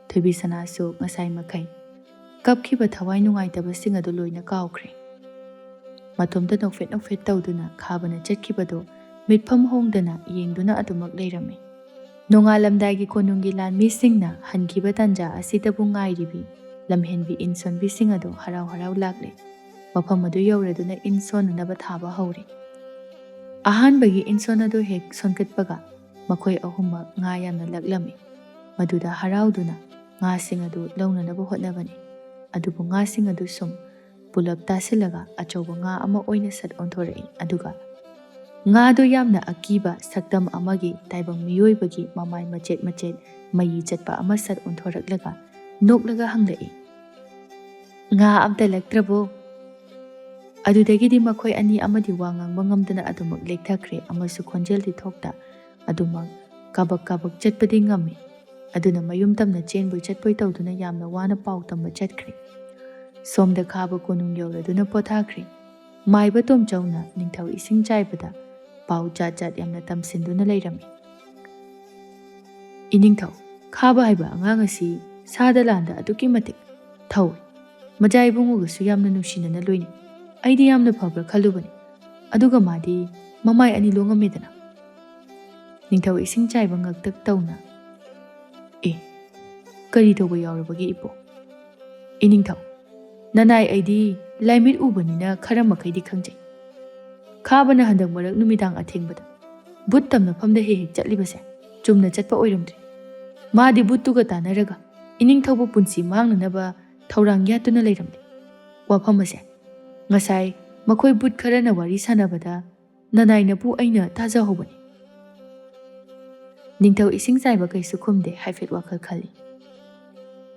ꯊꯣꯏꯕꯤꯁꯅꯥꯁꯨ ꯉꯁꯥꯏ ꯃꯈꯩ ꯀꯞꯈꯤꯕ ꯊꯋꯥꯏ ꯅꯨꯡꯉꯥꯏꯇꯕꯁꯤꯡ ꯑꯗꯨ ꯂꯣꯏꯅ ꯀꯥꯎꯈ꯭ꯔꯦ꯫ ꯃꯇꯣꯝꯇ ꯅꯣꯛꯐꯦꯠ ꯅꯣꯛꯐꯦꯠ ꯇꯧꯗꯨꯅ ꯈꯥꯕꯅ ꯆꯠꯈꯤꯕꯗꯣ ꯃꯤꯠꯐꯝ ꯍꯣꯡꯗꯅ ꯌꯦꯡꯗꯨꯅ ꯑꯗꯨꯃꯛ ꯂꯩꯔꯝꯃꯤ꯫ ꯅꯣꯡꯉꯥꯜꯂꯝꯗꯥꯏꯒꯤ ꯀꯣꯅꯨꯡꯒꯤ ꯂꯥꯟꯃꯤꯁꯤꯡꯅ ꯍꯟꯈꯤꯕ ꯇꯥꯟꯖꯥ ꯑꯁꯤꯗꯕꯨ ꯉꯥꯏꯔꯤꯕꯤ ꯂꯝꯍꯦꯟꯕꯤ ꯏꯟ ꯁꯣꯟꯕꯤꯁꯤꯡ ꯑꯗꯨ ꯍꯔꯥꯎ ꯍꯔꯥꯎ ꯂꯥꯛꯂꯦ꯫ ꯃꯐꯝ ꯑꯗꯨ ꯌꯧꯔꯗꯨꯅ ꯏꯟ ꯁꯣꯟꯅꯅꯕ ꯊꯥꯕ ꯍꯧꯔꯦ꯫ ꯑꯍꯥꯟꯕꯒꯤ ꯏꯟ ꯁꯣꯟ ꯑꯗꯨ ꯍꯦꯛ ꯁꯣꯟꯒꯠꯄꯒ ꯃꯈꯣꯏ ꯑꯍꯨꯝꯃꯛ ꯉꯥ ꯌꯥꯝꯅ ꯂꯛꯂꯝꯃꯤ꯫ ꯃꯗꯨꯗ ꯍꯔꯥꯎꯗꯨꯅ ꯉꯥꯁꯤꯡ ꯑꯗꯨ ꯂꯧꯅꯅꯕ ꯍꯣꯠꯅꯕꯅꯤ꯫ ꯑꯗꯨꯕꯨ ꯉꯥꯁꯤꯡ ꯑꯗꯨ ꯁꯨꯝ ꯄꯨꯂꯞ ꯇꯥꯁꯤꯜꯂꯒ ꯑꯆꯧꯕ ꯉꯥ ꯑꯃ ꯑꯣꯏꯅ ꯁꯠ ꯑꯣꯟꯊꯣꯔꯛꯏ꯫ ꯑꯗꯨꯒ ꯉꯥꯗꯨ ꯌꯥꯝꯅ ꯑꯀꯤꯕ ꯁꯛꯇꯝ ꯑꯃꯒꯤ ꯇꯥꯏꯕꯪ ꯃꯤꯑꯣꯏꯕꯒꯤ ꯃꯃꯥꯏ ꯃꯆꯦꯠ ꯃꯆꯦꯠ ꯃꯌꯤ ꯆꯠꯄ ꯑꯃ ꯁꯠ ꯑꯣꯟꯊꯣꯔꯛꯂꯒ ꯅꯣꯛꯂꯒ ꯍꯪꯂꯛꯏ, "ꯉꯥ ꯑꯝꯇ ꯂꯛꯇ꯭ꯔꯕꯣ?" ꯑꯗꯨꯗꯒꯤꯗꯤ ꯃꯈꯣꯏ ꯑꯅꯤ ꯑꯃꯗꯤ ꯋꯥ ꯉꯥꯡꯕ ꯉꯝꯗꯅ ꯑꯗꯨꯃꯛ ꯂꯦꯛꯊꯈ꯭ꯔꯦ ꯑꯃꯁꯨꯡ ꯈꯣꯟꯖꯦꯜꯗꯤ ꯊꯣꯛꯇ ꯑꯗꯨꯃꯛ ꯀꯥꯕꯛ ꯀꯥꯕꯛ ꯆꯠꯄꯗꯤ ꯉꯝꯃꯤ꯫ ꯑꯗꯨꯅ ꯃꯌꯨꯝ ꯇꯝꯅ ꯆꯦꯟꯕꯣꯏ ꯆꯠꯄꯣꯏ ꯇꯧꯗꯨꯅ ꯌꯥꯝꯅ ꯋꯥꯅ ꯄꯥꯎ ꯇꯝꯕ ꯆꯠꯈ꯭ꯔꯦ꯫ ꯁꯣꯝꯗ ꯈꯥꯕ ꯀꯣꯅꯨꯡ ꯌꯧꯔꯗꯨꯅ ꯄꯣꯊꯥꯈ꯭ꯔꯦ꯫ ꯃꯥꯏꯕ ꯇꯣꯝꯆꯧꯅ ꯅꯤꯡꯊꯧ ꯏꯁꯤꯡ ꯆꯥꯏꯕꯗ ꯄꯥꯎ ꯖꯥꯠ ꯖꯥꯠ ꯌꯥꯝꯅ ꯇꯝꯁꯤꯟꯗꯨꯅ ꯂꯩꯔꯝꯃꯤ꯫ "ꯏꯅꯤꯡꯊꯧ, ꯈꯥꯕ ꯍꯥꯏꯕ ꯑꯉꯥꯡ ꯑꯁꯤ ꯁꯥꯗ ꯂꯥꯟꯗ ꯑꯗꯨꯛꯀꯤ ꯃꯇꯤꯛ ꯊꯧꯏ꯫ ꯃꯖꯥ ꯏꯕꯨꯡꯉꯣꯒꯁꯨ ꯌꯥꯝꯅ ꯅꯨꯡꯁꯤꯅꯅ ꯂꯣꯏꯅꯩ꯫ ꯑꯩꯗꯤ ꯌꯥꯝꯅ ꯐꯕ꯭ꯔꯥ ꯈꯜꯂꯨꯕꯅꯤ꯫ ꯑꯗꯨꯒ ꯃꯥꯗꯤ ꯃꯃꯥꯏ ꯑꯅꯤ ꯂꯣꯡꯉꯝꯃꯦꯗꯅ꯫" ꯅꯤꯡꯊꯧ ꯏꯁꯤꯡ ꯆꯥꯏꯕ ꯉꯛꯇꯛ ꯇꯧꯅ, "ꯑꯦ, ꯀꯔꯤ ꯇꯧꯕ ꯌꯥꯎꯔꯕꯒꯦ ꯏꯄꯣ?" "ꯏꯅꯤꯡꯊꯧ, ꯅꯅꯥꯏ ꯑꯩꯗꯤ ꯂꯥꯏꯃꯤꯠ ꯎꯕꯅꯤꯅ ꯈꯔ ꯃꯈꯩꯗꯤ ꯈꯪꯖꯩ꯫ ꯈꯥꯕꯅ ꯍꯟꯗꯛ ꯃꯔꯛ ꯅꯨꯃꯤꯗꯥꯡ ꯑꯊꯦꯡꯕꯗ ꯚꯨꯠ ꯇꯝꯅꯐꯝꯗ ꯍꯦꯛ ꯍꯦꯛ ꯆꯠꯂꯤꯕꯁꯦ, ꯆꯨꯝꯅ ꯆꯠꯄ ꯑꯣꯏꯔꯝꯗ꯭ꯔꯦ꯫ ꯃꯥꯗꯤ ꯚꯨꯠꯇꯨꯒ ꯇꯥꯟꯅꯔꯒ ꯏꯅꯤꯡꯊꯧꯕꯨ ꯄꯨꯟꯁꯤ ꯃꯥꯡꯅꯅꯕ ꯊꯧꯔꯥꯡ ꯌꯥꯠꯇꯨꯅ ꯂꯩꯔꯝꯂꯦ꯫ ꯋꯥꯐꯝ ꯑꯁꯦ ꯉꯁꯥꯏ ꯃꯈꯣꯏ ꯚꯨꯠ ꯈꯔꯅ ꯋꯥꯔꯤ ꯁꯥꯟꯅꯕꯗ ꯅꯅꯥꯏꯅꯄꯨ ꯑꯩꯅ ꯇꯥꯖꯍꯧꯕꯅꯤ꯫ ꯅꯤꯡꯊꯧ ꯏꯁꯤꯡ ꯆꯥꯏꯕ ꯀꯩꯁꯨ ꯈꯨꯝꯗꯦ, ꯍꯥꯏꯐꯦꯠ ꯋꯥꯈꯜ ꯈꯜꯂꯤ꯫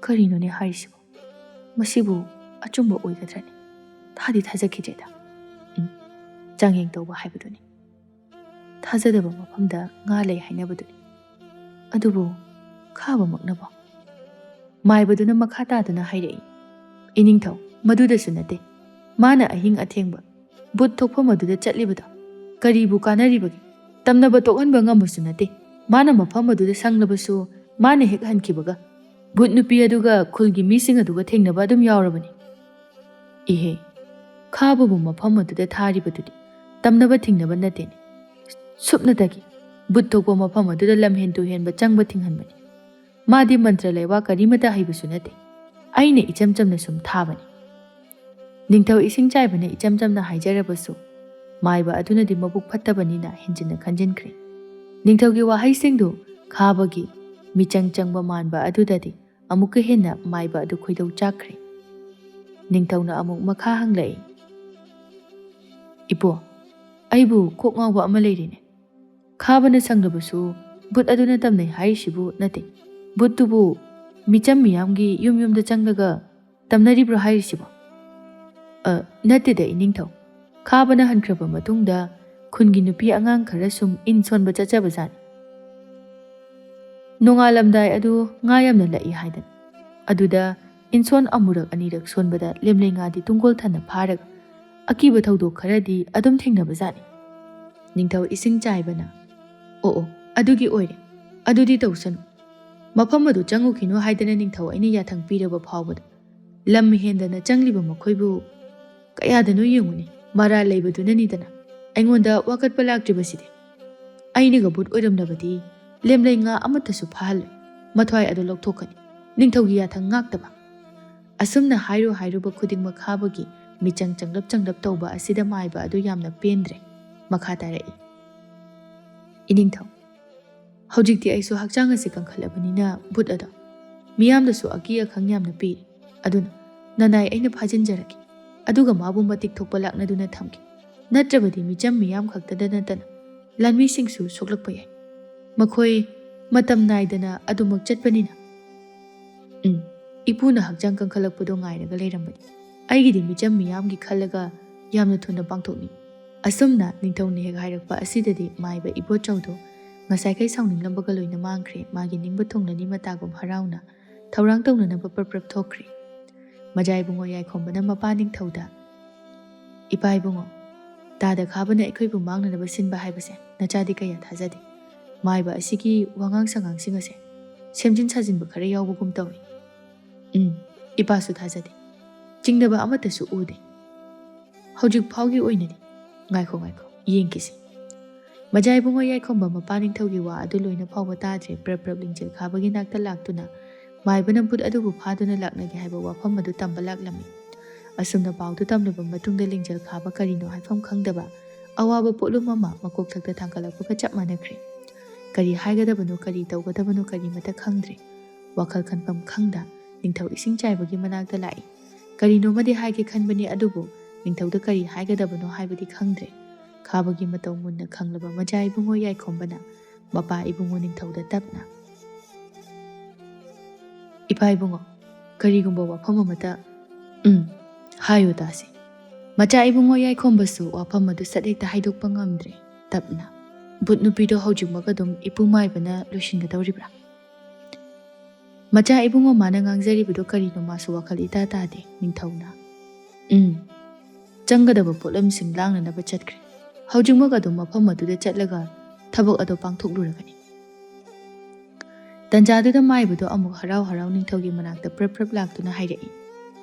"ꯀꯔꯤꯅꯣꯅꯦ ꯍꯥꯏꯔꯤꯁꯤꯕꯣ? ꯃꯁꯤꯕꯨ ꯑꯆꯨꯝꯕ ꯑꯣꯏꯒꯗ꯭ꯔꯅꯦ? ꯊꯥꯗꯤ ꯊꯥꯖꯈꯤꯗ꯭ꯔꯦꯗ꯫ ꯎꯝ, ꯆꯥꯡꯌꯦꯡ ꯇꯧꯕ ꯍꯥꯏꯕꯗꯨꯅꯤ꯫ ꯊꯥꯖꯗꯕ ꯃꯐꯝꯗ ꯉꯥ ꯂꯩ ꯍꯥꯏꯅꯕꯗꯨꯅꯤ꯫ ꯑꯗꯨꯕꯨ ꯈꯥꯕꯃꯛꯅꯕꯣ?" ꯃꯥꯏꯕꯗꯨꯅ ꯃꯈꯥ ꯇꯥꯗꯨꯅ ꯍꯥꯏꯔꯛꯏ, "ꯏꯅꯤꯡꯊꯧ, ꯃꯗꯨꯗꯁꯨ ꯅꯠꯇꯦ꯫ ꯃꯥꯅ ꯑꯍꯤꯡ ꯑꯊꯦꯡꯕ ꯚꯨꯠ ꯊꯣꯛꯐꯝ ꯑꯗꯨꯗ ꯆꯠꯂꯤꯕꯗꯣ ꯀꯔꯤꯕꯨ ꯀꯥꯟꯅꯔꯤꯕꯒꯦ? ꯇꯝꯅꯕ ꯇꯣꯛꯍꯟꯕ ꯉꯝꯕꯁꯨ ꯅꯠꯇꯦ꯫ ꯃꯥꯅ ꯃꯐꯝ ꯑꯗꯨꯗ ꯁꯪꯂꯕꯁꯨ ꯃꯥꯅ ꯍꯦꯛ ꯍꯟꯈꯤꯕꯒ ꯚꯨꯠ ꯅꯨꯄꯤ ꯑꯗꯨꯒ ꯈꯨꯜꯒꯤ ꯃꯤꯁꯤꯡ ꯑꯗꯨꯒ ꯊꯦꯡꯅꯕ ꯑꯗꯨꯝ ꯌꯥꯎꯔꯕꯅꯤ꯫" "ꯏꯍꯦ, ꯈꯥꯕꯕꯨ ꯃꯐꯝ ꯑꯗꯨꯗ ꯊꯥꯔꯤꯕꯗꯨꯗꯤ ꯇꯝꯅꯕ ꯊꯤꯡꯅꯕ ꯅꯠꯇꯦꯅꯦ꯫ ꯁꯨꯞꯅꯇꯒꯤ ꯚꯨꯠ ꯊꯣꯛꯄ ꯃꯐꯝ ꯑꯗꯨꯗ ꯂꯝꯍꯦꯟ ꯇꯨꯍꯦꯟꯕ ꯆꯪꯕ ꯊꯤꯡꯍꯟꯕꯅꯤ꯫ ꯃꯥꯗꯤ ꯃꯟꯇ꯭ꯔ ꯂꯩꯋꯥ ꯀꯔꯤꯃꯇ ꯍꯩꯕꯁꯨ ꯅꯠꯇꯦ꯫ ꯑꯩꯅ ꯏꯆꯝ ꯆꯝꯅ ꯁꯨꯝ ꯊꯥꯕꯅꯤ꯫" ꯅꯤꯡꯊꯧ ꯏꯁꯤꯡ ꯆꯥꯏꯕꯅ ꯏꯆꯝ ꯆꯝꯅ ꯍꯥꯏꯖꯔꯕꯁꯨ, ꯃꯥꯏꯕ ꯑꯗꯨꯅꯗꯤ ꯃꯕꯨꯛ ꯐꯠꯇꯕꯅꯤꯅ ꯍꯦꯟꯖꯤꯟꯅ ꯈꯟꯖꯤꯟꯈ꯭ꯔꯦ꯫ ꯅꯤꯡꯊꯧꯒꯤ ꯋꯥꯍꯩꯁꯤꯡꯗꯨ ꯈꯥꯕꯒꯤ ꯃꯤꯆꯪ ꯆꯪꯕ ꯃꯥꯟꯕ ꯑꯗꯨꯗꯗꯤ ꯑꯃꯨꯛꯀ ꯍꯦꯟꯅ ꯃꯥꯏꯕ ꯑꯗꯨ ꯈꯣꯏꯗꯧ ꯆꯥꯛꯈ꯭ꯔꯦ꯫ ꯅꯤꯡꯊꯧꯅ ꯑꯃꯨꯛ ꯃꯈꯥ ꯍꯪꯂꯛꯏ, "ꯏꯄꯣ, ꯑꯩꯕꯨ ꯀꯣꯛ ꯉꯥꯎꯕ ꯑꯃ ꯂꯩꯔꯤꯅꯦ꯫ ꯈꯥꯕꯅ ꯁꯪꯂꯕꯁꯨ ꯚꯨꯠ ꯑꯗꯨꯅ ꯇꯝꯅꯩ ꯍꯥꯏꯔꯤꯁꯤꯕꯨ ꯅꯠꯇꯦ꯫ ꯚꯨꯠꯇꯨꯕꯨ ꯃꯤꯆꯝ ꯃꯤꯌꯥꯝꯒꯤ ꯌꯨꯝ ꯌꯨꯝꯗ ꯆꯪꯂꯒ ꯇꯝꯅꯔꯤꯕ꯭ꯔꯣ ꯍꯥꯏꯔꯤꯁꯤꯕꯣ?" "ꯑ, ꯅꯠꯇꯦꯗ ꯏꯅꯤꯡꯊꯧ꯫ ꯈꯥꯕꯅ ꯍꯟꯈ꯭ꯔꯕ ꯃꯇꯨꯡꯗ ꯈꯨꯟꯒꯤ ꯅꯨꯄꯤ ꯑꯉꯥꯡ ꯈꯔ ꯁꯨꯝ ꯏꯟ ꯁꯣꯟꯕ ꯆꯠꯆꯕꯖꯥꯠꯅꯤ꯫ ꯅꯣꯡꯉꯥꯜꯂꯝꯗꯥꯏ ꯑꯗꯨ ꯉꯥ ꯌꯥꯝꯅ ꯂꯛꯏ ꯍꯥꯏꯗꯅ꯫ ꯑꯗꯨꯗ ꯏꯟꯁꯣꯟ ꯑꯃꯨꯔꯛ ꯑꯅꯤꯔꯛ ꯁꯣꯟꯕꯗ ꯂꯦꯝꯂꯩ ꯉꯥꯗꯤ ꯇꯨꯡꯒꯣꯜ ꯊꯟꯅ ꯐꯥꯔꯒ ꯑꯀꯤꯕ ꯊꯧꯗꯣꯛ ꯈꯔꯗꯤ ꯑꯗꯨꯝ ꯊꯦꯡꯅꯕꯖꯥꯠꯅꯤ꯫" ꯅꯤꯡꯊꯧ ꯏꯁꯤꯡ ꯆꯥꯏꯕꯅ, "ꯑꯣ ꯑꯣ, ꯑꯗꯨꯒꯤ ꯑꯣꯏꯔꯦ꯫ ꯑꯗꯨꯗꯤ ꯇꯧꯁꯅꯨ꯫ ꯃꯐꯝ ꯑꯗꯨ ꯆꯪꯉꯨꯈꯤꯅꯨ ꯍꯥꯏꯗꯅ ꯅꯤꯡꯊꯧ ꯑꯩꯅ ꯌꯥꯊꯪ ꯄꯤꯔꯕ ꯐꯥꯎꯕꯗ ꯂꯝ ꯍꯦꯟꯗꯅ ꯆꯪꯂꯤꯕ ꯃꯈꯣꯏꯕꯨ ꯀꯌꯥꯗꯅꯣ ꯌꯦꯡꯉꯨꯅꯦ, ꯃꯔꯥꯜ ꯂꯩꯕꯗꯨꯅꯅꯤꯗꯅ ꯑꯩꯉꯣꯟꯗ ꯋꯥꯀꯠꯄ ꯂꯥꯛꯇ꯭ꯔꯤꯕꯁꯤꯗꯤ꯫ ꯑꯩꯅꯒ ꯚꯨꯠ ꯑꯣꯏꯔꯝꯂꯕꯗꯤ ꯂꯦꯝꯂꯩ ꯉꯥ ꯑꯃꯠꯇꯁꯨ ꯐꯥꯍꯜꯂꯣꯏ, ꯃꯊ꯭ꯋꯥꯏ ꯑꯗꯨ ꯂꯧꯊꯣꯛꯀꯅꯤ, ꯅꯤꯡꯊꯧꯒꯤ ꯌꯥꯊꯪ ꯉꯥꯛꯇꯕ꯫" ꯑꯁꯨꯝꯅ ꯍꯥꯏꯔꯨ ꯍꯥꯏꯔꯨꯕ ꯈꯨꯗꯤꯡꯃꯛ ꯈꯥꯕꯒꯤ ꯃꯤꯆꯪ ꯆꯪꯂꯞ ꯆꯪꯂꯞ ꯇꯧꯕ ꯑꯁꯤꯗ ꯃꯥꯏꯕ ꯑꯗꯨ ꯌꯥꯝꯅ ꯄꯦꯟꯗ꯭ꯔꯦ꯫ ꯃꯈꯥ ꯇꯥꯔꯛꯏ, "ꯏꯅꯤꯡꯊꯧ, ꯍꯧꯖꯤꯛꯇꯤ ꯑꯩꯁꯨ ꯍꯛꯆꯥꯡ ꯑꯁꯤ ꯀꯟꯈꯠꯂꯕꯅꯤꯅ ꯚꯨꯠ ꯑꯗꯣ ꯃꯤꯌꯥꯝꯗꯁꯨ ꯑꯀꯤ ꯑꯈꯪ ꯌꯥꯝꯅ ꯄꯤꯔꯤ꯫ ꯑꯗꯨꯅ ꯅꯅꯥꯏ ꯑꯩꯅ ꯐꯥꯖꯤꯟꯖꯔꯛꯀꯦ, ꯑꯗꯨꯒ ꯃꯥꯕꯨ ꯃꯇꯤꯛ ꯊꯣꯛꯄ ꯂꯥꯛꯅꯗꯨꯅ ꯊꯝꯒꯦ꯫ ꯅꯠꯇ꯭ꯔꯕꯗꯤ ꯃꯤꯆꯝ ꯃꯤꯌꯥꯝ ꯈꯛꯇꯗ ꯅꯠꯇꯅ ꯂꯥꯟꯃꯤꯁꯤꯡꯁꯨ ꯁꯣꯛꯂꯛꯄ ꯌꯥꯏ꯫ ꯃꯈꯣꯏ ꯃꯇꯝ ꯅꯥꯏꯗꯅ ꯑꯗꯨꯃꯛ ꯆꯠꯄꯅꯤꯅ꯫ ꯎꯝ, ꯏꯄꯨꯅ ꯍꯛꯆꯥꯡ ꯀꯟꯈꯠꯂꯛꯄꯗꯣ ꯉꯥꯏꯔꯒ ꯂꯩꯔꯝꯕꯅꯤ꯫ ꯑꯩꯒꯤꯗꯤ ꯃꯤꯆꯝ ꯃꯤꯌꯥꯝꯒꯤ ꯈꯜꯂꯒ ꯌꯥꯝꯅ ꯊꯨꯅ ꯄꯥꯡꯊꯣꯛꯅꯤꯡꯏ꯫ ꯑꯁꯨꯝꯅ ꯅꯤꯡꯊꯧꯅ ꯍꯦꯛ ꯍꯥꯏꯔꯛꯄ ꯑꯁꯤꯗꯗꯤ ꯃꯥꯏꯕ ꯏꯕꯣꯆꯧꯗꯣ ꯉꯁꯥꯏꯈꯩ ꯁꯥꯎꯅꯤꯡꯂꯝꯕꯒ ꯂꯣꯏꯅ ꯃꯥꯡꯈ꯭ꯔꯦ꯫ ꯃꯥꯒꯤ ꯅꯤꯡꯕ ꯊꯨꯡꯂꯅꯤ ꯃꯇꯥꯒꯨꯝ ꯍꯔꯥꯎꯅ ꯊꯧꯔꯥꯡ ꯇꯧꯅꯅꯕ ꯄ꯭ꯔꯞ ꯄ꯭ꯔꯞ ꯊꯣꯛꯈ꯭ꯔꯦ꯫ ꯃꯖꯥ ꯏꯕꯨꯡꯉꯣ ꯌꯥꯏꯈꯣꯝꯕꯅ ꯃꯄꯥ ꯅꯤꯡꯊꯧꯗ, "ꯏꯄꯥ ꯏꯕꯨꯡꯉꯣ, ꯇꯥꯗ ꯈꯥꯕꯅ ꯑꯩꯈꯣꯏꯕꯨ ꯃꯥꯡꯅꯅꯕ ꯁꯤꯟꯕ ꯍꯥꯏꯕꯁꯦ ꯅꯆꯥꯗꯤ ꯀꯌꯥ ꯊꯥꯖꯗꯦ꯫ ꯃꯥꯏꯕ ꯑꯁꯤꯒꯤ ꯋꯥꯉꯥꯡ ꯁꯉꯥꯡꯁꯤꯡ ꯑꯁꯦ ꯁꯦꯝꯖꯤꯟ ꯁꯥꯖꯤꯟꯕ ꯈꯔ ꯌꯥꯎꯕꯒꯨꯝ ꯇꯧꯏ꯫" "ꯎꯝ, ꯏꯄꯥꯁꯨ ꯊꯥꯖꯗꯦ꯫ ꯆꯤꯡꯅꯕ ꯑꯃꯠꯇꯁꯨ ꯎꯗꯦ ꯍꯧꯖꯤꯛ ꯐꯥꯎꯒꯤ ꯑꯣꯏꯅꯗꯤ꯫" "ꯉꯥꯏꯈꯣ, ꯉꯥꯏꯈꯣ, ꯌꯦꯡꯈꯤꯁꯤ꯫" ꯃꯖꯥ ꯏꯕꯨꯡꯉꯣ ꯌꯥꯏꯈꯣꯝꯕ ꯃꯄꯥ ꯅꯤꯡꯊꯧꯒꯤ ꯋꯥ ꯑꯗꯨ ꯂꯣꯏꯅ ꯐꯥꯎꯕ ꯇꯥꯗ꯭ꯔꯦ꯫ ꯄ꯭ꯔꯞ ꯄ꯭ꯔꯞ ꯂꯤꯡꯖꯦꯜ ꯈꯥꯕꯒꯤ ꯅꯥꯛꯇ ꯂꯥꯛꯇꯨꯅ ꯃꯥꯏꯕꯅ ꯚꯨꯠ ꯑꯗꯨꯕꯨ ꯐꯥꯗꯨꯅ ꯂꯥꯛꯅꯒꯦ ꯍꯥꯏꯕ ꯋꯥꯐꯝ ꯑꯗꯨ ꯇꯝꯕ ꯂꯥꯛꯂꯝꯃꯤ꯫ ꯑꯁꯨꯝꯅ ꯄꯥꯎꯗꯨ ꯇꯝꯂꯕ ꯃꯇꯨꯡꯗ ꯂꯤꯡꯖꯦꯜ ꯈꯥꯕ ꯀꯔꯤꯅꯣ ꯍꯥꯏꯐꯝ ꯈꯪꯗꯕ ꯑꯋꯥꯕ ꯄꯣꯠꯂꯨꯝ ꯑꯃ ꯃꯀꯣꯛꯊꯛꯇ ꯊꯥꯡꯒꯠꯂꯛꯄꯒ ꯆꯞ ꯃꯥꯟꯅꯈ꯭ꯔꯦ꯫ ꯀꯔꯤ ꯍꯥꯏꯒꯗꯕꯅꯣ, ꯀꯔꯤ ꯇꯧꯒꯗꯕꯅꯣ, ꯀꯔꯤꯃꯠꯇ ꯈꯪꯗ꯭ꯔꯦ꯫ ꯋꯥꯈꯜ ꯈꯟꯐꯝ ꯈꯪꯗ ꯅꯤꯡꯊꯧ ꯏꯁꯤꯡ ꯆꯥꯏꯕꯒꯤ ꯃꯅꯥꯛꯇ ꯂꯥꯛꯏ꯫ ꯀꯔꯤꯅꯣꯃꯗꯤ ꯍꯥꯏꯒꯦ ꯈꯟꯕꯅꯤ, ꯑꯗꯨꯕꯨ ꯅꯤꯡꯊꯧꯗ ꯀꯔꯤ ꯍꯥꯏꯒꯗꯕꯅꯣ ꯍꯥꯏꯕꯗꯤ ꯈꯪꯗ꯭ꯔꯦ꯫ ꯈꯥꯕꯒꯤ ꯃꯇꯧ ꯃꯨꯟꯅ ꯈꯪꯂꯕ ꯃꯖꯥ ꯏꯕꯨꯡꯉꯣ ꯌꯥꯏꯈꯣꯝꯕꯅ ꯃꯄꯥ ꯏꯕꯨꯡꯉꯣ ꯅꯤꯡꯊꯧꯗ ꯇꯞꯅ, "ꯏꯄꯥ ꯏꯕꯨꯡꯉꯣ, ꯀꯔꯤꯒꯨꯝꯕ ꯋꯥꯐꯝ ꯑꯃꯇ꯫" "ꯎꯝ, ꯍꯥꯏꯌꯨ ꯇꯥꯁꯤ꯫" ꯃꯆꯥ ꯏꯕꯨꯡꯉꯣ ꯌꯥꯏꯈꯣꯝꯕꯁꯨ ꯋꯥꯐꯝ ꯑꯗꯨ ꯁꯠ ꯍꯦꯛꯇ ꯍꯥꯏꯗꯣꯛꯄ ꯉꯝꯗ꯭ꯔꯦ꯫ ꯇꯞꯅ, "ꯚꯨꯠ ꯅꯨꯄꯤꯗꯣ ꯍꯧꯖꯤꯛꯃꯛ ꯑꯗꯨꯝ ꯏꯄꯨ ꯃꯥꯏꯕꯅ ꯂꯣꯏꯁꯤꯟꯒꯗꯧꯔꯤꯕ꯭ꯔꯥ?" ꯃꯆꯥ ꯏꯕꯨꯡꯉꯣ ꯃꯥꯅ ꯉꯥꯡꯖꯔꯤꯕꯗꯨ ꯀꯔꯤꯅꯣ ꯃꯥꯁꯨ ꯋꯥꯈꯜ ꯏꯇꯥ ꯇꯥꯗꯦ꯫ ꯅꯤꯡꯊꯧꯅ, "ꯎꯝ, ꯆꯪꯒꯗꯕ ꯄꯣꯠꯂꯝꯁꯤꯡ ꯂꯥꯡꯅꯅꯕ ꯆꯠꯈ꯭ꯔꯦ꯫ ꯍꯧꯖꯤꯛꯃꯛ ꯑꯗꯨꯝ ꯃꯐꯝ ꯑꯗꯨꯗ ꯆꯠꯂꯒ ꯊꯕꯛ ꯑꯗꯨ ꯄꯥꯡꯊꯣꯛꯂꯨꯔꯒꯅꯤ꯫" ꯇꯟꯖꯥꯗꯨꯗ ꯃꯥꯏꯕꯗꯣ ꯑꯃꯨꯛ ꯍꯔꯥꯎ ꯍꯔꯥꯎ ꯅꯤꯡꯊꯧꯒꯤ ꯃꯅꯥꯛꯇ ꯄ꯭ꯔꯞ ꯄ꯭ꯔꯞ ꯂꯥꯛꯇꯨꯅ ꯍꯥꯏꯔꯛꯏ,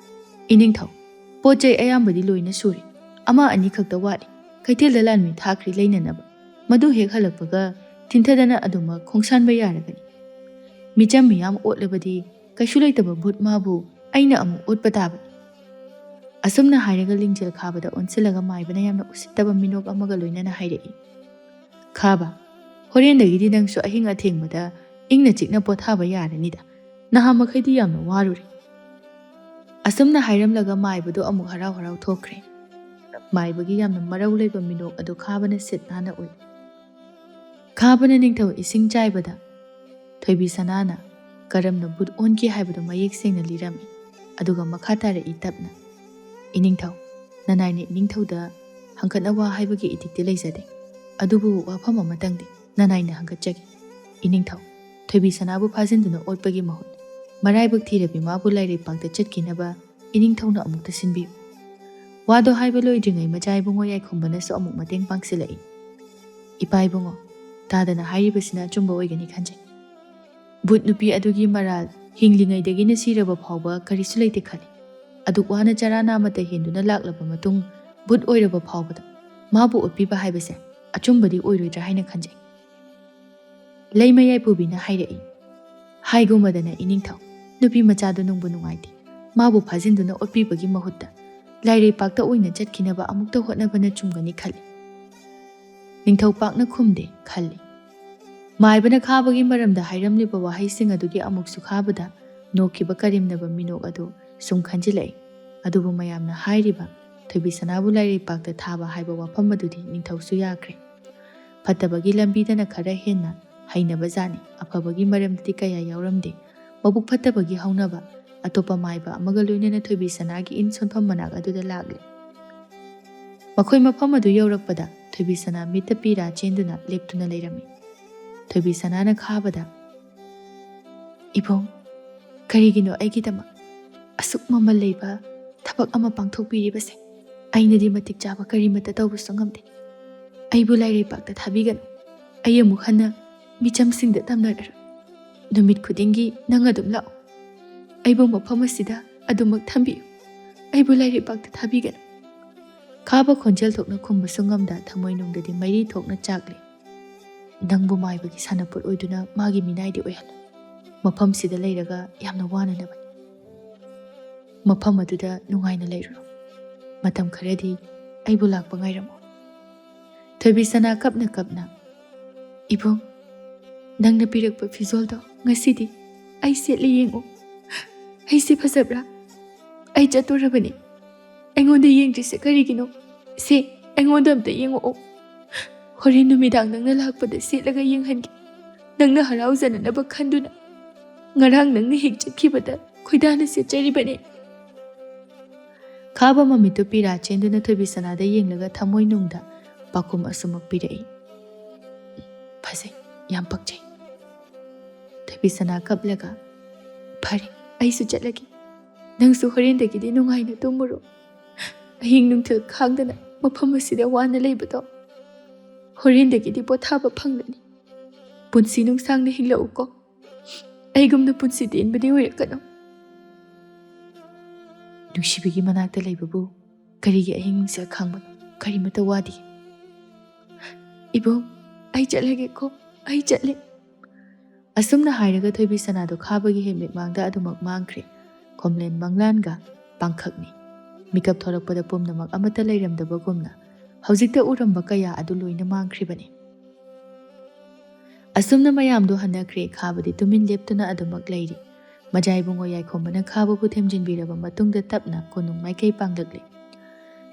"ꯏꯅꯤꯡꯊꯧ, ꯄꯣꯠ ꯆꯩ ꯑꯌꯥꯝꯕꯗꯤ ꯂꯣꯏꯅ ꯁꯨꯔꯦ, ꯑꯃ ꯑꯅꯤ ꯈꯛꯇ ꯋꯥꯠꯂꯤ꯫ ꯀꯩꯊꯦꯜꯗ ꯂꯥꯟꯃꯤ ꯊꯥꯈ꯭ꯔꯦ ꯂꯩꯅꯅꯕ꯫ ꯃꯗꯨ ꯍꯦꯛ ꯍꯜꯂꯛꯄꯒ ꯊꯤꯟꯊꯗꯅ ꯑꯗꯨꯃꯛ ꯈꯣꯡꯁꯥꯟꯕ ꯌꯥꯔꯒꯅꯤ꯫ ꯃꯤꯆꯝ ꯃꯤꯌꯥꯝ ꯑꯣꯠꯂꯕꯗꯤ ꯀꯩꯁꯨ ꯂꯩꯇꯕ ꯚꯨꯠ ꯃꯥꯕꯨ ꯑꯩꯅ ꯑꯃꯨꯛ ꯑꯣꯠꯄ ꯇꯥꯕꯅꯤ꯫" ꯑꯁꯨꯝꯅ ꯍꯥꯏꯔꯒ ꯂꯤꯡꯖꯦꯜ ꯈꯥꯕꯗ ꯑꯣꯟꯁꯤꯜꯂꯒ ꯃꯥꯏꯕꯅ ꯌꯥꯝꯅ ꯎꯁꯤꯠꯇꯕ ꯃꯤꯅꯣꯛ ꯑꯃꯒ ꯂꯣꯏꯅꯅ ꯍꯥꯏꯔꯛꯏ, "ꯈꯥꯕ, ꯍꯣꯔꯦꯟꯗꯒꯤꯗꯤ ꯅꯪꯁꯨ ꯑꯍꯤꯡ ꯑꯊꯦꯡꯕꯗ ꯏꯪꯅ ꯆꯤꯛꯅ ꯄꯣꯊꯥꯕ ꯌꯥꯔꯅꯤꯗ꯫ ꯅꯍꯥꯟ ꯃꯈꯩꯗꯤ ꯌꯥꯝꯅ ꯋꯥꯔꯨꯔꯦ꯫ ꯑꯁꯨꯝꯅ ꯍꯥꯏꯔꯝꯂꯒ ꯃꯥꯏꯕꯗꯨ ꯑꯃꯨꯛ ꯍꯔꯥꯎ ꯍꯔꯥꯎ ꯊꯣꯛꯈ꯭ꯔꯦ꯫ ꯃꯥꯏꯕꯒꯤ ꯌꯥꯝꯅ ꯃꯔꯧ ꯂꯩꯕ ꯃꯤꯅꯣꯛ ꯑꯗꯨ ꯈꯥꯕꯅ ꯁꯤꯠ ꯅꯥꯟꯅ ꯎꯏ꯫ ꯈꯥꯕꯅ ꯅꯤꯡꯊꯧ ꯏꯁꯤꯡ ꯆꯥꯏꯕꯗ ꯊꯣꯏꯕꯤ ꯁꯅꯥꯅ ꯀꯔꯝꯅ ꯕꯨꯠ ꯑꯣꯟꯈꯤ ꯍꯥꯏꯕꯗꯨ ꯃꯌꯦꯛ ꯁꯦꯡꯅ ꯂꯤꯔꯝꯃꯤ꯫ ꯑꯗꯨꯒ ꯃꯈꯥ ꯇꯥꯔꯛꯏ ꯇꯞꯅ, "ꯏꯅꯤꯡꯊꯧ, ꯅꯅꯥꯏꯅ ꯏꯅꯤꯡꯊꯧꯗ ꯍꯪꯒꯠꯅ ꯋꯥ ꯍꯥꯏꯕꯒꯤ ꯏꯊꯤꯛꯇꯤ ꯂꯩꯖꯗꯦ꯫ ꯑꯗꯨꯕꯨ ꯋꯥꯐꯝ ꯑꯃꯇꯪꯗꯤ ꯅꯅꯥꯏꯅ ꯍꯪꯒꯠꯆꯒꯦ꯫ ꯏꯅꯤꯡꯊꯧ, ꯊꯣꯏꯕꯤ ꯁꯅꯥꯕꯨ ꯐꯥꯖꯤꯟꯗꯨꯅ ꯑꯣꯠꯄꯒꯤ ꯃꯍꯨꯠ, ꯃꯔꯥꯏꯕꯛ ꯊꯤꯔꯕꯤ ꯃꯥꯕꯨ ꯂꯥꯏꯔꯩꯄꯥꯛꯇ ꯆꯠꯈꯤꯅꯕ ꯏꯅꯤꯡꯊꯧꯅ ꯑꯃꯨꯛꯇ ꯁꯤꯟꯕꯤꯌꯨ꯫" ꯋꯥꯗꯣ ꯍꯥꯏꯕ ꯂꯣꯏꯗ꯭ꯔꯤꯉꯩ ꯃꯆꯥ ꯏꯕꯨꯡꯉꯣ ꯌꯥꯏꯈꯣꯝꯕꯅꯁꯨ ꯑꯃꯨꯛ ꯃꯇꯦꯡ ꯄꯥꯡꯁꯤꯜꯂꯛꯏ꯫ "ꯏꯄꯥ ꯏꯕꯨꯡꯉꯣ, ꯇꯥꯗꯅ ꯍꯥꯏꯔꯤꯕꯁꯤꯅ ꯑꯆꯨꯝꯕ ꯑꯣꯏꯒꯅꯤ ꯈꯟꯖꯩ꯫ ꯕꯨꯠ ꯅꯨꯄꯤ ꯑꯗꯨꯒꯤ ꯃꯔꯥꯜ ꯍꯤꯡꯂꯤꯉꯩꯗꯒꯤꯅ ꯁꯤꯔꯕ ꯐꯥꯎꯕ ꯀꯔꯤꯁꯨ ꯂꯩꯇꯦ ꯈꯜꯂꯤ꯫ ꯑꯗꯨꯛ ꯋꯥꯅ ꯆꯔꯥ ꯅꯥꯃꯠꯇ ꯍꯦꯟꯗꯨꯅ ꯂꯥꯛꯂꯕ ꯃꯇꯨꯡ ꯕꯨꯠ ꯑꯣꯏꯔꯕ ꯐꯥꯎꯕꯗ ꯃꯥꯕꯨ ꯑꯣꯠꯄꯤꯕ ꯍꯥꯏꯕꯁꯦ ꯑꯆꯨꯝꯕꯗꯤ ꯑꯣꯏꯔꯣꯏꯗ꯭ꯔꯥ ꯍꯥꯏꯅ ꯈꯟꯖꯩ꯫ ꯂꯩꯃ ꯌꯥꯏꯄꯨꯕꯤꯅ ꯍꯥꯏꯔꯛꯏ, "ꯍꯥꯏꯒꯨꯝꯃꯗꯅ ꯏꯅꯤꯡꯊꯧ, ꯅꯨꯄꯤ ꯃꯆꯥꯗꯨ ꯅꯨꯡꯕꯨ ꯅꯨꯡꯉꯥꯏꯇꯦ꯫ ꯃꯥꯕꯨ ꯐꯥꯖꯤꯟꯗꯨꯅ ꯑꯣꯠꯄꯤꯕꯒꯤ ꯃꯍꯨꯠꯇ ꯂꯥꯏꯔꯩꯄꯥꯛꯇ ꯑꯣꯏꯅ ꯆꯠꯈꯤꯅꯕ ꯑꯃꯨꯛꯇ ꯍꯣꯠꯅꯕꯅ ꯆꯨꯝꯒꯅꯤ ꯈꯜꯂꯤ꯫" ꯅꯤꯡꯊꯧ ꯄꯥꯛꯅ ꯈꯨꯝꯗꯦ ꯈꯜꯂꯤ꯫ ꯃꯥꯏꯕꯅ ꯈꯥꯕꯒꯤ ꯃꯔꯝꯗ ꯍꯥꯏꯔꯝꯂꯤꯕ ꯋꯥꯍꯩꯁꯤꯡ ꯑꯗꯨꯒꯤ ꯑꯃꯨꯛꯁꯨ ꯈꯥꯕꯗ ꯅꯣꯛꯈꯤꯕ ꯀꯔꯦꯝꯅꯕ ꯃꯤꯅꯣꯛ ꯑꯗꯨ ꯁꯨꯝ ꯈꯟꯖꯤꯜꯂꯛꯏ꯫ ꯑꯗꯨꯕꯨ ꯃꯌꯥꯝꯅ ꯍꯥꯏꯔꯤꯕ ꯊꯣꯏꯕꯤ ꯁꯅꯥꯕꯨ ꯂꯥꯏꯔꯩꯄꯥꯛꯇ ꯊꯥꯕ ꯍꯥꯏꯕ ꯋꯥꯐꯝ ꯑꯗꯨꯗꯤ ꯅꯤꯡꯊꯧꯁꯨ ꯌꯥꯈ꯭ꯔꯦ꯫ ꯐꯠꯇꯕꯒꯤ ꯂꯝꯕꯤꯗꯅ ꯈꯔ ꯍꯦꯟꯅ ꯍꯩꯅꯕ ꯖꯥꯠꯅꯤ, ꯑꯐꯕꯒꯤ ꯃꯔꯝꯗꯗꯤ ꯀꯌꯥ ꯌꯥꯎꯔꯝꯗꯦ꯫ ꯃꯕꯨꯛ ꯐꯠꯇꯕꯒꯤ ꯍꯧꯅꯕ ꯑꯇꯣꯞꯄ ꯃꯥꯏꯕ ꯑꯃꯒ ꯂꯣꯏꯅꯅ ꯊꯣꯏꯕꯤ ꯁꯅꯥꯒꯤ ꯏꯟ ꯁꯣꯟꯐꯝ ꯃꯅꯥꯛ ꯑꯗꯨꯗ ꯂꯥꯛꯂꯦ꯫ ꯃꯈꯣꯏ ꯃꯐꯝ ꯑꯗꯨ ꯌꯧꯔꯛꯄꯗ ꯊꯣꯏꯕꯤ ꯁꯅꯥ ꯃꯤꯠꯇ ꯄꯤꯔꯥ ꯆꯦꯟꯗꯨꯅ ꯂꯦꯞꯇꯨꯅ ꯂꯩꯔꯝꯃꯤ꯫ ꯊꯣꯏꯕꯤ ꯁꯅꯥꯅ ꯈꯥꯕꯗ, "ꯏꯕꯨꯡ, ꯀꯔꯤꯒꯤꯅꯣ ꯑꯩꯒꯤꯗꯃꯛ ꯑꯁꯨꯛ ꯃꯃꯜ ꯂꯩꯕ ꯊꯕꯛ ꯑꯃ ꯄꯥꯡꯊꯣꯛꯄꯤꯔꯤꯕꯁꯦ? ꯑꯩꯅꯗꯤ ꯃꯇꯤꯛ ꯆꯥꯕ ꯀꯔꯤꯃꯠꯇ ꯇꯧꯕꯁꯨ ꯉꯝꯗꯦ꯫ ꯑꯩꯕꯨ ꯂꯥꯏꯔꯩꯄꯥꯛꯇ ꯊꯥꯕꯤꯒꯅꯨ꯫ ꯑꯩ ꯑꯃꯨꯛ ꯍꯟꯅ ꯃꯤꯆꯝꯁꯤꯡꯗ ꯇꯝꯅꯔꯔꯣꯏ꯫ ꯅꯨꯃꯤꯠ ꯈꯨꯗꯤꯡꯒꯤ ꯅꯪ ꯑꯗꯨꯝ ꯂꯥꯛꯎ꯫ ꯑꯩꯕꯨ ꯃꯐꯝ ꯑꯁꯤꯗ ꯑꯗꯨꯃꯛ ꯊꯝꯕꯤꯌꯨ꯫ ꯑꯩꯕꯨ ꯂꯥꯏꯔꯩꯄꯥꯛꯇ ꯊꯥꯕꯤꯒꯅꯨ꯫" ꯈꯥꯕ ꯈꯣꯟꯖꯦꯜ ꯊꯣꯛꯅ ꯈꯨꯝꯕꯁꯨ ꯉꯝꯗ ꯊꯃꯣꯏꯅꯨꯡꯗꯗꯤ ꯃꯩꯔꯤ ꯊꯣꯛꯅ ꯆꯥꯛꯂꯤ꯫ "ꯅꯪꯕꯨ ꯃꯥꯏꯕꯒꯤ ꯁꯥꯟꯅꯄꯣꯠ ꯑꯣꯏꯗꯨꯅ ꯃꯥꯒꯤ ꯃꯤꯅꯥꯏꯗꯤ ꯑꯣꯏꯍꯜꯂꯨ꯫ ꯃꯐꯝꯁꯤꯗ ꯂꯩꯔꯒ ꯌꯥꯝꯅ ꯋꯥꯅꯅꯕꯅꯤ꯫ ꯃꯐꯝ ꯑꯗꯨꯗ ꯅꯨꯡꯉꯥꯏꯅ ꯂꯩꯔꯨꯔꯣ꯫ ꯃꯇꯝ ꯈꯔꯗꯤ ꯑꯩꯕꯨ ꯂꯥꯛꯄ ꯉꯥꯏꯔꯝꯃꯨ꯫" ꯊꯣꯏꯕꯤ ꯁꯅꯥ ꯀꯞꯅ ꯀꯞꯅ "ꯏꯕꯨꯡ, ꯅꯪꯅ ꯄꯤꯔꯛꯄ ꯐꯤꯖꯣꯜꯗꯣ ꯉꯁꯤꯗꯤ ꯑꯩ ꯁꯦꯠꯂꯦ, ꯌꯦꯡꯉꯨ꯫ ꯑꯩꯁꯦ ꯐꯖꯕ꯭ꯔꯥ? ꯑꯩ ꯆꯠꯇꯣꯔꯕꯅꯤ꯫ ꯑꯩꯉꯣꯟꯗ ꯌꯦꯡꯗ꯭ꯔꯤꯁꯦ ꯀꯔꯤꯒꯤꯅꯣ? ꯁꯦ, ꯑꯩꯉꯣꯟꯗ ꯑꯝꯇ ꯌꯦꯡꯉꯛꯑꯣ꯫ ꯍꯣꯔꯦꯟ ꯅꯨꯃꯤꯗꯥꯡ ꯅꯪꯅ ꯂꯥꯛꯄꯗ ꯁꯦꯠꯂꯒ ꯌꯦꯡꯍꯟꯒꯦ꯫ ꯅꯪꯅ ꯍꯔꯥꯎꯖꯅꯅꯕ ꯈꯟꯗꯨꯅ꯫ ꯉꯔꯥꯡ ꯅꯪꯅ ꯍꯦꯛ ꯆꯠꯈꯤꯕꯗ ꯈꯣꯏꯗꯥꯅ ꯁꯦꯠꯆꯔꯤꯕꯅꯤ"꯫ ꯈꯥꯕ ꯃꯃꯤꯠꯇꯨ ꯄꯤꯔꯥ ꯆꯦꯟꯗꯨꯅ ꯊꯣꯏꯕꯤꯁꯅꯥꯗ ꯌꯦꯡꯂꯒ ꯊꯃꯣꯏꯅꯨꯡꯗ ꯄꯥꯎꯈꯨꯝ ꯑꯁꯨꯃꯛ ꯄꯤꯔꯛꯏ: "ꯐꯖꯩ, ꯌꯥꯝ ꯄꯛꯆꯩ"꯫ ꯊꯣꯏꯕꯤꯁꯅꯥ ꯀꯞꯂꯒ, "ꯐꯔꯦ, ꯑꯩꯁꯨ ꯆꯠꯂꯒꯦ꯫ ꯅꯪꯁꯨ ꯍꯣꯔꯦꯟꯗꯒꯤꯗꯤ ꯅꯨꯡꯉꯥꯏꯅ ꯇꯨꯝꯃꯨꯔꯣ꯫ ꯑꯍꯤꯡ ꯅꯨꯡꯊꯤꯜ ꯈꯥꯡꯗꯅ ꯃꯐꯝ ꯑꯁꯤꯗ ꯋꯥꯅ ꯂꯩꯕꯗꯣ ꯍꯣꯔꯦꯟꯗꯒꯤꯗꯤ ꯄꯣꯊꯥꯕ ꯐꯪꯂꯅꯤ꯫ ꯄꯨꯟꯁꯤ ꯅꯨꯡꯁꯥꯡꯅ ꯍꯤꯡꯂꯛꯎꯀꯣ꯫ ꯑꯩꯒꯨꯝꯅ ꯄꯨꯟꯁꯤ ꯇꯦꯟꯕꯗꯤ ꯑꯣꯏꯔꯛꯀꯅꯨ"꯫ ꯅꯨꯡꯁꯤꯕꯤꯒꯤ ꯃꯅꯥꯛꯇ ꯂꯩꯕꯕꯨ ꯀꯔꯤꯒꯤ ꯑꯍꯤꯡ ꯅꯨꯡꯁꯥ ꯈꯥꯡꯕꯅꯣ? ꯀꯔꯤꯃꯇ ꯋꯥꯗꯦ꯫ "ꯏꯕꯨꯡ, ꯑꯩ ꯆꯠꯂꯒꯦꯀꯣ, ꯑꯩ ꯆꯠꯂꯦ"꯫ ꯑꯁꯨꯝꯅ ꯍꯥꯏꯔꯒ ꯊꯣꯏꯕꯤꯁꯅꯥꯗꯣ ꯈꯥꯕꯒꯤ ꯍꯦꯛ ꯃꯤꯠꯃꯥꯡꯗ ꯑꯗꯨꯃꯛ ꯃꯥꯡꯈ꯭ꯔꯦ꯫ ꯈꯣꯝꯂꯦꯟ ꯃꯪꯂꯥꯟꯒ ꯄꯥꯡꯈꯛꯅꯤ꯫ ꯃꯤꯀꯞ ꯊꯣꯔꯛꯄꯗ ꯄꯨꯝꯅꯃꯛ ꯑꯃꯠꯇ ꯂꯩꯔꯝꯗꯕꯒꯨꯝꯅ ꯍꯧꯖꯤꯛꯇ ꯎꯔꯝꯕ ꯀꯌꯥ ꯑꯗꯨ ꯂꯣꯏꯅ ꯃꯥꯡꯈ꯭ꯔꯤꯕꯅꯤ꯫ ꯑꯁꯨꯝꯅ ꯃꯌꯥꯝꯗꯣ ꯍꯟꯅꯈ꯭ꯔꯦ꯫ ꯈꯥꯕꯗꯤ ꯇꯨꯃꯤꯟ ꯂꯦꯞꯇꯨꯅ ꯑꯗꯨꯃꯛ ꯂꯩꯔꯤ꯫ ꯃꯖꯥ ꯏꯕꯨꯡꯉꯣ ꯌꯥꯏꯈꯣꯝꯕꯅ ꯈꯥꯕꯕꯨ ꯊꯦꯝꯖꯤꯟꯕꯤꯔꯕ ꯃꯇꯨꯡꯗ ꯇꯞꯅ ꯀꯣꯅꯨꯡ ꯃꯥꯏꯀꯩ ꯄꯥꯡꯂꯛꯂꯤ꯫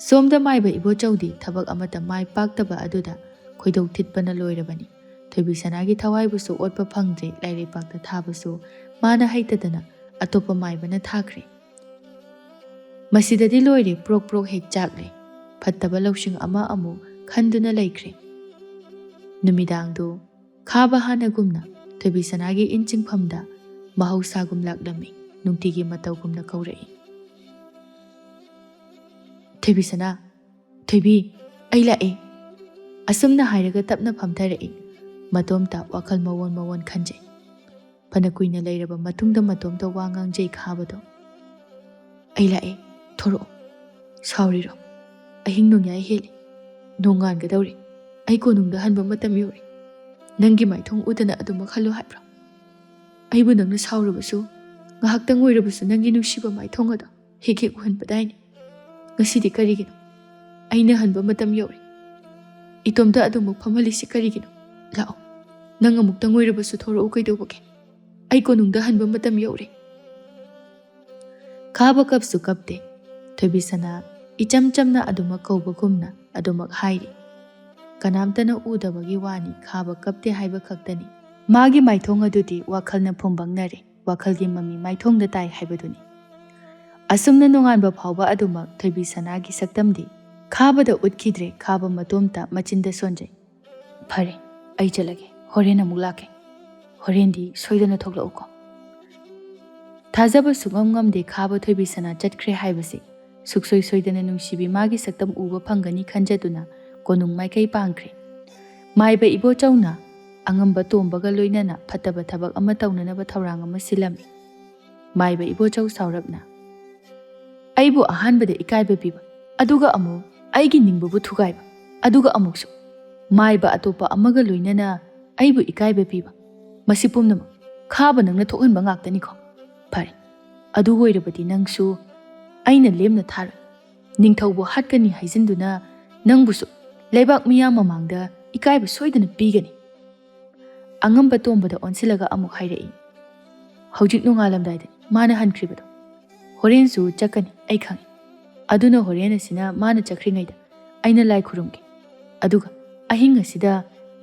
ꯁꯣꯝꯗ ꯃꯥꯏꯕ ꯏꯕꯣꯆꯧꯗꯤ ꯊꯕꯛ ꯑꯃꯠꯇ ꯃꯥꯏ ꯄꯥꯛꯇꯕ ꯑꯗꯨꯗ ꯈꯣꯏꯗꯧ ꯊꯤꯠꯄꯅ ꯂꯣꯏꯔꯕꯅꯤ꯫ ꯊꯣꯏꯕꯤꯁꯅꯥꯒꯤ ꯊꯋꯥꯏꯕꯨꯁꯨ ꯑꯣꯠꯄ ꯐꯪꯗ꯭ꯔꯦ, ꯂꯥꯏꯔꯩꯄꯥꯛꯇ ꯊꯥꯕꯁꯨ ꯃꯥꯅ ꯍꯩꯇꯗꯅ ꯑꯇꯣꯞꯄ ꯃꯥꯏꯕꯅ ꯊꯥꯈ꯭ꯔꯦ꯫ ꯃꯁꯤꯗꯗꯤ ꯂꯣꯏꯔꯦ, ꯄ꯭ꯔꯣꯛ ꯄ꯭ꯔꯣꯛ ꯍꯦꯛ ꯆꯥꯛꯂꯦ꯫ ꯐꯠꯇꯕ ꯂꯧꯁꯤꯡ ꯑꯃ ꯑꯃꯨꯛ ꯈꯟꯗꯨꯅ ꯂꯩꯈ꯭ꯔꯦ꯫ ꯅꯨꯃꯤꯗꯥꯡꯗꯨ ꯈꯥꯕ ꯍꯥꯟꯅꯒꯨꯝꯅ ꯊꯣꯏꯕꯤꯁꯅꯥꯒꯤ ꯏꯟ ꯆꯤꯡꯐꯝꯗ ꯃꯍꯧꯁꯥꯒꯨꯝ ꯂꯥꯛꯂꯝꯃꯤ, ꯅꯨꯡꯇꯤꯒꯤ ꯃꯇꯧꯒꯨꯝꯅ ꯀꯧꯔꯛꯏ: "ꯊꯣꯏꯕꯤꯁꯅꯥ, ꯊꯣꯏꯕꯤ, ꯑꯩ ꯂꯥꯛꯑꯦ"꯫ ꯑꯁꯨꯝꯅ ꯍꯥꯏꯔꯒ ꯇꯞꯅ ꯐꯝꯊꯔꯛꯏ꯫ ꯃꯇꯣꯝꯇ ꯋꯥꯈꯜ ꯃꯋꯣꯟ ꯃꯋꯣꯟ ꯈꯟꯖꯩ꯫ ꯐꯅ ꯀꯨꯏꯅ ꯂꯩꯔꯕ ꯃꯇꯨꯡꯗ ꯃꯇꯣꯝꯇ ꯋꯥ ꯉꯥꯡꯖꯩ ꯈꯥꯕꯗꯣ: "ꯑꯩ ꯂꯥꯛꯑꯦ, ꯊꯣꯔꯛꯑꯣ꯫ ꯁꯥꯎꯔꯤꯔꯣ? ꯑꯍꯤꯡ ꯅꯣꯡꯌꯥꯏ ꯍꯦꯜꯂꯦ, ꯅꯣꯡꯉꯥꯟꯒꯗꯧꯔꯦ꯫ ꯑꯩ ꯀꯣꯅꯨꯡꯗ ꯍꯟꯕ ꯃꯇꯝ ꯌꯧꯔꯦ꯫ ꯅꯪꯒꯤ ꯃꯥꯏꯊꯣꯡ ꯎꯗꯅ ꯑꯗꯨꯃꯛ ꯍꯜꯂꯣ ꯍꯥꯏꯕ꯭ꯔꯣ? ꯑꯩꯕꯨ ꯅꯪꯅ ꯁꯥꯎꯔꯕꯁꯨ ꯉꯥꯏꯍꯥꯛꯇꯪ ꯑꯣꯏꯔꯕꯁꯨ ꯅꯪꯒꯤ ꯅꯨꯡꯁꯤꯕ ꯃꯥꯏꯊꯣꯡ ꯑꯗꯣ ꯍꯦꯛ ꯍꯦꯛ ꯎꯍꯟꯕꯗꯥꯏꯅꯦ꯫ ꯉꯁꯤꯗꯤ ꯀꯔꯤꯒꯤꯅꯣ ꯑꯩꯅ ꯍꯟꯕ ꯃꯇꯝ ꯌꯧꯔꯦ? ꯏꯇꯣꯝꯇ ꯑꯗꯨꯃꯛ ꯐꯝꯍꯜꯂꯤꯁꯤ ꯀꯔꯤꯒꯤꯅꯣ? "ꯂꯥꯛꯑꯣ, ꯅꯪ ꯑꯃꯨꯛꯇꯪ ꯑꯣꯏꯔꯕꯁꯨ ꯊꯣꯔꯛꯎ, ꯀꯩꯗꯧꯕꯒꯦ? ꯑꯩ ꯀꯣꯅꯨꯡꯗ ꯍꯟꯕ ꯃꯇꯝ ꯌꯧꯔꯦ꯫" ꯈꯥꯕ ꯀꯞꯁꯨ ꯀꯞꯇꯦ꯫ ꯊꯣꯏꯕꯤꯁꯅꯥ ꯏꯆꯝ ꯆꯝꯅ ꯑꯗꯨꯃꯛ ꯀꯧꯕꯒꯨꯝꯅ ꯑꯗꯨꯃꯛ ꯍꯥꯏꯔꯤ꯫ ꯀꯅꯥꯝꯇꯅ ꯎꯗꯕꯒꯤ ꯋꯥꯅꯤ, ꯈꯥꯕ ꯀꯞꯇꯦ ꯍꯥꯏꯕ ꯈꯛꯇꯅꯤ꯫ ꯃꯥꯒꯤ ꯃꯥꯏꯊꯣꯡ ꯑꯗꯨꯗꯤ ꯋꯥꯈꯜꯅ ꯐꯨꯝꯕꯪꯅꯔꯦ, ꯋꯥꯈꯜꯒꯤ ꯃꯃꯤ ꯃꯥꯏꯊꯣꯡꯗ ꯇꯥꯏ ꯍꯥꯏꯕꯗꯨꯅꯤ꯫ ꯑꯁꯨꯝꯅ ꯅꯣꯡꯉꯥꯟꯕ ꯐꯥꯎꯕ ꯑꯗꯨꯃꯛ ꯊꯣꯏꯕꯤꯁꯅꯥꯒꯤ ꯁꯛꯇꯝꯗꯤ ꯈꯥꯕꯗ ꯎꯠꯈꯤꯗ꯭ꯔꯦ꯫ ꯈꯥꯕ ꯃꯇꯣꯝꯇ ꯃꯆꯤꯟꯗ ꯁꯣꯟꯖꯩ꯫ "ꯐꯔꯦ, ꯑꯩ ꯆꯠꯂꯒꯦ, ꯍꯣꯔꯦꯟ ꯑꯃꯨꯛ ꯂꯥꯛꯀꯦ꯫ ꯍꯣꯔꯦꯟꯗꯤ ꯁꯣꯏꯗꯅ ꯊꯣꯛꯂꯛꯎꯀꯣ꯫" ꯊꯥꯖꯕ ꯁꯨꯡꯉꯝ ꯉꯝꯗꯦ ꯈꯥꯕ ꯊꯣꯏꯕꯤꯁꯅꯥ ꯆꯠꯈ꯭ꯔꯦ ꯍꯥꯏꯕꯁꯤ꯫ ꯁꯨꯛꯁꯣꯏ ꯁꯣꯏꯗꯅ ꯅꯨꯡꯁꯤꯕꯤ ꯃꯥꯒꯤ ꯁꯛꯇꯝ ꯎꯕ ꯐꯪꯒꯅꯤ ꯈꯟꯖꯗꯨꯅ ꯀꯣꯅꯨꯡ ꯃꯥꯏꯀꯩ ꯄꯥꯡꯈ꯭ꯔꯦ꯫ ꯃꯥꯏꯕ ꯏꯕꯣꯆꯧꯅ ꯑꯉꯝꯕ ꯇꯣꯝꯕꯒ ꯂꯣꯏꯅꯅ ꯐꯠꯇꯕ ꯊꯕꯛ ꯑꯃ ꯇꯧꯅꯅꯕ ꯊꯧꯔꯥꯡ ꯑꯃ ꯁꯤꯜꯂꯝꯃꯤ꯫ ꯃꯥꯏꯕ ꯏꯕꯣꯆꯧ ꯁꯥꯎꯔꯞꯅ, "ꯑꯩꯕꯨ ꯑꯍꯥꯟꯕꯗ ꯏꯀꯥꯏꯕ ꯄꯤꯕ, ꯑꯗꯨꯒ ꯑꯃꯨꯛ ꯑꯩꯒꯤ ꯅꯤꯡꯕꯕꯨ ꯊꯨꯒꯥꯏꯕ, ꯑꯗꯨꯒ ꯑꯃꯨꯛꯁꯨ ꯃꯥꯏꯕ ꯑꯇꯣꯞꯄ ꯑꯃꯒ ꯂꯣꯏꯅꯅ ꯑꯩꯕꯨ ꯏꯀꯥꯏꯕ ꯄꯤꯕ, ꯃꯁꯤ ꯄꯨꯝꯅꯃꯛ ꯈꯥꯕ ꯅꯪꯅ ꯊꯣꯛꯍꯟꯕ ꯉꯥꯛꯇꯅꯤꯀꯣ? ꯐꯔꯦ, ꯑꯗꯨ ꯑꯣꯏꯔꯕꯗꯤ ꯅꯪꯁꯨ ꯑꯩꯅ ꯂꯦꯝꯅ ꯊꯥꯔꯣꯏ꯫ ꯅꯤꯡꯊꯧꯕꯨ ꯍꯥꯠꯀꯅꯤ ꯍꯥꯏꯖꯤꯟꯗꯨꯅ ꯅꯪꯕꯨꯁꯨ ꯂꯩꯕꯥꯛ ꯃꯤꯌꯥꯝ ꯃꯃꯥꯡꯗ ꯏꯀꯥꯏꯕ ꯁꯣꯏꯗꯅ ꯄꯤꯒꯅꯤ꯫" ꯑꯉꯝꯕ ꯇꯣꯝꯕꯗ ꯑꯣꯟꯁꯤꯜꯂꯒ ꯑꯃꯨꯛ ꯍꯥꯏꯔꯛꯏ, "ꯍꯧꯖꯤꯛ ꯅꯣꯡꯉꯥꯜꯂꯝꯗꯥꯏꯗꯅꯤ ꯃꯥꯅ ꯍꯟꯈ꯭ꯔꯤꯕꯗꯣ꯫ ꯍꯣꯔꯦꯟꯁꯨ ꯆꯠꯀꯅꯤ, ꯑꯩ ꯈꯪꯏ꯫ ꯑꯗꯨꯅ ꯍꯣꯔꯦꯟ ꯑꯁꯤꯅ ꯃꯥꯅ ꯆꯠꯈ꯭ꯔꯤꯉꯩꯗ ꯑꯩꯅ ꯂꯥꯏ ꯈꯨꯔꯨꯝꯒꯦ꯫ ꯑꯗꯨꯒ ꯑꯍꯤꯡ ꯑꯁꯤꯗ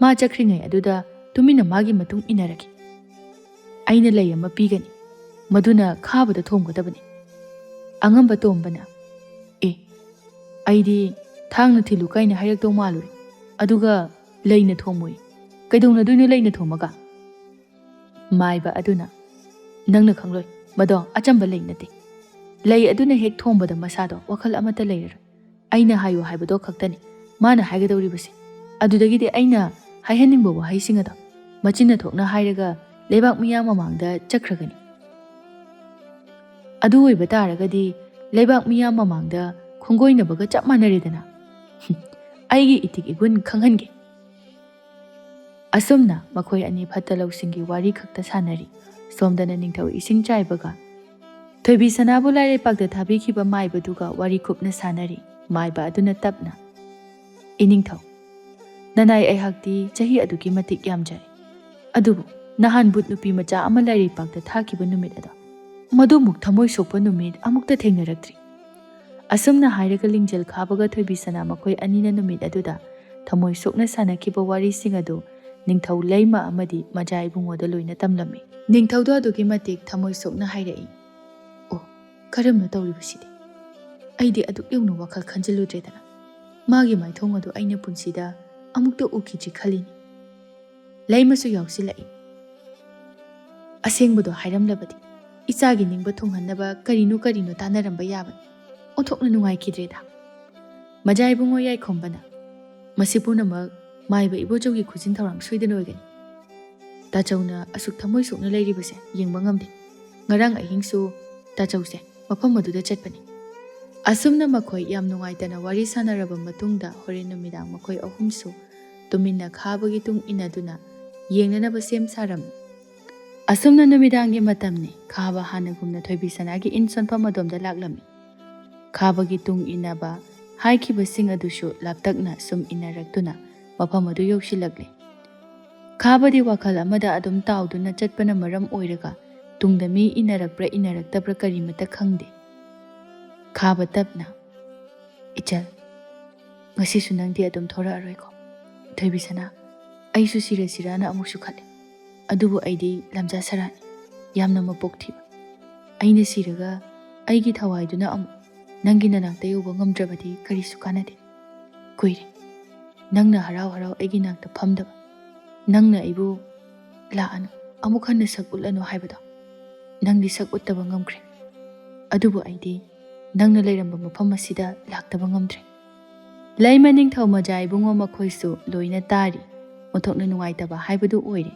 ꯃꯥ ꯆꯠꯈ꯭ꯔꯤꯉꯩ ꯑꯗꯨꯗ ꯇꯨꯃꯤꯟꯅ ꯃꯥꯒꯤ ꯃꯇꯨꯡ ꯏꯟꯅꯔꯒꯦ꯫ ꯑꯩꯅ ꯂꯩ ꯑꯃ ꯄꯤꯒꯅꯤ, ꯃꯗꯨꯅ ꯈꯥꯕꯗ ꯊꯣꯝꯒꯗꯕꯅꯤ꯫" ꯑꯉꯝꯕ ꯇꯣꯝꯕꯅ, "ꯑꯦ, ꯑꯩꯗꯤ ꯊꯥꯡꯅ ꯊꯤꯜꯂꯨ ꯀꯥꯏꯅ ꯍꯥꯏꯔꯛꯇꯧ ꯃꯥꯜꯂꯨꯔꯦ, ꯑꯗꯨꯒ ꯂꯩꯅ ꯊꯣꯝꯃꯨꯏ꯫ ꯀꯩꯗꯧꯅꯗꯣꯏꯅꯣ ꯂꯩꯅ ꯊꯣꯝꯃꯒ?" ꯃꯥꯏꯕ ꯑꯗꯨꯅ, "ꯅꯪꯅ ꯈꯪꯂꯣꯏ, ꯃꯗꯣ ꯑꯆꯝꯕ ꯂꯩ ꯅꯠꯇꯦ꯫ ꯂꯩ ꯑꯗꯨꯅ ꯍꯦꯛ ꯊꯣꯝꯕꯗ ꯃꯁꯥꯗꯣ ꯋꯥꯈꯜ ꯑꯃꯠꯇ ꯂꯩꯔꯔꯣꯏ꯫ ꯑꯩꯅ ꯍꯥꯏꯌꯨ ꯍꯥꯏꯕꯗꯣ ꯈꯛꯇꯅꯤ ꯃꯥꯅ ꯍꯥꯏꯒꯗꯧꯔꯤꯕꯁꯦ꯫ ꯑꯗꯨꯗꯒꯤꯗꯤ ꯑꯩꯅ ꯍꯥꯏꯍꯟꯅꯤꯡꯕ ꯋꯥꯍꯩꯁꯤꯡ ꯑꯗꯣ ꯃꯆꯤꯟꯅ ꯊꯣꯛꯅ ꯍꯥꯏꯔꯒ ꯂꯩꯕꯥꯛ ꯃꯤꯌꯥꯝ ꯃꯃꯥꯡꯗ ꯆꯠꯈ꯭ꯔꯒꯅꯤ꯫ ꯑꯗꯨ ꯑꯣꯏꯕ ꯇꯥꯔꯒꯗꯤ ꯂꯩꯕꯥꯛ ꯃꯤꯌꯥꯝ ꯃꯃꯥꯡꯗ ꯈꯣꯡꯒꯣꯏꯅꯕꯒ ꯆꯞ ꯃꯥꯟꯅꯔꯦꯗꯅ꯫ ꯑꯩꯒꯤ ꯏꯇꯤꯛ ꯏꯒꯨꯟ ꯈꯪꯍꯟꯒꯦ꯫" ꯑꯁꯨꯝꯅ ꯃꯈꯣꯏ ꯑꯅꯤ ꯐꯠꯇ ꯂꯧꯁꯤꯡꯒꯤ ꯋꯥꯔꯤ ꯈꯛꯇ ꯁꯥꯟꯅꯔꯤ꯫ ꯁꯣꯝꯗꯅ ꯅꯤꯡꯊꯧ ꯏꯁꯤꯡ ꯆꯥꯏꯕꯒ ꯊꯣꯏꯕꯤ ꯁꯅꯥꯕꯨ ꯂꯥꯏꯔꯩꯄꯥꯛꯇ ꯊꯥꯕꯤꯈꯤꯕ ꯃꯥꯏꯕꯗꯨꯒ ꯋꯥꯔꯤ ꯀꯨꯞꯅ ꯁꯥꯟꯅꯔꯤ꯫ ꯃꯥꯏꯕ ꯑꯗꯨꯅ ꯇꯞꯅ, "ꯏꯅꯤꯡꯊꯧ, "ꯅꯅꯥꯏ ꯑꯩꯍꯥꯛꯇꯤ ꯆꯍꯤ ꯑꯗꯨꯛꯀꯤ ꯃꯇꯤꯛ ꯌꯥꯝꯖꯔꯦ, ꯑꯗꯨꯕꯨ ꯅꯍꯥꯟ ꯚꯨꯠ ꯅꯨꯄꯤ ꯃꯆꯥ ꯑꯃ ꯂꯥꯏꯔꯩꯄꯥꯛꯇ ꯊꯥꯈꯤꯕ ꯅꯨꯃꯤꯠ ꯑꯗꯣ, ꯃꯗꯨꯃꯨꯛ ꯊꯃꯣꯏ ꯁꯣꯛꯄ ꯅꯨꯃꯤꯠ ꯑꯃꯨꯛꯇ ꯊꯦꯡꯅꯔꯛꯇ꯭ꯔꯤ꯫" ꯑꯁꯨꯝꯅ ꯍꯥꯏꯔꯒ ꯂꯤꯡꯖꯦꯜ ꯈꯥꯕꯒ ꯊꯣꯏꯕꯤꯁꯅꯥ ꯃꯈꯣꯏ ꯑꯅꯤꯅ ꯅꯨꯃꯤꯠ ꯑꯗꯨꯗ ꯊꯃꯣꯏ ꯁꯣꯛꯅ ꯁꯥꯟꯅꯈꯤꯕ ꯋꯥꯔꯤꯁꯤꯡ ꯑꯗꯨ ꯅꯤꯡꯊꯧ ꯂꯩꯃ ꯑꯃꯗꯤ ꯃꯖꯥ ꯏꯕꯨꯡꯉꯣꯗ ꯂꯣꯏꯅ ꯇꯝꯂꯝꯃꯤ꯫ ꯅꯤꯡꯊꯧꯗꯣ ꯑꯗꯨꯛꯀꯤ ꯃꯇꯤꯛ ꯊꯃꯣꯏ ꯁꯣꯛꯅ ꯍꯥꯏꯔꯛꯏ, "ꯑꯣ, ꯀꯔꯝꯅ ꯇꯧꯔꯤꯕꯁꯤꯗꯤ? ꯑꯩꯗꯤ ꯑꯗꯨꯛ ꯌꯧꯅ ꯋꯥꯈꯜ ꯈꯟꯖꯤꯜꯂꯨꯗ꯭ꯔꯦꯗꯅ꯫ ꯃꯥꯒꯤ ꯃꯥꯏꯊꯣꯡ ꯑꯗꯨ ꯑꯩꯅ ꯄꯨꯟꯁꯤꯗ ꯑꯃꯨꯛꯇ ꯎꯈꯤꯗ꯭ꯔꯤ ꯈꯜꯂꯤꯅꯤ꯫" ꯂꯩꯃꯁꯨ ꯌꯥꯎꯁꯤꯜꯂꯛꯏ꯫ "ꯑꯁꯦꯡꯕꯗꯣ ꯍꯥꯏꯔꯝꯂꯕꯗꯤ ꯏꯆꯥꯒꯤ ꯅꯤꯡꯕ ꯊꯨꯡꯍꯟꯅꯕ ꯀꯔꯤꯅꯣ ꯀꯔꯤꯅꯣ ꯇꯥꯟꯅꯔꯝꯕ ꯌꯥꯕꯅꯤ꯫ ꯑꯣꯟꯊꯣꯛꯅ ꯅꯨꯡꯉꯥꯏꯈꯤꯗ꯭ꯔꯦꯗ꯫" ꯃꯖꯥ ꯏꯕꯨꯡꯉꯣ ꯌꯥꯏꯈꯣꯝꯕꯅ, "ꯃꯁꯤ ꯄꯨꯝꯅꯃꯛ ꯃꯥꯏꯕ ꯏꯕꯣꯆꯧꯒꯤ ꯈꯨꯖꯤꯟ ꯊꯧꯔꯥꯡ ꯁꯣꯏꯗꯅ ꯑꯣꯏꯒꯅꯤ꯫ ꯇꯥꯆꯧꯅ ꯑꯁꯨꯛ ꯊꯃꯣꯏ ꯁꯣꯛꯅ ꯂꯩꯔꯤꯕꯁꯦ ꯌꯦꯡꯕ ꯉꯝꯗꯦ꯫ ꯉꯔꯥꯡ ꯑꯍꯤꯡꯁꯨ ꯇꯥꯆꯧꯁꯦ ꯃꯐꯝ ꯑꯗꯨꯗ ꯆꯠꯄꯅꯤ꯫" ꯑꯁꯨꯝꯅ ꯃꯈꯣꯏ ꯌꯥꯝ ꯅꯨꯡꯉꯥꯏꯇꯅ ꯋꯥꯔꯤ ꯁꯥꯟꯅꯔꯕ ꯃꯇꯨꯡꯗ ꯍꯣꯔꯦꯟ ꯅꯨꯃꯤꯗꯥꯡ ꯃꯈꯣꯏ ꯑꯍꯨꯝꯁꯨ ꯇꯨꯃꯤꯟꯅ ꯈꯥꯕꯒꯤ ꯇꯨꯡ ꯏꯟꯅꯗꯨꯅ ꯌꯦꯡꯅꯅꯕ ꯁꯦꯝ ꯁꯥꯔꯝꯃꯤ꯫ ꯑꯁꯨꯝꯅ ꯅꯨꯃꯤꯗꯥꯡꯒꯤ ꯃꯇꯝꯅꯤ꯫ ꯈꯥꯕ ꯍꯥꯟꯅꯒꯨꯝꯅ ꯊꯣꯏꯕꯤꯁꯅꯥꯒꯤ ꯏꯟ ꯁꯣꯟꯐꯝ ꯑꯗꯣꯝꯗ ꯂꯥꯛꯂꯝꯃꯤ꯫ ꯈꯥꯕꯒꯤ ꯇꯨꯡ ꯏꯟꯅꯕ ꯍꯥꯏꯈꯤꯕꯁꯤꯡ ꯑꯗꯨꯁꯨ ꯂꯥꯞꯇꯛꯅ ꯁꯨꯝ ꯏꯟꯅꯔꯛꯇꯨꯅ ꯃꯐꯝ ꯑꯗꯨ ꯌꯧꯁꯤꯜꯂꯛꯂꯦ꯫ ꯈꯥꯕꯗꯤ ꯋꯥꯈꯜ ꯑꯃꯗ ꯑꯗꯨꯝ ꯇꯥꯎꯗꯨꯅ ꯆꯠꯄꯅ ꯃꯔꯝ ꯑꯣꯏꯔꯒ ꯇꯨꯡꯗ ꯃꯤ ꯏꯟꯅꯔꯛꯄ꯭ꯔꯥ ꯏꯟꯅꯔꯛꯇꯕ꯭ꯔꯥ ꯀꯔꯤꯃꯠꯇ ꯈꯪꯗꯦ꯫ ꯈꯥꯕ ꯇꯞꯅ, "ꯏꯆꯜ, ꯉꯁꯤꯁꯨ ꯅꯪꯗꯤ ꯑꯗꯨꯝ ꯊꯣꯔꯛꯑꯔꯣꯏꯀꯣ?" "ꯊꯣꯏꯕꯤꯁꯅꯥ, ꯑꯩꯁꯨ ꯁꯤꯔ ꯁꯤꯔꯥꯅ ꯑꯃꯨꯛꯁꯨ ꯈꯜꯂꯦ꯫ ꯑꯗꯨꯕꯨ ꯑꯩꯗꯤ ꯂꯝꯖꯥ ꯁꯔꯥꯅꯤ, ꯌꯥꯝꯅ ꯃꯄꯣꯛ ꯊꯤꯕ꯫ ꯑꯩꯅ ꯁꯤꯔꯒ ꯑꯩꯒꯤ ꯊꯋꯥꯏꯗꯨꯅ ꯑꯃꯨꯛ ꯅꯪꯒꯤ ꯅꯅꯥꯛꯇ ꯌꯧꯕ ꯉꯝꯗ꯭ꯔꯕꯗꯤ ꯀꯔꯤꯁꯨ ꯀꯥꯟꯅꯗꯦ꯫ ꯀꯨꯏꯔꯦ ꯅꯪꯅ ꯍꯔꯥꯎ ꯍꯔꯥꯎ ꯑꯩꯒꯤ ꯅꯥꯛꯇ ꯐꯝꯗꯕ, ꯅꯪꯅ ꯑꯩꯕꯨ ꯂꯥꯛꯑꯅꯨ, ꯑꯃꯨꯛ ꯍꯟꯅ ꯁꯛ ꯎꯠꯂꯅꯨ ꯍꯥꯏꯕꯗꯣ꯫ ꯅꯪꯗꯤ ꯁꯛ ꯎꯠꯇꯕ ꯉꯝꯈ꯭ꯔꯦ, ꯑꯗꯨꯕꯨ ꯑꯩꯗꯤ ꯅꯪꯅ ꯂꯩꯔꯝꯕ ꯃꯐꯝ ꯑꯁꯤꯗ ꯂꯥꯛꯇꯕ ꯉꯝꯗ꯭ꯔꯦ꯫" ꯂꯩꯃ ꯅꯤꯡꯊꯧ ꯃꯖꯥ ꯏꯕꯨꯡꯉꯣ ꯃꯈꯣꯏꯁꯨ ꯂꯣꯏꯅ ꯇꯥꯔꯤ꯫ ꯑꯣꯟꯊꯣꯛꯅ ꯅꯨꯡꯉꯥꯏꯇꯕ ꯍꯥꯏꯕꯗꯨ ꯑꯣꯏꯔꯦ꯫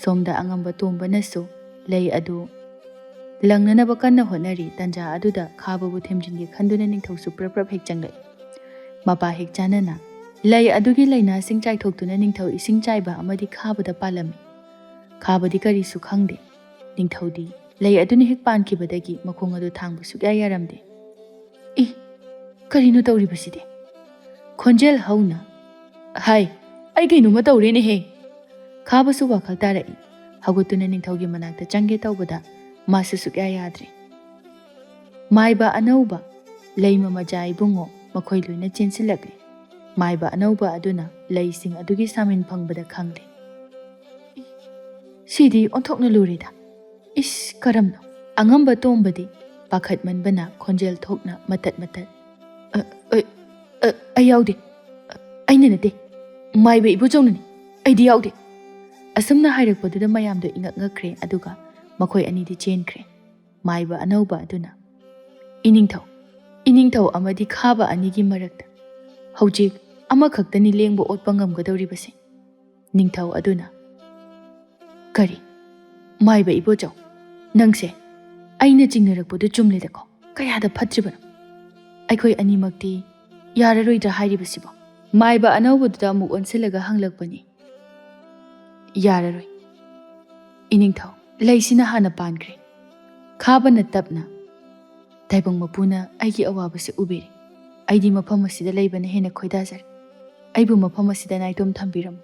ꯁꯣꯝꯗ ꯑꯉꯝꯕ ꯇꯣꯝꯕꯅꯁꯨ ꯂꯩ ꯑꯗꯨ ꯂꯪꯅꯅꯕ ꯀꯟꯅ ꯍꯣꯠꯅꯔꯤ꯫ ꯇꯟꯖꯥ ꯑꯗꯨꯗ ꯈꯥꯕꯕꯨ ꯊꯦꯝꯖꯤꯟꯒꯦ ꯈꯟꯗꯨꯅ ꯅꯤꯡꯊꯧꯁꯨ ꯄ꯭ꯔꯞ ꯄ꯭ꯔꯞ ꯍꯦꯛ ꯆꯪꯂꯛꯏ꯫ ꯃꯄꯥ ꯍꯦꯛ ꯆꯥꯟꯅꯅ ꯂꯩ ꯑꯗꯨꯒꯤ ꯂꯥꯏꯅꯥꯁꯤꯡ ꯆꯥꯏꯊꯣꯛꯇꯨꯅ ꯅꯤꯡꯊꯧ ꯏꯁꯤꯡ ꯆꯥꯏꯕ ꯑꯃꯗꯤ ꯈꯥꯕꯗ ꯄꯥꯜꯂꯝꯃꯤ꯫ ꯈꯥꯕꯗꯤ ꯀꯔꯤꯁꯨ ꯈꯪꯗꯦ꯫ ꯅꯤꯡꯊꯧꯗꯤ ꯂꯩ ꯑꯗꯨꯅ ꯍꯦꯛ ꯄꯥꯟꯈꯤꯕꯗꯒꯤ ꯃꯈꯣꯡ ꯑꯗꯨ ꯊꯥꯡꯕ ꯁꯨꯛꯌꯥ ꯌꯥꯔꯝꯗꯦ꯫ "ꯏ, ꯀꯔꯤꯅꯣ ꯇꯧꯔꯤꯕꯁꯤꯗꯤ?" ꯈꯣꯟꯖꯦꯜ ꯍꯧꯅ, "ꯍꯥꯏ, "ꯑꯩ ꯀꯩꯅꯣꯝꯃ ꯇꯧꯔꯦꯅꯦꯍꯦ!" ꯈꯥꯕꯁꯨ ꯋꯥꯈꯜ ꯇꯥꯔꯛꯏ꯫ ꯍꯧꯒꯠꯇꯨꯅ ꯅꯤꯡꯊꯧꯒꯤ ꯃꯅꯥꯛꯇ ꯆꯪꯒꯦ ꯇꯧꯕꯗ ꯃꯥꯁꯨ ꯁꯨꯛꯌꯥ ꯌꯥꯗ꯭ꯔꯦ꯫ "ꯃꯥꯏꯕ ꯑꯅꯧꯕ, ꯂꯩꯃ ꯃꯖꯥ ꯏꯕꯨꯡꯉꯣ, ꯃꯈꯣꯏ ꯂꯣꯏꯅ ꯆꯦꯟꯁꯤꯜꯂꯛꯂꯦ꯫ ꯃꯥꯏꯕ ꯑꯅꯧꯕ ꯑꯗꯨꯅ ꯂꯩꯁꯤꯡ ꯑꯗꯨꯒꯤ ꯁꯥꯃꯤꯟ ꯐꯪꯕꯗ ꯈꯪꯂꯦ꯫ ꯁꯤꯗꯤ ꯑꯣꯟꯊꯣꯛꯅ ꯂꯨꯔꯦꯗ꯫ ꯏꯁ, ꯀꯔꯝꯅꯣ?" ꯑꯉꯝꯕ ꯇꯣꯝꯕꯗꯤ ꯄꯥꯈꯠꯃꯟꯕꯅ ꯈꯣꯟꯖꯦꯜ ꯊꯣꯛꯅ ꯃꯇꯠ ꯃꯇꯠ, "ꯑ, ꯑ, ꯑ, ꯑꯩ ꯌꯥꯎꯗꯦ꯫ ꯑ, ꯑꯩꯅ ꯅꯠꯇꯦ꯫ ꯃꯥꯏꯕ ꯏꯕꯣꯆꯧꯅꯅꯤ꯫ ꯑꯩꯗꯤ ꯌꯥꯎꯗꯦ꯫" ꯑꯁꯨꯝꯅ ꯍꯥꯏꯔꯛꯄꯗꯨꯗ ꯃꯌꯥꯝꯗꯣ ꯏꯉꯛ ꯉꯛꯈ꯭ꯔꯦ, ꯑꯗꯨꯒ ꯃꯈꯣꯏ ꯑꯅꯤꯗꯤ ꯆꯦꯟꯈ꯭ꯔꯦ꯫ ꯃꯥꯏꯕ ꯑꯅꯧꯕ ꯑꯗꯨꯅ, "ꯏꯅꯤꯡꯊꯧ, ꯏꯅꯤꯡꯊꯧ ꯑꯃꯗꯤ ꯈꯥꯕ ꯑꯅꯤꯒꯤ ꯃꯔꯛꯇ ꯍꯧꯖꯤꯛ ꯑꯃꯈꯛꯇꯅꯤ ꯂꯦꯡꯕ ꯑꯣꯠꯄ ꯉꯝꯒꯗꯧꯔꯤꯕꯁꯦ꯫" ꯅꯤꯡꯊꯧ ꯑꯗꯨꯅ, "ꯀꯔꯤ? ꯃꯥꯏꯕ ꯏꯕꯣꯆꯧ, ꯅꯪꯁꯦ ꯑꯩꯅ ꯆꯤꯡꯅꯔꯛꯄꯗꯨ ꯆꯨꯝꯂꯦꯗꯀꯣ? ꯀꯌꯥꯗ ꯐꯠꯇ꯭ꯔꯤꯕꯅꯣ? ꯑꯩꯈꯣꯏ ꯑꯅꯤꯃꯛꯇꯤ ꯌꯥꯔꯔꯣꯏꯗ꯭ꯔꯥ ꯍꯥꯏꯔꯤꯕꯁꯤꯕꯣ?" ꯃꯥꯏꯕ ꯑꯅꯧꯕꯗꯨꯗ ꯑꯃꯨꯛ ꯑꯣꯟꯁꯤꯜꯂꯒ ꯍꯪꯂꯛꯄꯅꯤ꯫ "ꯌꯥꯔꯔꯣꯏ꯫ ꯏꯅꯤꯡꯊꯧ, ꯂꯩꯁꯤꯅ ꯍꯥꯟꯅ ꯄꯥꯟꯈ꯭ꯔꯦ꯫" ꯈꯥꯕꯅ ꯇꯞꯅ, "ꯇꯥꯏꯕꯪ ꯃꯄꯨꯅ ꯑꯩꯒꯤ ꯑꯋꯥꯕꯁꯦ ꯎꯕꯤꯔꯦ꯫ ꯑꯩꯗꯤ ꯃꯐꯝ ꯑꯁꯤꯗ ꯂꯩꯕꯅ ꯍꯦꯟꯅ ꯈꯣꯏꯗꯥꯖꯔꯦ꯫ ꯑꯩꯕꯨ ꯃꯐꯝ ꯑꯁꯤꯗ ꯅꯥꯏꯇꯣꯝ ꯊꯝꯕꯤꯔꯝꯃꯨ꯫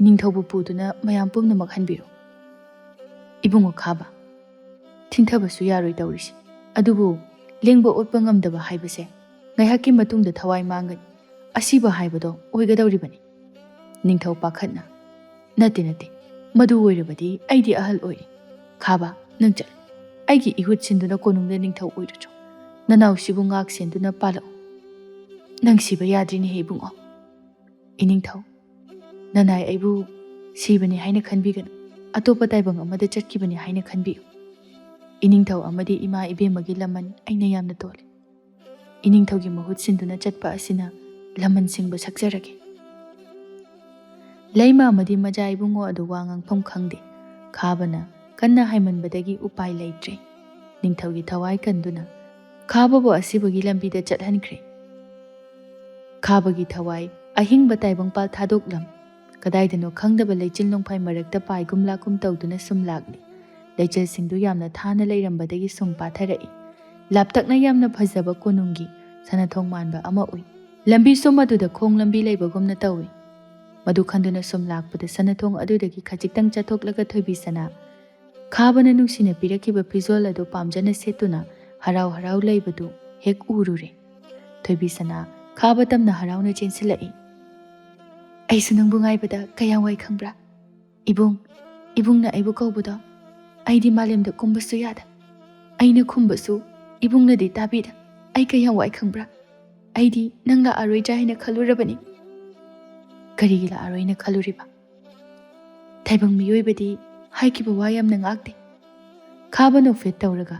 ꯏꯅꯤꯡꯊꯧꯕꯨ ꯄꯨꯗꯨꯅ ꯃꯌꯥꯝ ꯄꯨꯝꯅꯃꯛ ꯍꯟꯕꯤꯔꯣ꯫" "ꯏꯕꯨꯡꯉꯣ ꯈꯥꯕ, ꯊꯤꯡꯊꯕꯁꯨ ꯌꯥꯔꯣꯏ ꯇꯧꯔꯤꯁꯦ꯫ ꯑꯗꯨꯕꯨ ꯂꯦꯡꯕ ꯑꯣꯠꯄ ꯉꯝꯗꯕ ꯍꯥꯏꯕꯁꯦ ꯉꯥꯏꯍꯥꯛꯀꯤ ꯃꯇꯨꯡꯗ ꯊꯋꯥꯏ ꯃꯥꯡꯒꯅꯤ꯫ ꯑꯁꯤꯕ ꯍꯥꯏꯕꯗꯣ ꯑꯣꯏꯒꯗꯧꯔꯤꯕꯅꯤ꯫" ꯅꯤꯡꯊꯧ ꯄꯥꯈꯠꯅ, "ꯅꯠꯇꯦ, ꯅꯠꯇꯦ꯫ ꯃꯗꯨ ꯑꯣꯏꯔꯕꯗꯤ ꯑꯩꯗꯤ ꯑꯍꯜ ꯑꯣꯏꯔꯦ꯫ ꯈꯥꯕ, ꯅꯪ ꯆꯠꯂꯨ꯫ ꯑꯩꯒꯤ ꯏꯍꯨꯠ ꯁꯤꯟꯗꯨꯅ ꯀꯣꯅꯨꯡꯗ ꯅꯤꯡꯊꯧ ꯑꯣꯏꯔꯨꯆꯣ꯫ ꯅꯅꯥꯎꯁꯤꯕꯨ ꯉꯥꯛ ꯁꯦꯟꯗꯨꯅ ꯄꯥꯜꯂꯛꯎ꯫" "ꯅꯪ ꯁꯤꯕ ꯌꯥꯗ꯭ꯔꯤꯅꯦꯍꯦ ꯏꯕꯨꯡꯉꯣ꯫" "ꯏꯅꯤꯡꯊꯧ, ꯅꯅꯥꯏ ꯑꯩꯕꯨ ꯁꯤꯕꯅꯤ ꯍꯥꯏꯅ ꯈꯟꯕꯤꯒꯅꯨ꯫ ꯑꯇꯣꯞꯄ ꯇꯥꯏꯕꯪ ꯑꯃꯗ ꯆꯠꯈꯤꯕꯅꯤ ꯍꯥꯏꯅ ꯈꯟꯕꯤꯌꯨ꯫ ꯏꯅꯤꯡꯊꯧ ꯑꯃꯗꯤ ꯏꯃꯥ ꯏꯕꯦꯝꯃꯒꯤ ꯂꯃꯟ ꯑꯩꯅ ꯌꯥꯝꯅ ꯇꯣꯜꯂꯤ꯫ ꯏꯅꯤꯡꯊꯧꯒꯤ ꯃꯍꯨꯠ ꯁꯤꯟꯗꯨꯅ ꯆꯠꯄ ꯑꯁꯤꯅ ꯂꯃꯟ ꯁꯤꯡꯕ ꯁꯛꯆꯔꯒꯦ꯫" ꯂꯩꯃ ꯑꯃꯗꯤ ꯃꯖꯥ ꯏꯕꯨꯡꯉꯣ ꯑꯗꯨ ꯋꯥ ꯉꯥꯡꯐꯝ ꯈꯪꯗꯦ꯫ ꯈꯥꯕꯅ ꯀꯟꯅ ꯍꯥꯏꯃꯟꯕꯗꯒꯤ ꯎꯄꯥꯏ ꯂꯩꯇ꯭ꯔꯦ꯫ ꯅꯤꯡꯊꯧꯒꯤ ꯊꯋꯥꯏ ꯀꯟꯗꯨꯅ ꯈꯥꯕꯕꯨ ꯑꯁꯤꯕꯒꯤ ꯂꯝꯕꯤꯗ ꯆꯠꯍꯟꯈ꯭ꯔꯦ꯫ ꯈꯥꯕꯒꯤ ꯊꯋꯥꯏ ꯑꯍꯤꯡꯕ ꯇꯥꯏꯕꯪꯄꯥꯜ ꯊꯥꯗꯣꯛꯂꯝ꯫ ꯀꯗꯥꯏꯗꯅꯣ ꯈꯪꯗꯕ ꯂꯩꯆꯤꯜ ꯅꯣꯡꯐꯥꯏ ꯃꯔꯛꯇ ꯄꯥꯏꯒꯨꯝ ꯂꯥꯛꯀꯨꯝ ꯇꯧꯗꯨꯅ ꯁꯨꯝ ꯂꯥꯛꯂꯤ꯫ ꯂꯩꯆꯤꯜꯁꯤꯡꯗꯨ ꯌꯥꯝꯅ ꯊꯥꯅ ꯂꯩꯔꯝꯕꯗꯒꯤ ꯁꯨꯝ ꯄꯥꯊꯔꯛꯏ꯫ ꯂꯥꯞꯇꯛꯅ ꯌꯥꯝꯅ ꯐꯖꯕ ꯀꯣꯅꯨꯡꯒꯤ ꯁꯅꯥꯊꯣꯡ ꯃꯥꯟꯕ ꯑꯃ ꯎꯏ꯫ ꯂꯝꯕꯤ ꯁꯣꯝ ꯑꯗꯨꯗ ꯈꯣꯡ ꯂꯝꯕꯤ ꯂꯩꯕꯒꯨꯝꯅ ꯇꯧꯏ꯫ ꯃꯗꯨ ꯈꯟꯗꯨꯅ ꯁꯨꯝ ꯂꯥꯛꯄꯗ ꯁꯅꯥꯊꯣꯡ ꯑꯗꯨꯗꯒꯤ ꯈꯖꯤꯛꯇꯪ ꯆꯠꯊꯣꯛꯂꯒ ꯊꯣꯏꯕꯤꯁꯅꯥ ꯈꯥꯕꯅ ꯅꯨꯡꯁꯤꯅ ꯄꯤꯔꯛꯈꯤꯕ ꯐꯤꯖꯣꯜ ꯑꯗꯨ ꯄꯥꯝꯖꯅ ꯁꯦꯠꯇꯨꯅ ꯍꯔꯥꯎ ꯍꯔꯥꯎ ꯂꯩꯕꯗꯨ ꯍꯦꯛ ꯎꯔꯨꯔꯦ꯫ ꯊꯣꯏꯕꯤꯁꯅꯥ ꯈꯥꯕ ꯇꯝꯅ ꯍꯔꯥꯎꯅ ꯆꯦꯟꯁꯤꯜꯂꯛꯏ꯫ "ꯑꯩꯁꯨ ꯅꯪꯕꯨ ꯉꯥꯏꯕꯗ ꯀꯌꯥꯝ ꯋꯥꯏ ꯈꯪꯕ꯭ꯔꯥ? ꯏꯕꯨꯡ, ꯏꯕꯨꯡꯅ ꯑꯩꯕꯨ ꯀꯧꯕꯗꯣ ꯑꯩꯗꯤ ꯃꯥꯂꯦꯝꯗ ꯀꯨꯝꯕꯁꯨ ꯌꯥꯗ꯫ ꯑꯩꯅ ꯈꯨꯝꯕꯁꯨ ꯏꯕꯨꯡꯅꯗꯤ ꯇꯥꯕꯤꯗ꯫ ꯑꯩ ꯀꯌꯥꯝ ꯋꯥꯏ ꯈꯪꯕ꯭ꯔꯥ? ꯑꯩꯗꯤ ꯅꯪ ꯂꯥꯛꯑꯔꯣꯏꯗ꯭ꯔꯥ ꯍꯥꯏꯅ ꯈꯜꯂꯨꯔꯕꯅꯤ꯫" "ꯀꯔꯤꯒꯤ ꯂꯥꯛꯑꯔꯣꯏꯅ ꯈꯜꯂꯨꯔꯤꯕ? ꯇꯥꯏꯕꯪ ꯃꯤꯑꯣꯏꯕꯗꯤ ꯍꯥꯏꯈꯤꯕ ꯋꯥ ꯌꯥꯝꯅ ꯉꯥꯛꯇꯦ꯫" ꯈꯥꯕ ꯅꯣꯛꯐꯦꯠ ꯇꯧꯔꯒ,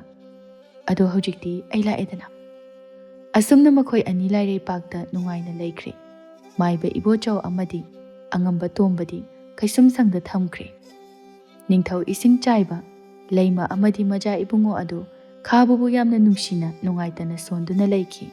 "ꯑꯗꯣ ꯍꯧꯖꯤꯛꯇꯤ ꯑꯩ ꯂꯥꯛꯑꯦꯗꯅ꯫" ꯑꯁꯨꯝꯅ ꯃꯈꯣꯏ ꯑꯅꯤ ꯂꯥꯏꯔꯩꯄꯥꯛꯇ ꯅꯨꯡꯉꯥꯏꯅ ꯂꯩꯈ꯭ꯔꯦ꯫ ꯃꯥꯏꯕ ꯏꯕꯣꯆꯧ ꯑꯃꯗꯤ ꯑꯉꯝꯕ ꯇꯣꯝꯕꯗꯤ ꯀꯩꯁꯨꯝꯁꯪꯗ ꯊꯝꯈ꯭ꯔꯦ꯫ ꯅꯤꯡꯊꯧ ꯏꯁꯤꯡ ꯆꯥꯏꯕ, ꯂꯩꯃ ꯑꯃꯗꯤ ꯃꯖꯥ ꯏꯕꯨꯡꯉꯣ ꯑꯗꯨ ꯈꯥꯕꯕꯨ ꯌꯥꯝꯅ ꯅꯨꯡꯁꯤꯅ ꯅꯨꯡꯉꯥꯏꯇꯅ ꯁꯣꯟꯗꯨꯅ ꯂꯩꯈꯤ꯫